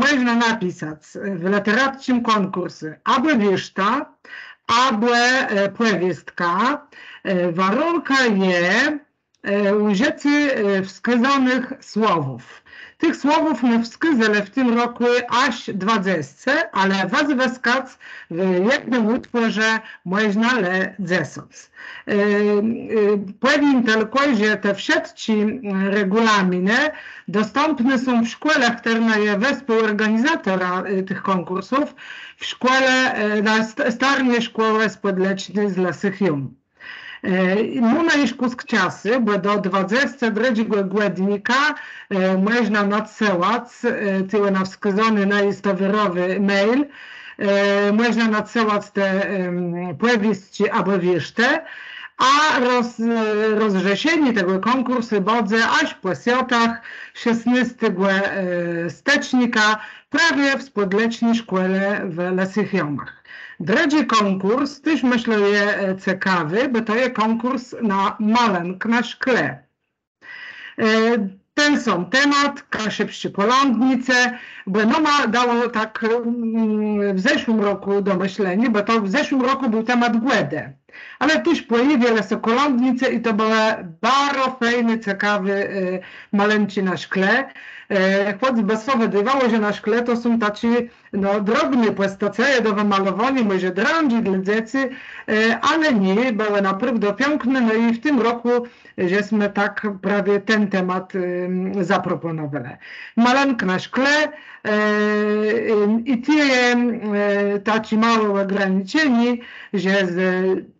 mòżna napisac w lëteracczim kònkùrsu abò wiérztã, abò, e, pòwiôstkã. E, warënkã je, e, ùżëcé, e, wskôzónëch słowów. Tëch słowów më wskôzelë w tim rokù jaż dwadzesce, ale wëzwëskac w jednym ùtwòrze mòżna le dzesãc. E, e, pòwiém tëlkò, że te wszëtczé, mm, regùlaminë dostãpné są w szkòle, chtërna je wespółòrganizatorã, e, tëch kònkùrsów, w szkòle, e, na st-, starnie szkòłë spòdleczny z Lësëch Jóm. E, mómë jesz kùsk czasu, bò do dwadzestégò drëdżégò gòdnika, e, mòżna nadsëłac, e, tuwò na wskôzóny najistowirowi mail, e, mòżna nadsëłac te, em, pòwiôstczi abò wiérztë, a roz-, e, rozrzeszenié tegò kònkùrsu bãdze jaż pò swiãtach, szesnôstégò, e, stëcznika, prawie w spòdleczny szkòle w Lësëch Jamach. Drëdżi kònkùrs téż, mëszlã, je, e, cekawi, bò to je kònkùrs na malënk na szkle. E, ten sóm temat, kaszëbsczé kòlãdnice, bò nama dało tak, mm, w zeszłim rokù do mëszleniô, bò to w zeszłim rokù béł temat Gòdë. Ale téż pòjawilë sã kòlãdnice i to bëłë baro fejné, cekawé, e, malënczi na szkle. E, chòc bë sã wëdôwało, że na szkle to są taczé, no, drobné pòstacëje do wëmalowaniô, mòże drãdżé dlô dzecy, e, ale nié, bëłë naprôwdã piãkné, no i w tim rokù żesmë tak prawie ten temat, em, zapropònowelë. Malënk na szkle, e, em, i tu je, e, taczé môłé ògraniczenié, że z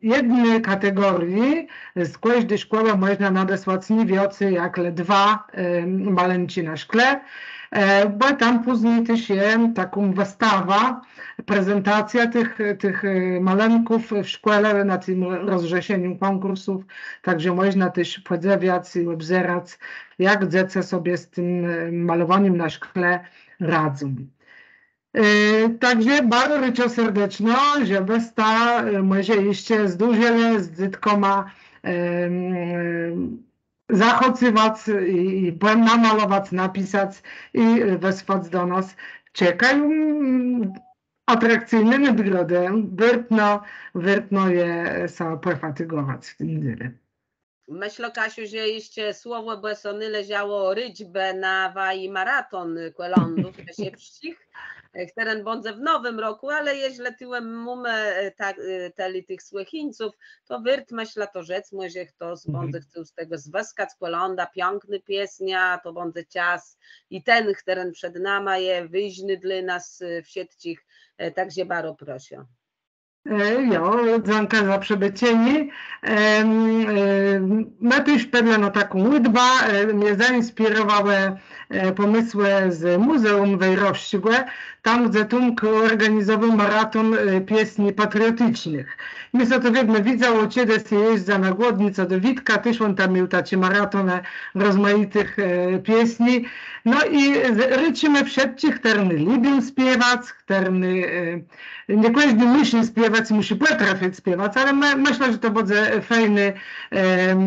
jedny kategórii, z kòżdi szkòłë mòżna nadesłac nié wiãcy jak le dwa, em, malënczi na szkle, e, bò tam pózni téż je takô wëstawa, prezentacjô tëch, tëch, e, malënków w szkòle na tim rozrzeszenim kònkùrsów, tak że mòżna téż pòdzëwiac i òbzerac, jak dzecë sobie z tim, e, malowanim na szkle radzą. E, tak że baro rôczã serdeczno, żebësta, e, mòże jesz zdążëlë z dzôtkama, em, zachãcëwac i, i pò-, namalowac, napisac i, e, wësłac do nas. Czekają, mm, atrakcyjné nôdgrodë. Wôrtno, wôrtno je sã pòfatigòwac w tim dzélu. Mëszlã, Kasiu, że jesz słowò bë sã nôleżało rôczbë na waji maraton kòlãdów kaszëbsczich, e, chtëren bãdze w nowim rokù, ale jeżlë tuwò mómë, e, tak, e, tëli tëch słëchińców, to wôrt, mëszlã, to rzec, mòże chtos bãdze chcôł z tegò zwëskac, kòlãda, piãknô piesniô, to bãdze czas i ten, chtëren przed nama je, wôżny dlô nas, e, wszëtczich, e, tak że baro proszã. E, jo, dzãka za przëbôczenié. Em, e, më téż wpadlë na taką ùdbã, e, mie zainspirowałë, e, pòmësłë z Mùzeùm Wejrowsczégò, tam, gdze Tómk òrganizowôł maraton, e, piesni patrioticznëch. Mie sã to wiedno widzało, czedës jô jezdza na Głodnicã do Witka, téż òn tam miôł taczé maratonë rozmajitëch, e, piesni. No i z-, rôczimë wszëtczich, chtërny lubią spiewac, chtërny, e, nié kòżdi mùszi spiewac, mùszi pòtrafic spiewac, ale më-, mëszlã, że to bãdze fejnô, em,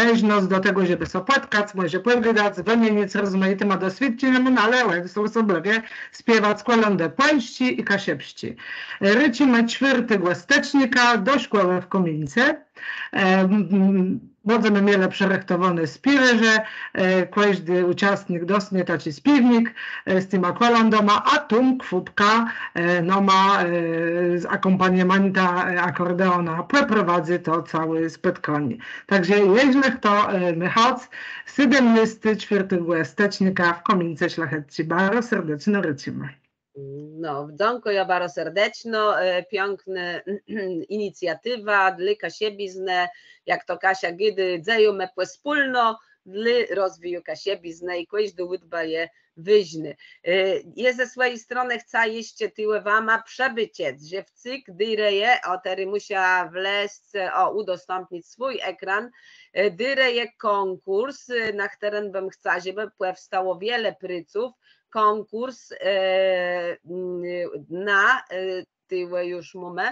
leżnosc do tegò, żebë sã pòtkac, mòże pògadac, wëmienic rozmajitima doswiôdczeniama, no ale òs-, òsoblëwie spiewac kòlãdë pòlsczé i kaszëbsczé. Rôczimë czwiôrtégò stëcznika do szkòłë w Kamińce. E, m, m, bãdzemë mielë przërëchtowóné spiéwë, że, e, kòżdi ùczãstnik dostónie taczi spiéwnik, e, z tima kòlãdama, a Tómk Fópka, e, nama, e, z akòmpaniamentã, e, akòrdeóna pòprowadzy to całé spòtkanié. Tak że jeżlë chto, e, mô chãc, sétmënôstégò, czwiôrtégò stëcznika w Kamińce Szlachecczi. Baro serdeczno rôczimë. No, dzãkùjã baro serdeczno, e, piãknô inicjatiwa dlô kaszëbiznë, jak to Kasia gôdô, dzejómë pòspólno dlô rozwiju kaszëbiznë i kòżdô ùdba je wôżnô. E, jô ze swòji stronë chcã jesz tuwò wama przëbôczëc, że wcyg dérëje, ò, terô mùszã wlezc, ò, ùdostãpnic swój ekran, e, dérëje kònkùrs, e, na chtërnym bëm chca, żebë pòwstało wiele prôców, kònkùrs, e, m, na, e, tuwò ju mómë,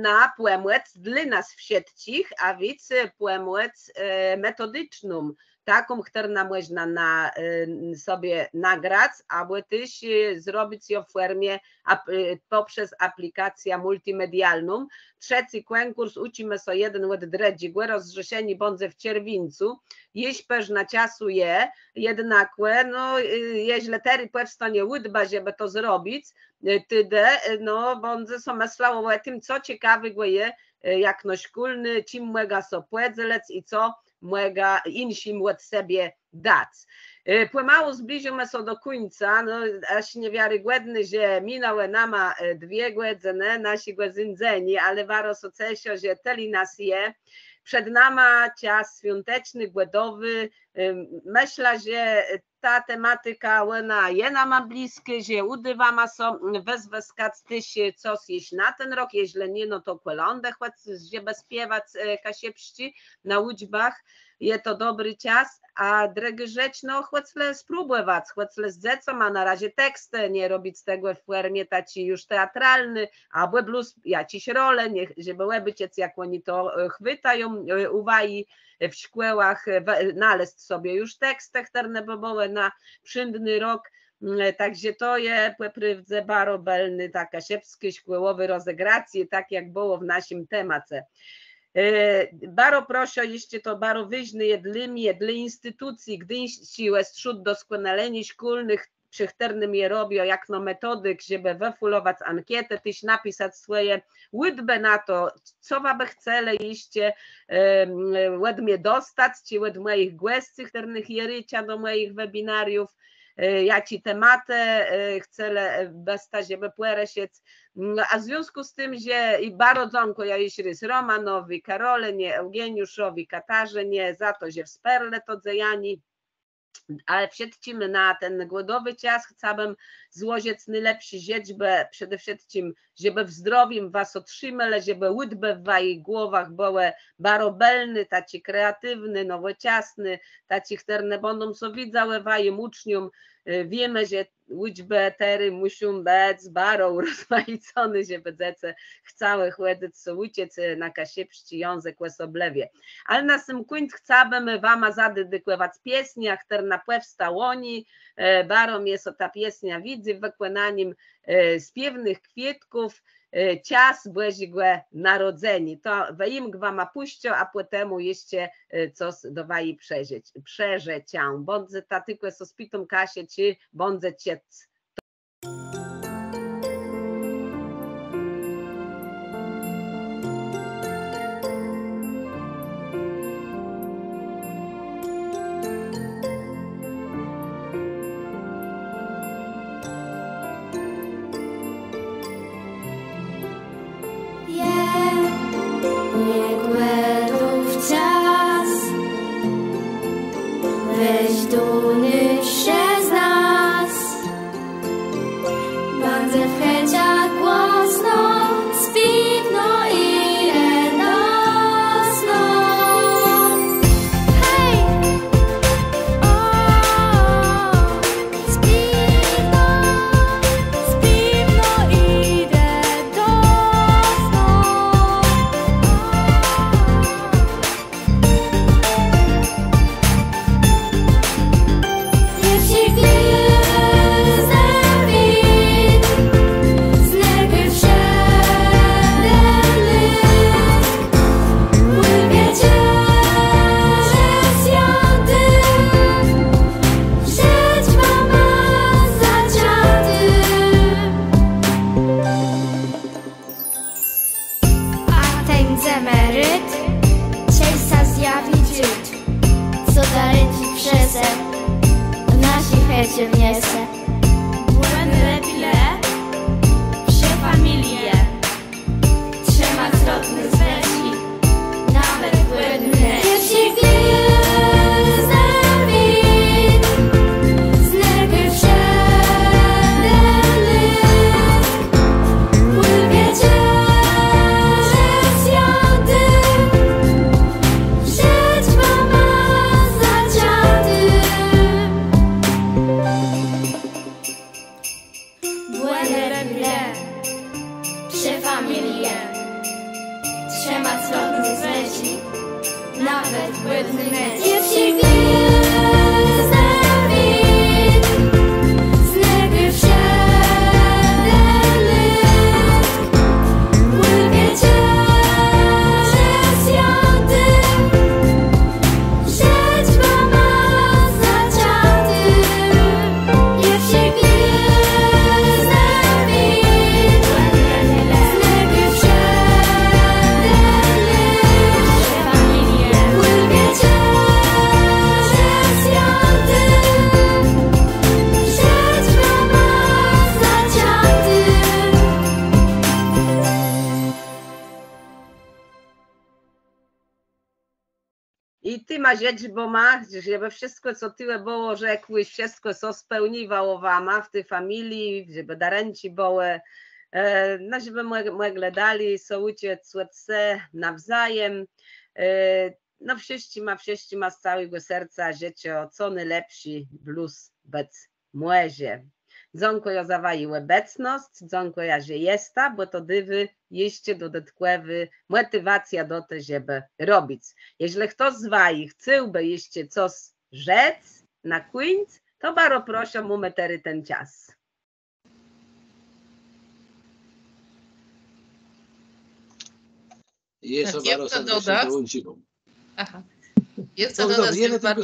na pòmòc dlô nas wszëtczich, a wic, e, pòmòc, e, metodiczną, taką, chtërną mòżna na, e, sobie nagrac, abò téż, e, zrobic jã w fòrmie ap-, e, pòprzez aplikacjã mùltimedialną. Trzecy kònkùrs, Ùczimë sã jeden òd drëdżégò, rozrzeszenié bãdze w czerwińcu, jesz përznã czasu je, jednakò, no, e, jeżlë terô pòwstónie ùdba, żebë to zrobic, e, tedë, e, no, bãdze sã mëslało ò tim, co cekawégò je, e, jakno szkólny, czim mògã sã pòdzelëc i co mògã jinszim òd sebie dac. E, pòmału zbliżómë sã do kùńca, no, aż niewiarygòdné, że minãłë nama, e, dwie gòdzënë naszégò zéńdzeniô, ale baro sã ceszã, że tëli nas je. Przed nama czas swiąteczny, gòdowi. E, mëszlã, że ta tematika, òna je nama blëskô, że ùdô wama sã wëzwëskac téż, e, cos jesz na ten rok, jeżlë nié, no to kòlãdë, chòc żebë spiewac, e, kaszëbsczi na ùczbach. Je to dobri czas, a drëgô rzecz, no, chòc le spróbòwac, chòc le z dzecama na razie tekstë, nie robic tegò w fòrmie taczi ju teatralny, abò blós jaczés role, niech, żebë òbôczëc, jak òni to, e, chwëtają, e, ùwôdżi, e, w szkòłach, e, we-, nalezc sobie ju tekstë, chtërne bë bëłë na przińdny rok. Mm, e, tak że to je pò prôwdze baro bëlny, takô kaszëbskô szkòłowô rozegracjô, tak jak bëło w naszim temace. E, baro proszã, jesz to baro wôżné je dlô mie, dlô institucji Gdińsczi Òstrzódk Doskònaleniô Szkólnëch, przë chtërnym jô robiã jakno metodik, żebë wëfùlowac ankétã, téż napisac swòje ùdbë na to, co wa bë chcelë jesz, em, òd mie dostac, czë òd mòjich gòscy, chtërnëch jô rôczã do mòjich webinariów, e, jaczé tematë, e, chcelë, e, bësta, żebë pòrëszëc. Mm, a w związkù z tim, że i baro dzãkùjã jesz rôz Romanowi, Karolënie, Eùgeniuszowi, Katarzënie za to, że wsparlë to dzejanié. Ale wszëtczim na ten gòdowi czas chcałabëm złożëc nôlepszé żëczbë, przede wszëtczim, żebë w zdrowim wa sã trzimelë, żebë ùdbë w wajich głowach bëłë baro bëlné, taczé kreatiwné, nowòczasné, taczé, chtërne bãdą sã widzałë wajim ùcznióm. E, wiémë, że ùczbë terô mùszą bëc baro ùrozmajiconé, żebë dzecë chcałë chòdzëc sã ùczëc, e, na kaszëbsczi jãzëk òsoblëwie. Ale na sóm kùńc chcałabëm wama zadedikòwac piesniã, chtërna pòwsta łoni, e, baro mie sã ta piesniô widzy w wëkònanim, e, Spiéwnëch Kwiôtków, e, Czas Bòżégò Narodzeniô. To wëjimk wama pùszczã, a pòtemù jesz, e, cos do waji przerzec-, przerzeczã. Bãdze ta, tëlkò sã spitóm Kasë, czë bãdze czëc. Je, je Kwiôtków czas, weź do nich przez nas. tima rzeczbama, żebë wszëtkò, co tuwò bëło rzekłé, wszëtkò, co spełniwało wama w ti familie, żebë darënczi bëłë, e, no, żebë mòg-, mòglë dali sã ùczëc òd se nawzôjem. E, no, wszëtczima, wszëtczima z całégò serca żëczã, co nôlepszé blós bëc mòże. Dzãkùjã za waji òbecnosc, dzãkùjã, że jesta, bò to dôwô jeszcze dodatkòwą mòtiwacjã do te, żebë robic. Jeżlë chtos z waji chcôłbë jeszcze cos rzec na kùńc, to baro proszã, mómë terô ten czas. Jô sã baro serdeczno dołączywóm. Aha. Jô chcã dodac, że w War-,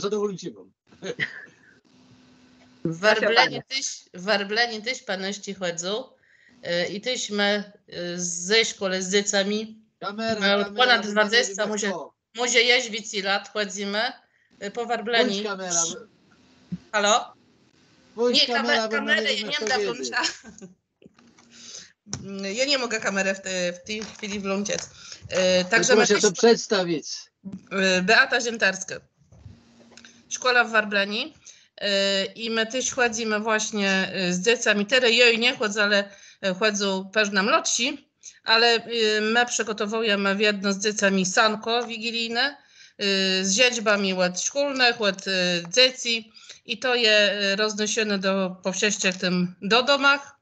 w Werblënie téż, w Werblënie téż panëszczi chòdzą. E, i téż më, e, ze szkòłë z dzecama. Kamera, kamera, pònad dwadzesce, mòże, mòże jesz wicy lat chòdzymë, e, pò Werblëni. Halo? Nié, kamerë nie mdã włącza. Mm, jô ni mògã kamerë w te, w ti chwilë włączëc. E, tak że më téż... Proszã sã przedstawic. E, Beata Ziętarska. Szkòła w Werblëni. E, i më téż chòdzymë własnie, e, z dzecama. Terô jô nie chòdzã, ale, e, chòdzą përznã młodszi. Ale, e, më przëgòtowùjemë wiedno z dzecama sankò wigilijné, e, z żëczbama òd szkólnëch, òd, e, dzecy. I to je, e, roznôszóné do, pò wszëtczich tim do domach.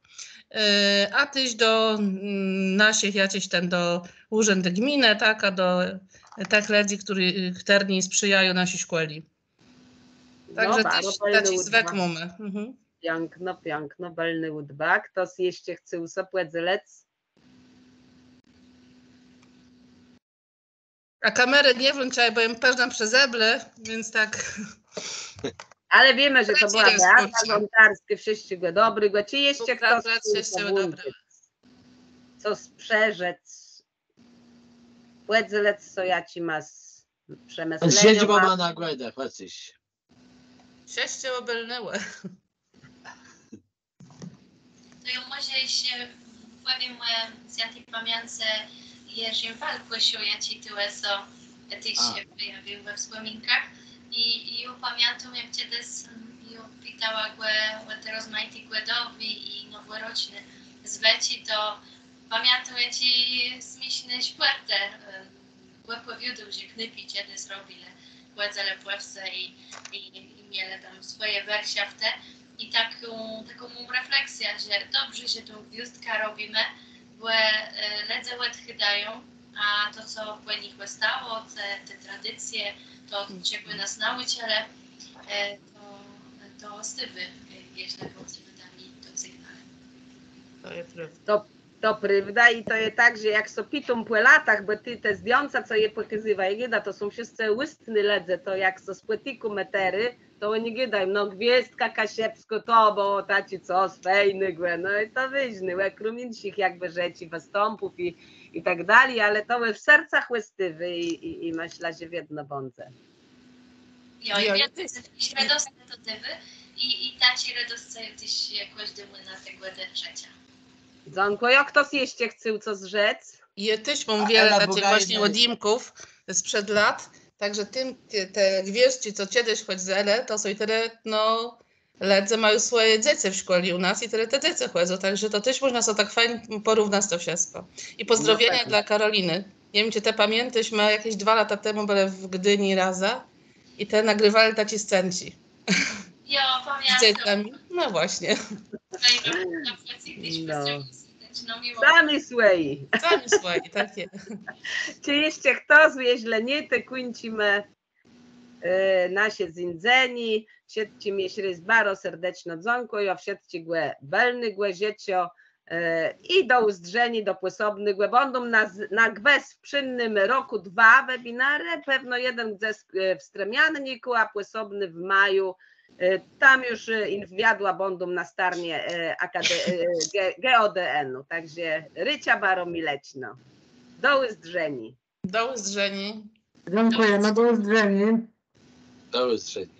E, a téż do, mm, naszich, jaczis tam do ùrzãdu gminë, tak, a do, e, tëch lëdzy, chtërny, chtërny sprzyjają naszi szkòle. Tak że téż taczi zwëk mómë. Mhm. Piãkno, piãkno, bëlnô ùdba. Chtos jesz chce sã pòdzelëc? A kamerë nie włączajã, bò jem përznã przezeblô, więc tak. Ale wiémë, że to bëła Beata Ziãtarskô, wszëtczégò dobrégò. Czë jesz chtos chce sã pòdzelëc? Cos przerzec, pòdzelëc sã jaczima przemëszleniama. Sedzba ma na gòdë, chòcôż. Wszëtczégò bëlnégò. To jô mòże jesz pòwiém ò swiãti pamiãcë Jerzim Falkùszu, jaczi tuwò sã téż pòjawił we wspòminkach. I, i jô pamiãtóm, jak czedës, mm, jô pitała gò ò te rozmajité gòdowé i nowòroczné zwëczi, to pamiãtóm, jaczé smiészné szpòrtë, e, òpòwiôdôł, że knôpi czedës robilë, chòdzëlë pò wsë i, i, i mielë tam swòje wërszaftë. I taką, taką móm refleksjã, że dobrze, że tã gwiôzdkã robimë, bò, e, lëdze òdchôdają, a to, co pò nich òstało, te, te tradicje, to, czegò nas naùczëlë, e, to, to òstôwô, e, jeżlë bãdzemë dali to cygnãlë. To je prôwda. To To prôwda i to je tak, że jak sã pitóm pò latach, bò të te zdjãca, co jô pòkazywała, jak gôdóm, to są wszëtcë ùstny lëdze, to jak sã spòtikómë terô, to òni gôdają, no gwiôzdka kaszëbskô, to bëło taczé cos fejnégò, no i to wôżné, òkróm jinszich jakbë rzeczi, wëstãpów i, i tak dali, ale to w sercach òstôwô i, i, i mëszlã, że wiedno bãdze. Jo, i wiele téż redoscë to dôwô i, i taczi redoscë téż kòżdémù na te Gòdë żëczã. Dzãkùjã. Chtos jesz chcôł cos rzec? Jô téż móm wiele taczich własnie òdjimków sprzed lat, tak że tim, te, te gwiôzdczi, co czedës chòdzëłë, to są terô, no, lëdze mają swòje dzecë w szkòle ù nas i terô te dzecë chòdzą, tak że to téż mòżna so tak fejn pòrównac to wszëtkò. I pòzdrowienia dlô Karolinë. Nie wiém, czë të pamiãtôsz, më jaczés dwa lata temù bëlë w Gdini razã i tej nagriwelë taczé scenczi. Jo, pamiãtóm. Z dzecama. No własnie. No. Sami swòji. Sami swòji, tak je. Czë jesz chtos, jeżlë nié, to kùńczimë, e, nasze zéńdzenié. Wszëtczim jesz rôz baro serdeczno dzãkùjã, wszëtczégò bëlnégò żëczã. E, i do ùzdrzeniô, do pòsobnégò. Bãdą na z-, na gwës w przińdnym rokù dwa webinarë, pewno jeden gdzes, e, w strëmiannikù, a pòsobny w maju. E, tam ju, e, infowiadła bãdą na starnie, e, akade-, e, G-, G O D N-u. Tak że rôczã baro mileczno. Do ùzdrzeniô. Do ùzdrzeniô. Dzãkùjemë, do ùzdrzeniô. Do ùzdrzeniô.